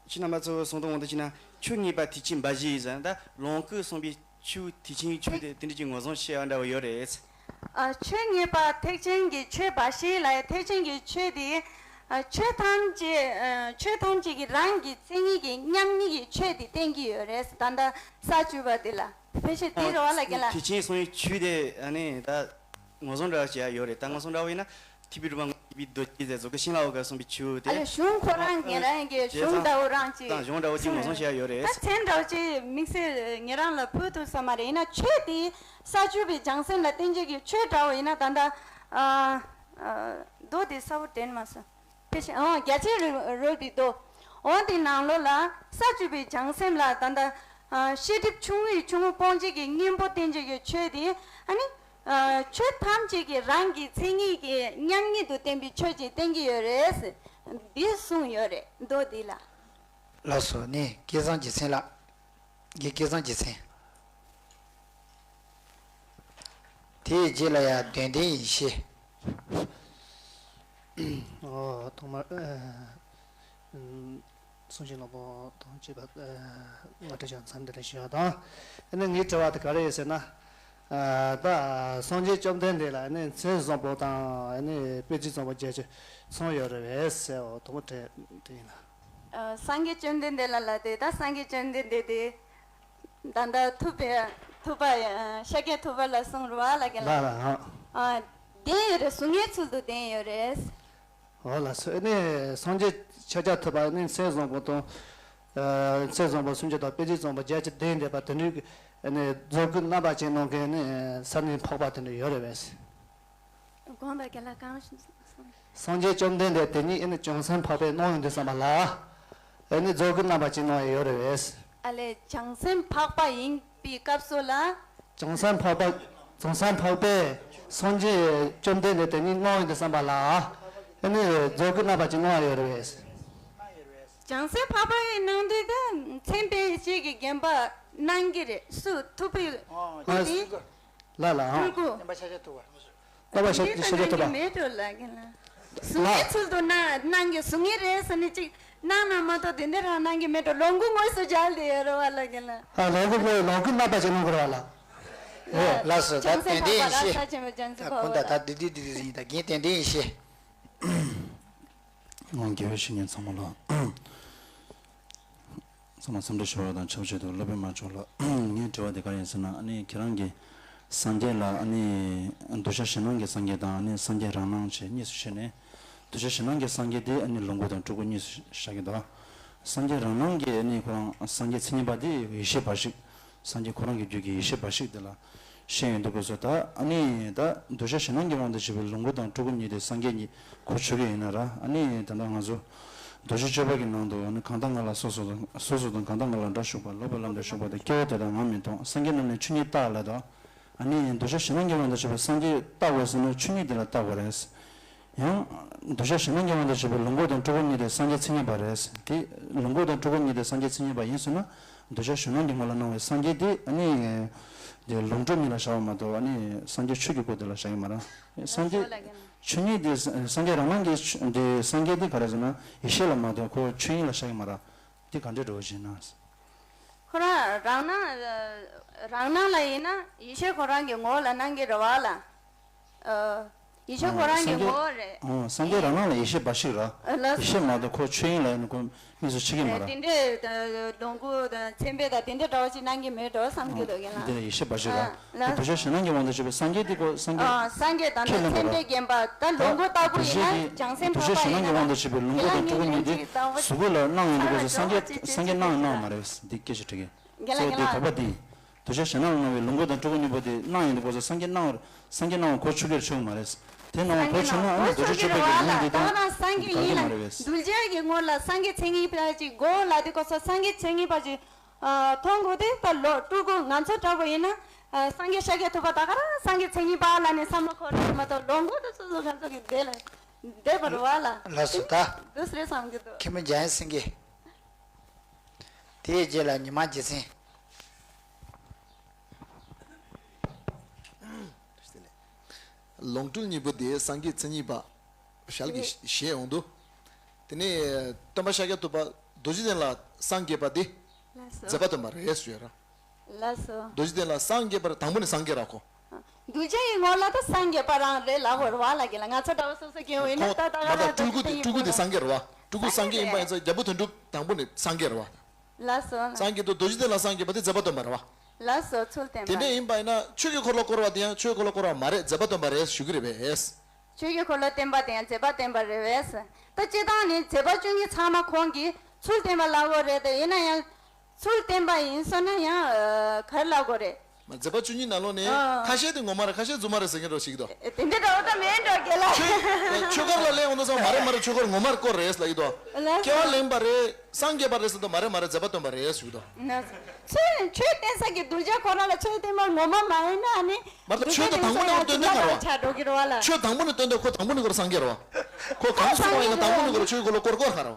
ཁྱེད་རྣམ་པ་ཚོ་གསུང་སྟངས་འོང་དུ་ཕྱིན་ན། ཆོས་ངེས་པ་ཐེག་ཆེན་འབའ་ཞིག་ཟེར། ད་ལོངས་སྐུ་གསུངས་པའི་ཆོས་ཐེག་ཆེན་ཆོས་དེ་དེ་འདྲ་ཅིག་ངོས་བཟུང་བྱེད་ཡ་འདྲ་བོ་ཡོད་རེད། ཨ། ཆོས་ངེས་པ་ཐེག་ཆེན་གྱི་ཆོས་འབའ་ཞིག་ལ་ཡ། ཐེག་ཆེན་གྱི་ཆོས་དེ། ཨ། ཆོས་ཐམས་ཅད། ཨ། ཆོས་ཐམས་ཅད་ཀྱི་རང་གི་མཚན་ཉིད་ཀྱི་མཉམ་ཉིད་ཀྱི་ཆོས་དེ་བསྟན་གྱི་ཡོད་རེད། ད་ལྟ་ས་བཅུ་པ་དེ་ལ། ཕལ་ཆེར་དེ་རེད་བ་ལ། རྒན་ལགས། ཐེག་ཆེན་གསུངས་པའི་ཆོས་དེ་ཨ་ནི་ད་ངོས་བཟུང་འདྲ་བ་བྱེད་ཡ་ཡོད་རེད། ད་ངོས་བཟུང་འདྲ་བོ་ཡིན་ན། ཐེག་པའི་རིམ་པ་མངོན་དུ་གྱུར་པའི་མདོ་རྒྱུད་ཟེར། རྫོགས་སྐུ་བྱིན་རླབས་འོད་གསལ་གསུངས་པའི་ཆོས་དེ། ཨ་ལས་གཞུང་ཁོ་རང་ཨ་ཉན་རང་གི་གཞུང་ལྟ་བུ་རང་ཅིག་དང་གཞུང་འདྲ་བོ་ཅིག་ངོས་བཟུང་བྱེད་ཡ་ཡོད་རེད། ད་མཚན་འདྲ་བོ་ཅིག་དམིགས་བསལ་ཉན་རང་ལ་ཕུལ་ཐུབ་ས་མ་རེད། ཡིན་ན་ཆོས་དེ་ས་བཅུ་པའི་བྱང་སེམས་ལ་བརྟེན་བྱེད་ཀྱི་ཆོས་འདྲ་བོ་ཡིན་ན། ད་ལྟ་ཨ་ཨ་མདོ་དེ་གསལ་པོ་དྲན་མ་སོང་། ཕལ་ཆེར་ཨང་རྒྱ་ཆེར་རོལ་པའི་མདོ། འོ་དེ་ནང་ལོགས་ལ་ས་བཅུ་པའི་བྱང་སེམས་ལ་ད་ལྟ་ཨ་ཤེས་སྒྲིབ་ཆུང་ངུའི་ཆུང་ངུ་སྤོང་བྱེད་ཀྱི་གཉེན་པོ་བསྟེན་བྱེད་ཀྱི་ཆོས་དེ། ཨ་ནི་ཨ་ཆོས་ཐམས་ཅད་ཀྱི་རང་གི་མཚན་ཉིད་ཀྱི་མཉམ་ཉིད་དུ་བསྟན་པའི་ཆོས་ཅིག་བསྟན་གྱི་ཡོད་རེད། འདི་གསུངས་ཡོད་རེད་མདོ་འདི་ལ། ལགས་སོ། ནི་སྐལ་བཟང་རྗེ་མཚན་ལགས། རྒན་སྐལ་བཟང་རྗེ་མཚན། དེའི་རྗེས་ལ་ཡང་དོན་ལྡན་ཡེ་ཤེས། ཨོ། ཐོག་མར་ཨ་གསུང་བཤད་ནོར་བུ་དང་བཅས་པ་ཨ་བཀའ་དྲིན་ཆེ་མཚམས་འདིར་ཞུ་བ་དང་། ཨ་ནི་ངའི་དྲི་བ་དེ་ག་རེ་ཡོད་ཟེར་ན། ཨ་ད་སངས་རྒྱས་བཅོམ་ལྡན་འདས་ལ་ཨ་ནི་མཚན་བཟང་པོ་དང་ཨ་ནི་དཔེ་བྱད་བཟང་པོ་བརྒྱད་ཅུ་ཚང་ཡོད་རེད་པས་ཟེར། འོ་དང་པོ་དེ་དེ་ཡིན་ན། ཨ་སངས་རྒྱས་བཅོམ་ལྡན་འདས་ལ་ལ་དེ་ད་སངས་རྒྱས་བཅོམ་ལྡན་འདས་དེ་ད་ལྟ་ཐུབ་པའི་ཐུབ་པ་ཨ་ཤཱཀྱ་ཐུབ་པ་ལ་གསུངས་རེད་པ་ལ། རྒན་ལགས། ལགས་ལགས། ཨ་བདེན་ཡོད་རེད། གཟུགས་བརྙན་ཚུལ་དུ་བསྟན་ཡོད་རེད། འོ་ལགས་སོ། ཨ་ནི་སངས་རྒྱས་ཤཱཀྱ་ཐུབ་པ་ནི་མཚན་བཟང་པོ་དང་། ཨ་མཚན་བཟང་པོ་སུམ་ཅུ་དང་དཔེ་བྱད་བཟང་པོ་བརྒྱད་ཅུ་ལྡན་བསྡད་པ་དེ་འདྲའི་ཨ་ནི་རྫོགས་སྐུ་རྣམ་པ་ཅན་ནང་གི་ནི་ས་ནི་འཕགས་པ་དེ་འདྲ་ཡོད་རེད་པས། དགོངས་དག་རྒན་ལགས། གང་གསུངས། སངས་རྒྱས་བཅོམ་ལྡན་འདས་དེ་ཉིད་ཨ་ནི་བྱང་སེམས་འཕགས་པས་གནང་ཡོང་དུས་ཙམ་པ་ལ། ཨ་ནི་རྫོགས་སྐུ་རྣམ་པ་ཅན་གནང་ཡོད་རེད་པས། ཨ་ལས་བྱང་སེམས་འཕགས་པ་ཡིན་པའི་སྐབས་སུ་ལ། བྱང་སེམས་འཕགས་པ། བྱང་སེམས་འཕགས་པས་སངས་རྒྱས་བཅོམ་ལྡན་འདས་དེ་ཉིད་གནང་ཡོང་དུས་ཙམ་པ་ལ། ཨ་ནི་རྫོགས་སྐུ་རྣམ་པ་ཅན་གནང་ཡོད་རེད་པས། བྱང་སེམས་འཕགས་པ་ཡིས་གནང་དུས་ད་མཚན་དཔེ་བྱད་ཀྱི་བརྒྱན་པ་གནང་གི་རེད། སུ། ཐུབ་པའི་སྐུ་དེ། ལགས་ལགས། ཨང་། སྤྲུལ་སྐུ། བསྟན་པ་ཤཱཀྱ་ཐུབ་པ། བསྟན་པ་ཤཱཀྱ་ཐུབ་པ། མེད་འགྲོ་ལ་རྒན་ལགས། གཟུགས་བརྙན་ཚུལ་དུ་གནང་གནང་གི། གཟུགས་བརྙན་རེད་ཟེར་ནས་ཅིག་གནང་ན་མ་གཏོགས་དེ་འདྲ་རང་གནང་གི་མེད་འགྲོ། ལོངས་སྐུ་དངོས་སུ་མཇལ་བསྡད་ཡོད་རེད་པ་ལ་རྒན་ལགས། ཨ་ལོངས་སྐུ་དངོས། ལོངས་སྐུ་རྣམ་པ་ཅན་གནང་དགོས་རེད་པ་ལ། ཨེ་ལགས་སོ། ད་བྱང་སེམས་དོན་ལྡན་ཡེ་ཤེས། ད་ཁོང་ད་ད་འདི་འདི་འདི་འདི་ཡིན། ད་རྒན་དོན་ལྡན་ཡེ་ཤེས། ཨང་། དགེ་བའི་བཤེས་གཉེན་ཚང་མ་ལ། ཚང་མ་འཚམས་འདྲི་ཞུ་བ་དང་ཆབས་ཅིག་ཏུ་སློབ་དཔོན་མ་མཆོག་ལ་ངའི་དྲི་བ་དེ་ག་རེ་ཡིན་ཟེར་ན། ཨ་ནི་ཁྱེད་རང་གིས་ སངས་རྒྱས་ལ་ཨ་ནི་གདུལ་བྱ་གཞན་སྣང་གི་སངས་རྒྱས་དང་ཨ་ནི་སངས་རྒྱས་རང་སྣང་བྱས་གཉིས་སུ་ཕྱེ་ནས། གདུལ་བྱ་གཞན་སྣང་གི་སངས་རྒྱས་དེ་ཨ་ནི་ལོངས་སྐུ་དང་སྤྲུལ་སྐུ་གཉིས་སུ་བཞག་གི་འདུག། སངས་རྒྱས་རང་སྣང་གི་ཨ་ནི་ཁོ་རང་སངས་རྒྱས་མཚན་ཉིད་པ་དེ་ཡེ་ཤེས་འབའ་ཞིག། སངས་རྒྱས་ཁོ་རང་གི་རྒྱུད་ཀྱི་ཡེ་ཤེས་འབའ་ཞིག་དེ་ལ་བཤད་ཡོང་དུས་སྐབས་སུ། ད་ཨ་ནི་ད་གདུལ་བྱ་གཞན་སྣང་གི་དབང་དུ་བྱས་པའི་ལོངས་སྐུ་དང་སྤྲུལ་སྐུ་གཉིས་དེ་སངས་རྒྱས་གཉིས་གོ་ཆོད་ཀྱི་ཡིན་ན་ར། ཨ་ནི་ད་ལྟ་ང་ཚོ་རྡོ་རྗེ་གཅོད་པ་གི་ནང་དུ་ཨ་ནི་གང་དག་ང་ལ་སོ་སོ་དང་སོ་སོ་དང་གང་དག་ང་ལ་འདྲ་ཞུགས་པ། ལོག་པའི་ལམ་དུ་ཞུགས་པ་དང་། སྐྱེ་བོ་དེ་དག་ངར་མི་མཐོང་། སངས་རྒྱས་རྣམས་ནི་ཆོས་ཉིད་རྟག་ལ་དང་། ཨ་ནི་གདུལ་བྱ་གཞན་སྣང་གི་དབང་དུ་བྱས་པའི་སངས་རྒྱས་རྟག་པ་ཟེར་ན་ཆོས་ཉིད་དེ་ལ་རྟག་པ་རེད། ཡང་གདུལ་བྱ་གཞན་སྣང་གི་དབང་དུ་བྱས་པའི་ལོངས་སྐུ་དང་སྤྲུལ་སྐུ་གཉིས་དེ་སངས་རྒྱས་མཚན་ཉིད་པ་རེད། དེ་ལོངས་སྐུ་དང་སྤྲུལ་སྐུ་གཉིས་དེ་སངས་རྒྱས་མཚན་ཉིད་པ་ཡིན་ཟེར་ན། གདུལ་བྱ་གཞན་སྣང་གི་ངོ་ལ་སྣང་བའི་སངས་རྒྱས་དེ་ཨ་ནི་དེ་ལོངས་སྤྲུལ་གཉིས་ལ་བཞག་པ་མ་གཏོགས། ཨ་ནི་སངས་རྒྱས་ཆོས་ཀྱི་སྐུ་དེ་ལ་བཞག་གི་མ་རེད། སངས་རྒྱས་ཆོས་ཉིད་དེ་སངས་རྒྱས་རང་སྣང་གི་དེ་སངས་རྒྱས་དེ་ག་རེ་ཟེར་ན་ཡེ་ཤེས་ལ་མ་གཏོགས་ཁོ་ཆོས་དབྱིངས་ལ་བཞག་གི་མ་རེད། དེ་ག་འདྲའི་འགྲོ་བ་ཞིག་ན། ཁོ་རང་རང་སྣང་རང་སྣང་ལ་ཡིན་ན་ཡེ་ཤེས་ཁོ་རང་གི་ངོ་ལ་སྣང་གི་རེད་བ་ལ། ཨ། ཡེ་ཤེས་ཁོ་རང་གི་ངོ་བོ་རེད། ཨ། སངས་རྒྱས་རང་སྣང་ལ་ཡེ་ཤེས་འབའ་ཞིག་ར། ཨ་ལགས་སོ། ཡེ་ཤེས་མ་གཏོགས་ཁོ་ཆོས་དབྱིངས་ལ་ཡིན་ན་ཁོ་དམིགས་སུ་ཆགས་ཀྱི་མ་རེད། དེ་འདྲའི་ལོངས་སྐུ་དང་མཚན་དཔེ་དང་དེ་འདྲའི་འདྲ་བ་ཞིག་སྣང་གི་མེད་འགྲོ་བསམ་གྱི་འདུག་ཡིན་ལ། འདི་ལ་ཡེ་ཤེས་འབའ་ཞིག་ར། ཨ་ལགས་སོ། གདུལ་བྱ་གཞན་སྣང་གི་དབང་དུ་བྱས་པའི་སངས་རྒྱས་དེ་ཁོ་སངས་རྒྱས། ཨ། སངས་རྒྱས་དང་ནི་མཚན་དཔེ་བརྒྱན་པ་དང་ལོངས་སྐུ་ལྟ་བུ་ཡིན་ན་བྱང་སེམས་འཕགས་པ་ཡིན་ན་ལ། དེ་བཞིན་གྱི་གདུལ་བྱ་གཞན་སྣང་གི་དབང་དུ་བྱས་པའི་ལོངས་སྐུ་དང་སྤྲུལ་སྐུ་གཉིས་དེ་གཟུགས་སྐུ་ལ་སྣང་ཡོང་དུས་སྐབས་སུ་སངས་རྒྱས་སངས་རྒྱས་སྣང་སྣང་མ་རེད། འདི་སྐད་ཆ་དྲིས་ཀྱི། རྒན་ལགས། རྒན་ལགས། སོ་དེ་དོགས་པ་དེ། གདུལ་བྱ་གཞན་སྣང་ལ་སྣང་བའི་ལོངས་སྐུ་དང་སྤྲུལ་སྐུ་གཉིས་པོ་དེ་སྣང་ཡོང་དུས་སྐབས་སུ་སངས་རྒྱས་སྣང་སངས་རྒྱས་སྣང་བ་གོ་ཆོད་ཀྱི་ཆོད་མ་རེད། དེ་སྣང་བ་གོ་ཆོད་ན་ཨ་ནི་རྡོ་རྗེ་གཅོད་པའི་གི་ལུང་འདི་དང་ད་ང་སངས་རྒྱས་ཡིན་ན་འགལ་གྱི་མ་རེད་པས། གདུལ་བྱ་གི་ངོ་ལ་སངས་རྒྱས་མཚན་ཉིད་པ་ཅིག་གོ་ལ་དེ་སྐབས་སུ་སངས་རྒྱས་མཚན་ཉིད་པ་ཅིག་ཨ། མཐོང་དགོས་དེ་ལྟར་ལོ་སྤྲུལ་སྐུ་ང་ཚོ་འདྲ་པོ་ཡིན་ན། ཨ། སངས་རྒྱས་ཤཱཀྱ་ཐུབ་པ་ད་ག་རང་སངས་རྒྱས་མཚན་ཉིད་པ་ལ་ནི་བསམ་བློ་འཁོར་རེད་མ་གཏོགས་ལོངས་སྐུ་དེ་སོ་སོ་ང་ཚོ་གི་བསྡད་ལ་བསྡད་པ་རེད་བ་ལ། ལགས་སོ་ད། འདུག་སེ་རེད་བསམ་གྱི་འདུག་མཁན་པོ་འཇམ་དབྱངས་སེང་གེ། དེའི་རྗེས་ལ་ཉི་མ་རྗེ་བཙུན། ལོངས་སྤྲུལ་གཉིས་པོ་དེ་སངས་རྒྱས་མཚན་ཉིད་པ། ཞལ་གྱིས་བཞེས་ཡོང་དུས། དེ་ནས་སྟོན་པ་ཤཱཀྱ་ཐུབ་པ་རྡོ་རྗེ་གདན་ལ་སངས་རྒྱས་པ་དེ། ལགས་སོ། མཛད་པ་སྟོན་པ་རེད་ཞུ་ཡ་ར། ལགས་སོ། རྡོ་རྗེ་གདན་ལ་སངས་རྒྱས་པར་དང་པོ་ནས་སངས་རྒྱས་ར་ཁོ། གདུལ་བྱ་ཡི་ངོ་ལ་ད་སངས་རྒྱས་པ་རང་རེད་ལབ་དགོས་རེད་བ་ལ་གི་ལ་ང་ཚོ་འདྲ་བ་སོ་སོ་སྐྱེ་བོ་ཡིན་ན་ད་ད་ག་རང་རྡོ་རྗེ་གདན་གྱི་སྤྲུལ་སྐུ་དེ་སྤྲུལ་སྐུ་དེ་སངས་རྒྱས་རེད་བ། སྤྲུལ་སྐུ་སངས་རྒྱས་ཡིན་པ་ཡིན་ཙང་རྒྱལ་པོ་དོན་གྲུབ་དང་པོ་ནས་སངས་རྒྱས་རེད་བ། ལགས་སོ། སངས་རྒྱས་དུས་རྡོ་རྗེ་གདན་ལ་སངས་རྒྱས་པ་དེ་མཛད་པ་སྟོན་པ་རེད་བ། ལགས་སོ་ཚུལ་བསྟན་པ། དེ་འདྲ་ཡིན་པ་ཡིན་ན་ཆོས་ཀྱི་འཁོར་ལོ་བསྐོར་བ་དེ་ཡང་ཆོས་འཁོར་ལོ་བསྐོར་བ་མ་རེད་མཛད་པ་སྟོན་པ་རེད་ཞུ་གི་རེད་པས། ཆོས་ཀྱི་འཁོར་ལོ་བསྟན་པ་དེ་ཡང་མཛད་པ་བསྟན་པ་རེད་པས། ད་སྤྱིར་བཏང་ནི་མཛད་པ་བཅུ་གཉིས་ཚང་མ་ཁོང་གིས་ཚུལ་བསྟན་པ་ལབ་དགོས་རེད་དེ་ཡིན་ན་ཡང་། ཚུལ་བསྟན་པ་ཡིན་སོང་ན་ཡང་ག་རེ་ལབ་དགོས་རེད། མཛད་པ་བཅུ་གཉིས་ནང་ལོགས་ནས་ཨ། ཁ་ཤས་དེ་ངོ་མ་རེད་ཁ་ཤས་རྫུན་མ་རེད་ཟེར་མཁན་འདྲ་ཞིག་འདུག་དེ་འདྲ་འདྲ་བོ་ད་མེད་འགྲོ་རྒན་ལགས། ཆོས་ཆོས་སྐོར་ལ་གླེང་འོང་དུས་ཙང་མ་རེད་མ་རེད་ཆོས་སྐོར་ངོ་མར་སྐོར་རེད་ལབ་ཀྱི་འདུག་ལགས་སོ། སྐྱེ་བ་ལེན་པ་རེད་སངས་རྒྱས་པ་རེད་ཟེར་དུས་མ་རེད་མ་རེད་མཛད་པ་སྟོན་པ་རེད་ཞུ་གི་འདུག་ལགས་སོ། ཚུལ་ཆོས་བསྟན་ས་གི་གདུལ་བྱ་ཁོ་རང་ལ་ཆོས་བསྟན་པ་ངོ་མ་མ་ཡིན་ན་ཨ་ནི། མ་གཏོགས་ཆོས་དང་དང་པོ་ནས་སྟོན་དོན་ག་རེད་བ། ཆགས་འགྲོ་གི་རེད་བ་ལ། ཆོས་དང་པོ་ནས་སྟོན་དོན་ཁོ་དང་པོ་ནས་ཁོ་རང་སངས་རྒྱས་རེད་བ། ཁོ་གང་སོང་བ་ཡིན་ན་དང་པོ་ནས་ཁོ་རང་ཆོས་སྐོར་ལ་སྐོར་སྐོར་ག་རེད་བ།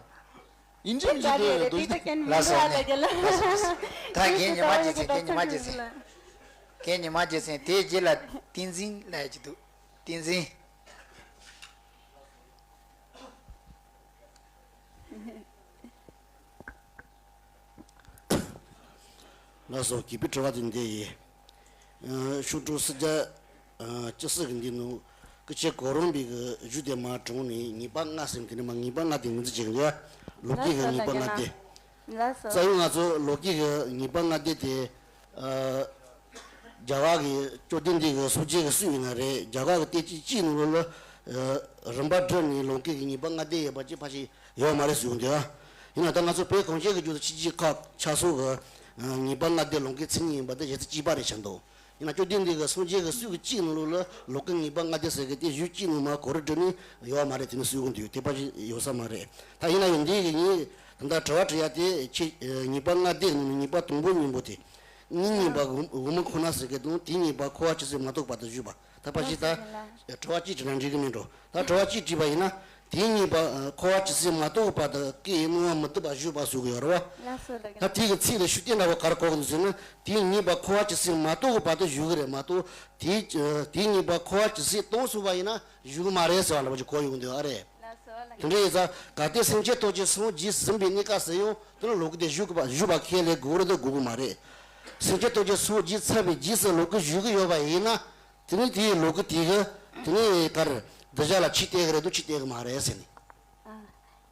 ཡིན་གཅིག་མིན་གཅིག་དེ་རྡོ་རྗེ་གདན། ལགས་སོ་ལགས་སོ་ལགས་སོ། ད་རྒན་ཉི་མ་རྗེ་བཙུན་རྒན་ཉི་མ་རྗེ་བཙུན། རྒན་ཉི་མ་རྗེ་བཙུན་དེའི་རྗེས་ལ་བསྟན་འཛིན་ལབ་ཀྱི་འདུག་བསྟན་འཛིན། ལགས་སོ་དགེ་བའི་དྲི་བ་དེ་འདི་ཡིན། ཤོག་དྲུག་སུམ་བརྒྱ་ཨ་བཅུ་གསུམ་གི་འདི་ནང་སྐུ་ཆེན་གོ་རམས་པའི་གི་རྒྱུད་དེ་མར་དྲངས་ནས་ངེས་པ་ལྔ་ཟེར་གི་ནི་མ་ངེས་པ་ལྔ་དེ་ངོས་འཛིན་བྱེད་གི་འདུག་ཡ། ལོ་རྒྱུས་ཀྱི་ངེས་པ་ལྔ་སྟེ། ལགས་སོ། རྩ་བའི་ང་ཚོ་ལོ་རྒྱུས་ཀྱི་ངེས་པ་ལྔ་སྟེ་དེ། ཨ་རྒྱ་གར་གྱི་བཅོམ་ལྡན་འདས་ཀྱི་སངས་རྒྱས་ཀྱི་སྲོལ་ཡིན་ན་རེད་རྒྱ་གར་གྱི་བསྟན་བཅོས་གཅིག་ནང་ལོགས་ལ་ཨ་རིམ་པ་བསྒྲིལ་ནས་ལོ་རྒྱུས་ཀྱི་ངེས་པ་ལྔ་སྟེ་ཡོད་པ་ཅིག་ཕལ་ཆེར་ཡོད་མ་རེད་ཟེར་གི་འདུག་ཡ། ཡིན་ན་ད་ང་ཚོ་བོད་གངས་ཅན་གྱི་ལྗོངས་སུ་ཕྱི་རྒྱལ་ཁག་ཆ་ཚང་གི་ངེས་པ་ལྔ་སྟེ་ལོ་རྒྱུས་མཚན་ཉིད་ཡིན་པ་དེ་གཞི་རྩ་གཅིག་པ་རེད་ཆགས་འདུག་ཡིན་ན་བཅོམ་ལྡན་འདས་ཀྱི་སངས་རྒྱས་ཀྱི་སྲོལ་གྱི་གཅིག་ནང་ལོགས་ལ་ལོ་རྒྱུས་ངེས་པ་ལྔ་སྟེ་ཟེར་གི་དེ་གཞུང་གཅིག་ནང་མར་གོ་རིམ་བསྒྲིལ་ནས་ཡོད་མ་རེད་དེ་ནི་གསུང་གི་འདུག་དེ་ཕལ་ཆེར་ཡོད་ས་མ་རེད། ད་ཡིན་ན་ཡང་འདི་གི་ངས་ད་ལྟ་དྲི་བ་དྲི་ཡ་དེ་ཁྱེད་ངེས་པ་ལྔ་སྟེ་ནང་ནས་ངེས་པ་དང་པོ་གཉིས་པོ་དེ། གཉིས་ངེས་པ་དབུ་དབུ་མ་ཁོ་ན་ཟེར་གི་དང་དེ་ངེས་པ་འཁོར་བ་ཇི་སྲིད་མ་གཏོགས་བར་དུ་བཞུགས་པ་ད་ཕལ་ཆེར་ད་དྲི་བ་གཅིག་དྲིས་ན་འགྲིག་གི་མིན་འགྲོ། ད་དྲི་བ་གཅིག་དྲིས་པ་ཡིན་ན་དེ་ངེས་པ་འཁོར་བ་ཇི་སྲིད་མ་གཏོགས་བར་དུ་སྐྱེ་བའི་སྣང་བ་མི་བཏུབ་པ་བཞུགས་པ་ཟེར་གི་ཡོད་རེད་བ། ད་དེ་གི་ཚིག་ལ་ཤུགས་བསྟན་འདྲ་བོ་ག་རེ་གོ་གི་འདུག་ཟེར་ན་དེ་ངེས་པ་འཁོར་བ་ཇི་སྲིད་མ་གཏོགས་བར་དུ་བཞུགས་གི་རེད་མ་གཏོགས་དེ་དེ་ངེས་པ་འཁོར་བ་ཇི་སྲིད་གཏོང་ཟེར་བ་ཡིན་ན་བཞུགས་གི་མ་རེད་ཟེར་བ་འདྲ་བོ་ཅིག་གོ་ཡོང་གི་འདུག་ཨ་རེད། དེ་འདྲ་ཡིན་ཙང་གལ་ཏེ་སེམས་ཅན་ཐམས་ཅད་སངས་རྒྱས་ཟིན་པའི་གནས་སྐབས་སུ་ཡང་དེ་ནི་ལོ་རྒྱུས་དེ་བཞུགས་པ་བཞུགས་པ་ཁས་ལེན་དགོས་རེད་དང་དགོས་ཀྱི་མ་རེད། སེམས་ཅན་ཐམས་ཅད་སངས་རྒྱས་ཚར་བའི་རྗེས་སུ་ལོ་རྒྱུས་བཞུགས་ཀྱི་ཡོད་པ་ཡིན་ན་དེ་ནི་དེའི་ལོ་རྒྱུས་དེ་གི་དེ་ནི་ག་རེ་གདུལ་བྱ་ལ་ཆོས་སྟེར་གི་རེད་དང་ཆོས་སྟེར་གི་མ་རེད་ཟེར་ནས། ཨ།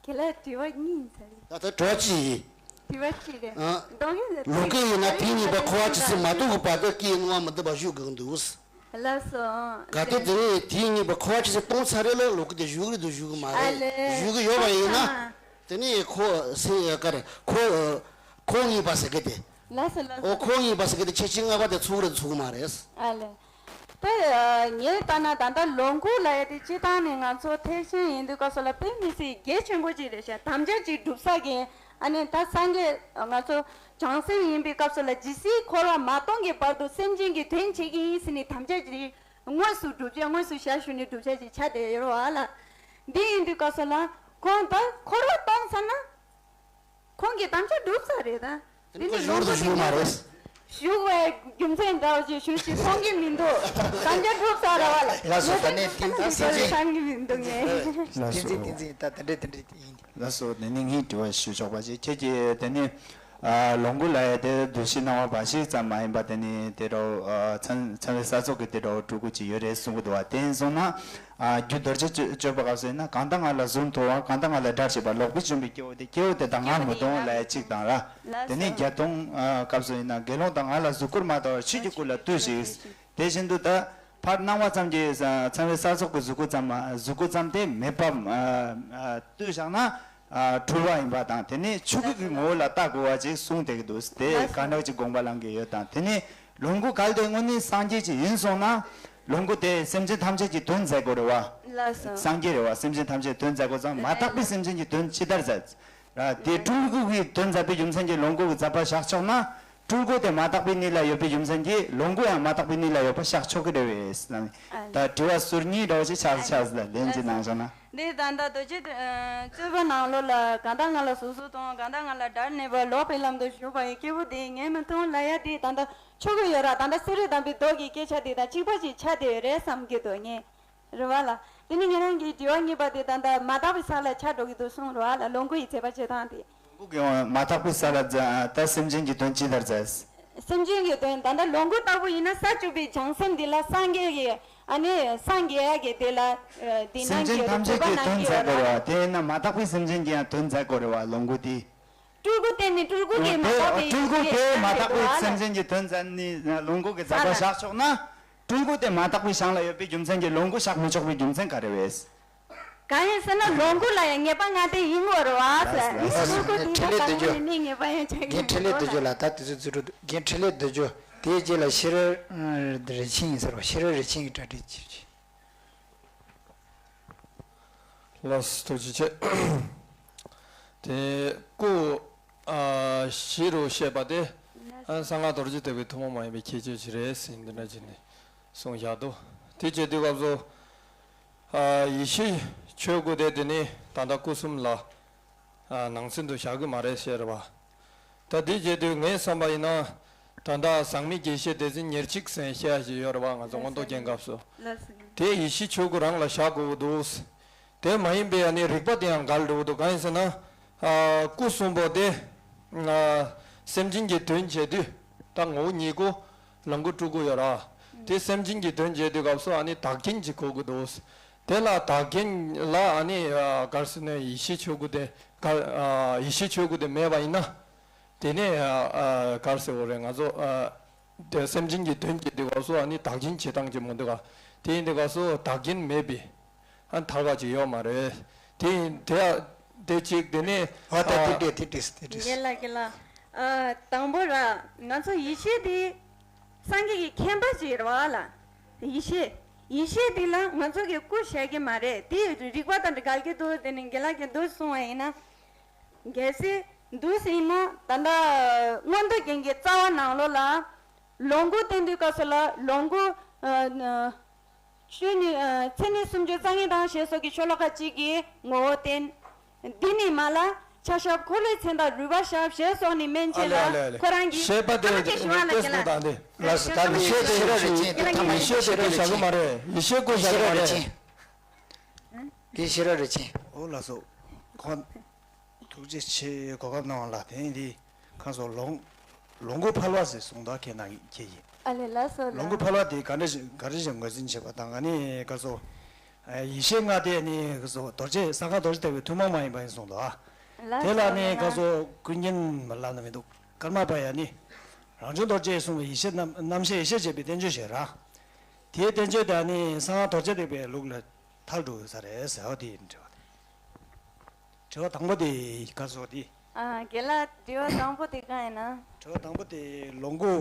ཁྱེད་ལ་དྲི་བ་གཉིས་ཡིན་ས་རེད། ད་ལྟ་དྲི་བ་གཅིག་ཡིན། དྲི་བ་གཅིག་རེད། ཨ། གཏོང་གི་རེད། ལོངས་སྐུ་ཡིན་ན་དེའི་ཉིན་པ་འཁོར་བ་ཇི་སྲིད་མ་སྟོངས་ཀྱི་བར་དུ་སྐྱེ་བའི་སྣང་བ་མི་འདོད་པ་བཞུགས་དགོས་ཀྱི་འདུག། ལགས་སོ། གལ་ཏེ་དེ་ནས་དེའི་ཉིན་པ་འཁོར་བ་ཇི་སྲིད་སྟོངས་ཚར་རེ་ལ་ལོངས་སྐུ་དེ་བཞུགས་རེད་འདུག་བཞུགས་ཀྱི་མ་ཨ་རེད། ལས། བཞུགས་ཀྱི་ཡོད་པ་ཡིན་ན། དེ་ནས་ཁོ་སེ་ག་རེ་ཁོ་ཁོ་ངེས་པ་ཟེར་གི་དེ། ལགས་སོ་ལགས་ཨོ་སོ། ཁོ་ངེས་པ་ཟེར་གི་དེ་ཁྱེད་ཀྱིས་ལྔ་པ་དེ་ཚུགས་རེད་ཚུགས་ཀྱི་མ་རེད། ཨ་ལས། དེ་ངས་ལྟ་ན་ད་ལྟ་ལོངས་སྐུ་ལབ་ཡ་དེ་སྤྱིར་བཏང་ནས་ང་ཚོ་ཐེག་ཆེན་ཡིན་དུས་སྐབས་སུ་ལ་དཔེ་མི་སྲིད་གལ་ཆེན་པོ་ཅིག་རེད་ཤག། དམ་བཅའ་ཅིག་སྒྲུབ་ས་གི་ཨ་ནི་ད་སངས་རྒྱས་ང་ཚོ་བྱང་སེམས་ཡིན་པའི་སྐབས་སུ་ལ་ཇི་སྲིད་འཁོར་བ་མ་སྟོངས་ཀྱི་བར་དུ་སེམས་ཅན་གྱི་དོན་བྱེད་ཀྱི་ཡིན་ཟེར་ནས་དམ་བཅའ་ཅིག་དངོས་སུ་སྒྲུབ་བྱ་དངོས་སུ་ཞལ་བཞུགས་ནས་སྒྲུབ་བྱ་ཅིག་ཆགས་བསྡད་ཡོད་རེད་བ་ལ། འདི་ཡིན་དུས་སྐབས་སུ་ལ་ཁོང་ད་འཁོར་བ་སྟོངས་ཚར་ན། ཁོང་གིས་དམ་བཅའ་སྒྲུབ་ཚར་རེད་ད། དེ་ནི་ཁོ་ལོངས་སྐུ་བཞུགས་མ་རེད། བཞུགས་པའི་རྒྱུ་མཚན་འདྲ་བོ་ཅིག་ཞུ་ཞིག་མཐོང་གི་མི་འདུག། དམ་བཅའ་སྒྲུབ་ཚར་ར་བ་ལ། ལགས་སོ། ད་ནས་དེང་སང་སེམས་ཅན་བསམ་གི་མི་འདུག་ངས། ལགས་སོ། བསྟན་འཛིན་བསྟན་འཛིན་ད་དེ་འདྲས་དེ་འདྲས་ཡིན། ལགས་སོ། དེ་ནི་ངས་དྲི་བ་ཞུ་ཆོག་པ་ཞིག་ཁྱེད་ཀྱིས་དེ་ནི་ཨ་ལོངས་སྐུ་ལབ་ཡ་དེ་འདུ་ཤེས་སྣང་བ་འབའ་ཞིག་ཙམ་མ་ཡིན་པ་དེ་ནི་དེ་འདྲ་ཨ་ཚང་ཚང་བའི་ས་ཚོགས་ཀྱི་དེ་འདྲ་སྤྲུལ་སྐུ་ཅིག་ཡོད་རེད་གསུང་གི་འདུག་བ། དེ་ཡིན་སོང་ན། ཨ་རྒྱུ་རྡོ་རྗེ་གཅོད་གཅོད་པའི་སྐབས་སུ་ཡིན་ན། གང་དག་ང་ལ་གཟུགས་མཐོང་བ། གང་དག་ང་ལ་སྒྲ་ཞིག་པ། ལོག་པའི་བཅོམ་པའི་སྐྱེ་བོ་དེ། སྐྱེ་བོ་དེ་དག་ང་མི་མཐོང་ལབ་ཡ་གཅིག་དང་ར། དེ་ནས་བརྒྱད་སྟོང་ཨ་སྐབས་སུ་ཡིན་ན། དགེ་སློང་དག་ང་ལ་གཟུགས་སྐུར་མ་ལྟོས་པར་ཆོས་ཀྱི་སྐུ་ལ་ལྟོས་ཤིག། དེ་བཞིན་དུ་ད་ཕར་སྣང་བ་ཙམ་གྱིས་ཚང་བའི་ས་ཚོགས་ཀྱི་གཟུགས་སྐུ་ཙམ་གཟུགས་སྐུ་ཙམ་དེ་མེད་པ་ཨ་ཨ་ལྟོས་བཞག་ན། ཨ་འཁྲུལ་བ་ཡིན་པ་དང་། དེ་ནས་ཆོས་སྐུ་གི་ངོ་བོ་ལ་ལྟ་དགོས་པ་ཅིག་གསུངས་བསྡད་ཀྱི་འདུག། དེ་གང་འདྲ་ཅིག་དགོངས་པ་བླང་གི་ཡོད་དང་། དེ་ནས་ལོངས་སྐུ་གལ་ཏེ་དངོས་གནས་སངས་རྒྱས་ཅིག་ཡིན་སོང་ན། ལོངས་སྐུ་དེ་སེམས་ཅན་ཐམས་ཅད་ཀྱི་དོན་མཛད་དགོས་རེད་བ། ལགས་སོ། སངས་རྒྱས་རེད་བ། སེམས་ཅན་ཐམས་ཅད་དོན་མཛད་དགོས་ཙང་མ་དག་པའི་སེམས་ཅན་གྱི་དོན་ཇི་ལྟར་མཛད། ར་དེ་སྤྲུལ་སྐུ་གི་དོན་མཛད་པའི་རྒྱུ་མཚན་གྱིས་ལོངས་སྐུ་གི་མཛད་པ་བཞག་ཆོག་ན། སྤྲུལ་སྐུ་དེ་མ་དག་པའི་གནས་ལ་ཡོད་པའི་རྒྱུ་མཚན་གྱིས་ལོངས་སྐུ་ཡང་མ་དག་པའི་གནས་ལ་ཡོད་པ་བཞག་ཆོག་གི་རེད་བས། ད་དྲི་བ་ཟུར་གཉིས་འདྲ་བོ་ཞིག་ཆགས་ཆགས་ལ་ལན་ཅིག་གནང་བྱུང་ན། འདི་ད་ལྟ་རྡོ་རྗེ་ཨ་རྩོད་པ་ནང་ལོགས་ལ་གང་དག་ང་ལ་གཟུགས་སུ་མཐོང་། གང་དག་ང་ལ་སྒྲར་གནས་པ། ལོག་པའི་ལམ་དུ་ཞུགས་པ་ཡི་སྐྱེས་བུ་དེས་ངས་མི་མཐོང་ལབ་ཡ་དེ་ད་ལྟ་ཆོག་གི་ཡོད་ར། ད་ལྟ་གསེར་དང་པོའི་མདོ་གི་སྐད་ཆ་དེ་དང་གཅིག་པ་ཅིག་ཆགས་བསྡད་ཡོད་རེད་བསམ་གྱི་འདུག་ངས། རེད་བ་ལ། དེ་ནི་ཉེ་རང་གི་དྲི་བ་གཉིས་པ་དེ་ད་ལྟ་མ་དག་པའི་ས་ལ་ཆགས་འགྲོ་གི་འདུག་གསུངས་རེད་བ་ལ། ལོངས་སྐུ་ཡི་མཛད་པ་བྱེད་སྟངས་དེ། ལོངས་སྐུ་གི་མ་དག་པའི་ས་ལ་ད་སེམས་ཅན་གྱི་དོན་ཇི་ལྟར་མཛད། སེམས་ཅན་གྱི་དོན་ད་ལྟ་ལོངས་སྐུ་ལྟ་བུ་ཡིན་ན་ས་བཅུ་པའི་བྱང་སེམས་འདི་ལ་སངས་རྒྱས་ཀྱི་ཨ་ནི་སངས་རྒྱས་ཀྱི་དེ་ལ་འདི་སེམས་ནང་ཅན་གི་ཐམས་ཅད་ཀྱི་དོན་མཛད་དགོས་རེད་བ། དེ་ཡིན་ན་མ་དག་པའི་སེམས་ཅན་གྱི་ཡང་དོན་མཛད་དགོས་རེད་བ་ལོངས་སྐུ་དེ། སྤྲུལ་སྐུ་དེ་ནི་སྤྲུལ་སྐུ་གི་མ་དག་པའི་སྤྲུལ་སྐུ་དེ་མ་དག་པའི་སེམས་ཅན་གྱི་དོན་མཛད་ནི་ལོངས་སྐུ་གི་མཛད་པ་བཞག་ཆོག་ན། སྤྲུལ་སྐུ་དེ་མ་དག་པའི་ཞིང་ལ་ཡོད་པའི་རྒྱུ་མཚན་གྱིས་ལོངས་སྐུ་བཞག་མི་ཆོག་པའི་རྒྱུ་མཚན་ག་རེ་བས། གང་ཡིན་ཟེར་ན་ལོངས་སྐུ་ལ་ཡང་ངེས་པ་ལྔ་ལྡན་ཡིན་དགོས་རེད་བ། ལགས་སོ། སྤྲུལ་སྐུ་དེ་ལ་དང་པོ་ནས་ངེས་པ་ཡང་ཆགས་ཀྱི་རྒན་འཕྲིན་ལས་མི་འདུག་བདེ་ལ། སྦྱོར་ལ་ད་དེ་ཚོ་ཚུར་འགྲོ། རྒན་འཕྲིན་ལས་བདེ་སྦྱོར་དེའི་རྗེས་ལ་ཤེས་རབ་རིན་ཆེན་ཡིན་ཟེར་བ། ཤེས་རབ་རིན་ཆེན་གྱི་གྲ་སྒྲིག་བྱེད་ཀྱི། ལགས་སོ། ཐུགས་རྗེ་ཆེ། དེ་སྐུ་ཨ་བཞི་རུ་བཤད་པ་དེ་ཨ་གསང་སྔགས་རྡོ་རྗེ་ཐེག་པའི་ཐུན་མོང་མ་ཡིན་པའི་ཁྱད་ཆོས་ཅིག་རེད་ཟེར་འདི་འདྲ་བྱས་ནས་གསུངས་བཞག་འདུག། དེ་བྱེད་དུས་སྐབས་སུ་ཨ་ཡེ་ཤེས་ཆོས་སྐུ་དེ་དེ་ནི་ད་ལྟ་སྐུ་གསུམ་ལ་ཨ་ནང་ཚན་དུ་བཞག་གི་མ་རེད་ཟེར་བ། ད་འདི་བྱེད་དུས་ངས་བསམ་པ་ཡིན་ན། ད་ལྟ་ཟག་མེད་དགེ་བཤེས་སྡེ་ཚན་ཉེར་གཅིག་ཟེར་བཤད་ཡ་ཞིག་ཡོད་རེད་བ། ང་ཚོ་མངོན་རྟོགས་རྒྱན་སྐབས་སུ། ལགས་སོ། དེ་ཡེ་ཤེས་ཆོས་སྐུ་རང་ལ་བཞག་དགོས་ཀྱི་འདུག། དེ་མ་ཡིན་པའི་ཨ་ནི་རིགས་པ་དེ་ཡང་འགལ་འགྲོ་གི་འདུག། གང་ཡིན་ཟེར་ན། ཨ་སྐུ་གསུམ་པོ་དེ་ཨ་སེམས་ཅན་གྱི་དོན་བྱེད་དུས་ད་ངོ་བོ་ཉིད་སྐུ་ལོངས་སྐུ་སྤྲུལ་སྐུ་ཡོད་ར། དེ་སེམས་ཅན་གྱི་དོན་བྱེད་དུས་སྐབས་སུ་ཨ་ནི་བདག་རྐྱེན་ཅིག་དགོས་ཀྱི་འདུག། དེ་ལ་བདག་རྐྱེན་ལ་ཨ་ནི་ཨ་ག་རེ་ཟེར་ན་ཡེ་ཤེས་ཆོས་སྐུ་དེ་ག་ཨ་ཡེ་ཤེས་ཆོས་སྐུ་དེ་མེད་པ་ཡིན་ན། དེ་ནས་ཨ་ཨ་ག་རེ་ཟེར་དགོས་རེད། ང་ཚོ་ཨ་དེ་སེམས་ཅན་གྱི་དོན་བྱེད་དུས་སྐབས་སུ་ཨ་ནི་བདག་རྐྱེན་བྱེད་སྟངས་ཅིག་མི་འདུག་ག། དེ་ཡིན་དུས་སྐབས་སུ་བདག་རྐྱེན་མེད་པའི་ཨ་ཐར་པ་ཅིག་ཡོད་མ་རེད། དེ་ཡིན་དེ་དེ་གཅིག། དེ་ནས་ཨ་ད་ཨ་དེ་འདྲས་དེ་འདྲས་དེ་འདྲས། རྒན་ལགས་རྒན་ལགས། ཨ་དང་པོ་ར་ང་ཚོ་ཡེ་ཤེས་དེ་སངས་རྒྱས་ཀྱི་མཁྱེན་པ་ཅིག་རེད་བ་ལ། ཡེ་ཤེས། ཡེ་ཤེས་འདི་ལ་ང་ཚོ་གི་སྐུ་བཞག་གི་མ་རེད། དེ་རིགས་པ་དང་འགལ་གྱི་འདུག། དེ་ནི་རྒན་ལགས་ཀྱིས་འདུག་གསུངས་པ་ཡིན་ན། གལ་སྲིད་འདུག་ཟེར་ན་ད་ལྟ་མངོན་རྟོགས་རྒྱན་གྱི་རྩ་བ་ནང་ལོགས་ལ་ལོངས་སྐུ་བསྟན་དུས་སྐབས་སུ་ལ་ལོངས་སྐུ་ཨ་ཨ་ཆོས་ནི་ཨ་མཚན་ཉིད་སུམ་ཅུ་རྩ་གཉིས་དང་ཞེས་སོགས་ཀྱི་ཤོ་ལོ་ཀ་གཅིག་གི་ངོ་བོ་བསྟན། འདི་ནི་མ་ལ་ཕྱག་ཞབས་འཁོར་ལོའི་མཚན་དང་རུས་པ་ཞབས་ཞེས་སོགས་ནི་མན་ཆད་ལ། ཨ་ལས་ཨ་ལས་ཨ་ལས། ཁོ་རང་གིས་བཤད་པ་དེ་ཨ་ལས་ཀྱི་ཞུ་བ་ལ་ལྟོས་སོང་། ད་འདི་ལགས་སོ། ད་ལུས་ཤེས་དེ་ཤེས་རབ་རིན་ཆེན་དེ་ཐ་མ་ཡེ་ཤེས་དེ་བཞག་གི་མ་རེད། ཡེ་ཤེས་སྐུ་བཞག་གི་མ་རེད། འདི་ཤེས་རབ་རིན་ཆེན། འོ་ལགས་སོ། ཁོང་ཐུགས་རྗེ་ཆེ། གོ་སྐབས་གནང་བ་ལ་དེ་ཡིན་དེ་ཁ་སོ་ལོངས་ལོངས་སྐུ་ཕལ་པ་ཟེར་གསུངས་ད་ཁྱེད་ནང་ཁྱེད་ཡིན། ཨ་ལས་ལགས་སོ་ལགས། ལོངས་སྐུ་ཕལ་པ་དེ་ག་འདྲ་ཞིག་ག་འདྲ་ཞིག་ངོས་འཛིན་བྱེད་པ་དང་ཨ་ནི་ཁ་སོ། ཡེ་ཤེས་ལྔ་དེ་ནི་ཁ་སོ་རྡོ་རྗེ་གསང་སྔགས་རྡོ་རྗེ་ཐེག་པའི་ཐུན་མོང་མ་ཡིན་པ་ཡིན་གསུངས་ད། ལགས་སོ། དེ་ལ་ནི་ལགས་སོ། ཀུན་མཁྱེན་མ་ལབ་ན་མི་འདུག་ཀརྨ་པ་ཡ་ནི། རང་བྱུང་རྡོ་རྗེས་གསུངས་པའི་ཡེ་ཤེས་རྣམ་རྣམ་ཤེས་ཡེ་ཤེས་བྱེད་པའི་བསྟན་བཅོས་ཤིག་ར། དེའི་བསྟན་བཅོས་དེ་ནི་གསང་སྔགས་རྡོ་རྗེ་ཐེག་པའི་ལུགས་ལ་ཐལ་འགྲོ་ས་རེད་ཟེར་བ་དེ་ཡིན་འདྲ་བ། དྲི་བ་དང་པོ་དེ་ག་སོ་དེ། ཨ། རྒན་ལགས། དྲི་བ་དང་པོ་དེ་གང་ཡིན་ན། དྲི་བ་དང་པོ་དེ་ལོངས་སྐུ་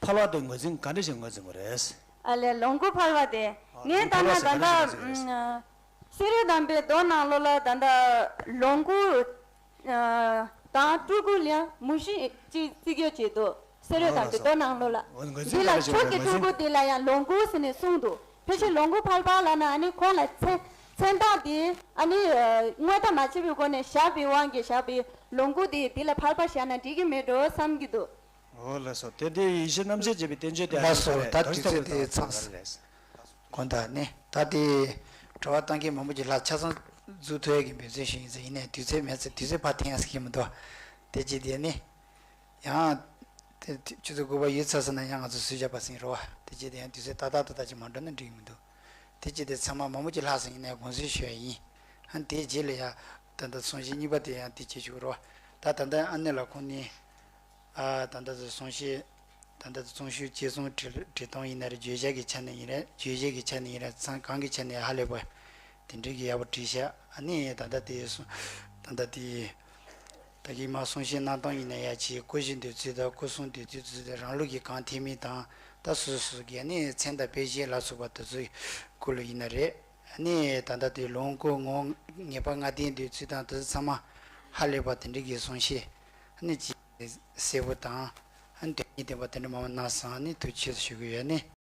ཕལ་བ་དེ་ངོས་འཛིན་ག་འདྲ་ཞིག་ངོས་འཛིན་དགོས་རེད། ཨ་ལས། ལོངས་སྐུ་ཕལ་བ་དེ། ཨ། ངས་ལོངས་སྐུ་ལྟར་ན་ཕལ་བ་ད་ཟེར་ག་འདྲ་ཞིག་ངོས་འཛིན་དགོས་རེད། ལྟ་ཨ། གསེར་འོད་དམ་པའི་མདོ་ནང་ལོགས་ལ་ད་ལྟ་ལོངས་སྐུ་ཨ་དང་སྤྲུལ་སྐུ་ལ་ཡང་མུ་བཞི་ཅིག་རྩི་རྒྱུ་བྱེད་འདུག་གསེར་འོད་དམ་པའི་མདོ་ནང་ལོགས་ལ། འོ་ལགས་སོ། འདི་ལ་ཆོས་ཀྱི་སྤྲུལ་སྐུ་འདི་ལ་ཡང་ལོངས་སྐུ་ཟེར་ནས་གསུངས་འདུག་ཕལ་ཆེར་ལོངས་སྐུ་ཕལ་པ་ལབ་ན་ཨ་ནི་ཁོང་ལ་མཚན་མཚན་རྟགས་དེ་ཨ་ནི་ཨ་དངོས་བརྗོད་མ་བྱས་པའི་སྒོ་ནས་བཞག་པའི་དབང་གིས་བཞག་པའི་ལོངས་སྐུ་དེ་འདི་ལ་ཕལ་པ་བཞག་ན་འགྲིག་གི་མེད་འགྲོ་བསམ་གྱི་འདུག་འོ་ལགས་སོ། དེ་དེ་ཡེ་ཤེས་རྣམ་ཤེས་བྱེད་པའི་བསྟན་བཅོས་དེ་ལགས་སོ། ཨ་ནི་ད་དུས་ཚོད་དེ་ཚང་། དགོངས་དག་ནི་ད་དེ་དྲི་བ་བཏང་མཁན་མང་པོ་ཅིག་ལ་ཆ་ཚང་འཛུགས་ཐུབ་ཡག་གི་འབད་བརྩོན་ཞུ་ཡིན་ཟེར། ཡིན་ནའི་དུས་ཚོད་མེད་ཚེ་དུས་ཚོད་ཕར་འཐེན་ཡག་ཟེར་གྱི་མི་འདུག་དེ་ཅི་དེ་ནི་ཡང་དེ་ཆུ་ཚོད་དགུ་པ་ཡོལ་ཚར་སོང་ན་ཡང་ང་ཚོ་སུས་བཞག་པ་ཟིན་རོ། དེ་ཅི་དེ་ཡང་དུས་ཚོད་ཏག་ཏག་ཏག་ཏག་ཅིག་མ་འགྲོ་ན་འགྲིག་གི་མི་འདུག་དེ་ཅི་དེ་ཚང་མ་མང་པོ་ཅིག་ལྷག་སོང་ཡིན་ནའི་དགོངས་སེལ་ཞུ་ཡ་ཡིན། ཨ་དེའི་རྗེས་ལ་ཡ་ད་ལྟ་གསུང་བཤད་གཉིས་པ་དེ་ཡང་དེ་བྱེད་ཆོག་རོ། ད་ད་ལྟ་ཨ་ནི་ལ་ཁོང་ནི། ཨ་ད་ལྟ་དུ་གསུང་བཤད། ད་ལྟ་དུ་གསུང་ཆོས་ཅི་གསུང་བྲི་བྲི་སྟངས་ཡིན་ན་རེད། བརྗོད་བྱ་གི་ཆ་ནས་ཡིན་རེད། རྗོད་བྱེད་ཀྱི་ཆ་ནས་ཡིན་རེད། ཚང་གང་གི་ཆ་ནས་ཧ་ལས་པ་དེ་འདྲའི་གི་ཡག་པོ་བྲིས་ཤག་ཨ་ནི་ད་ལྟ་དེ་གསུང་ད་ལྟ་དེ་ད་གིན་མ་གསུང་བཤད་གནང་སྟངས་ཡིན་ན་ཡ་ཆེ། སྐུ་བཞུགས་འདོད་ཚུལ་དང་སྐུ་གསུང་འདོད་ཚུལ་དུ་རང་ལུགས་ཀྱི་གང་ཐེག་དམན་དང་ད་སོ་སོ་སོ་གི་ཨ་ནི་མཚན་དང་དཔེ་བཞི་ལ་སོགས་པ་དེ་ཚོའི་སྐོར་ལ་ཡིན་ན་རེད། ཨ་ནི་ད་ལྟ་དེ་ལོངས་སྐུ་ངོ་ངེས་པ་ལྔ་ལྡན་འདོད་ཚུལ་དང་དེ་ཚོ་ཚང་མ་ཧ་ལས་པ་དེ་འདྲའི་གི་གསུང་བཤད་ཨ་ནི་ཅི། གསལ་པོ་དང་། ཨ་ནི་དོན་སྙིང་ལྡན་པ་དེ་འདྲ་མང་པོ་གནང་སོང་། ཨ་ནི་ཐུགས་རྗེ་ཆེ་ཞུ་གི་ཡོད། ཨ་ནི།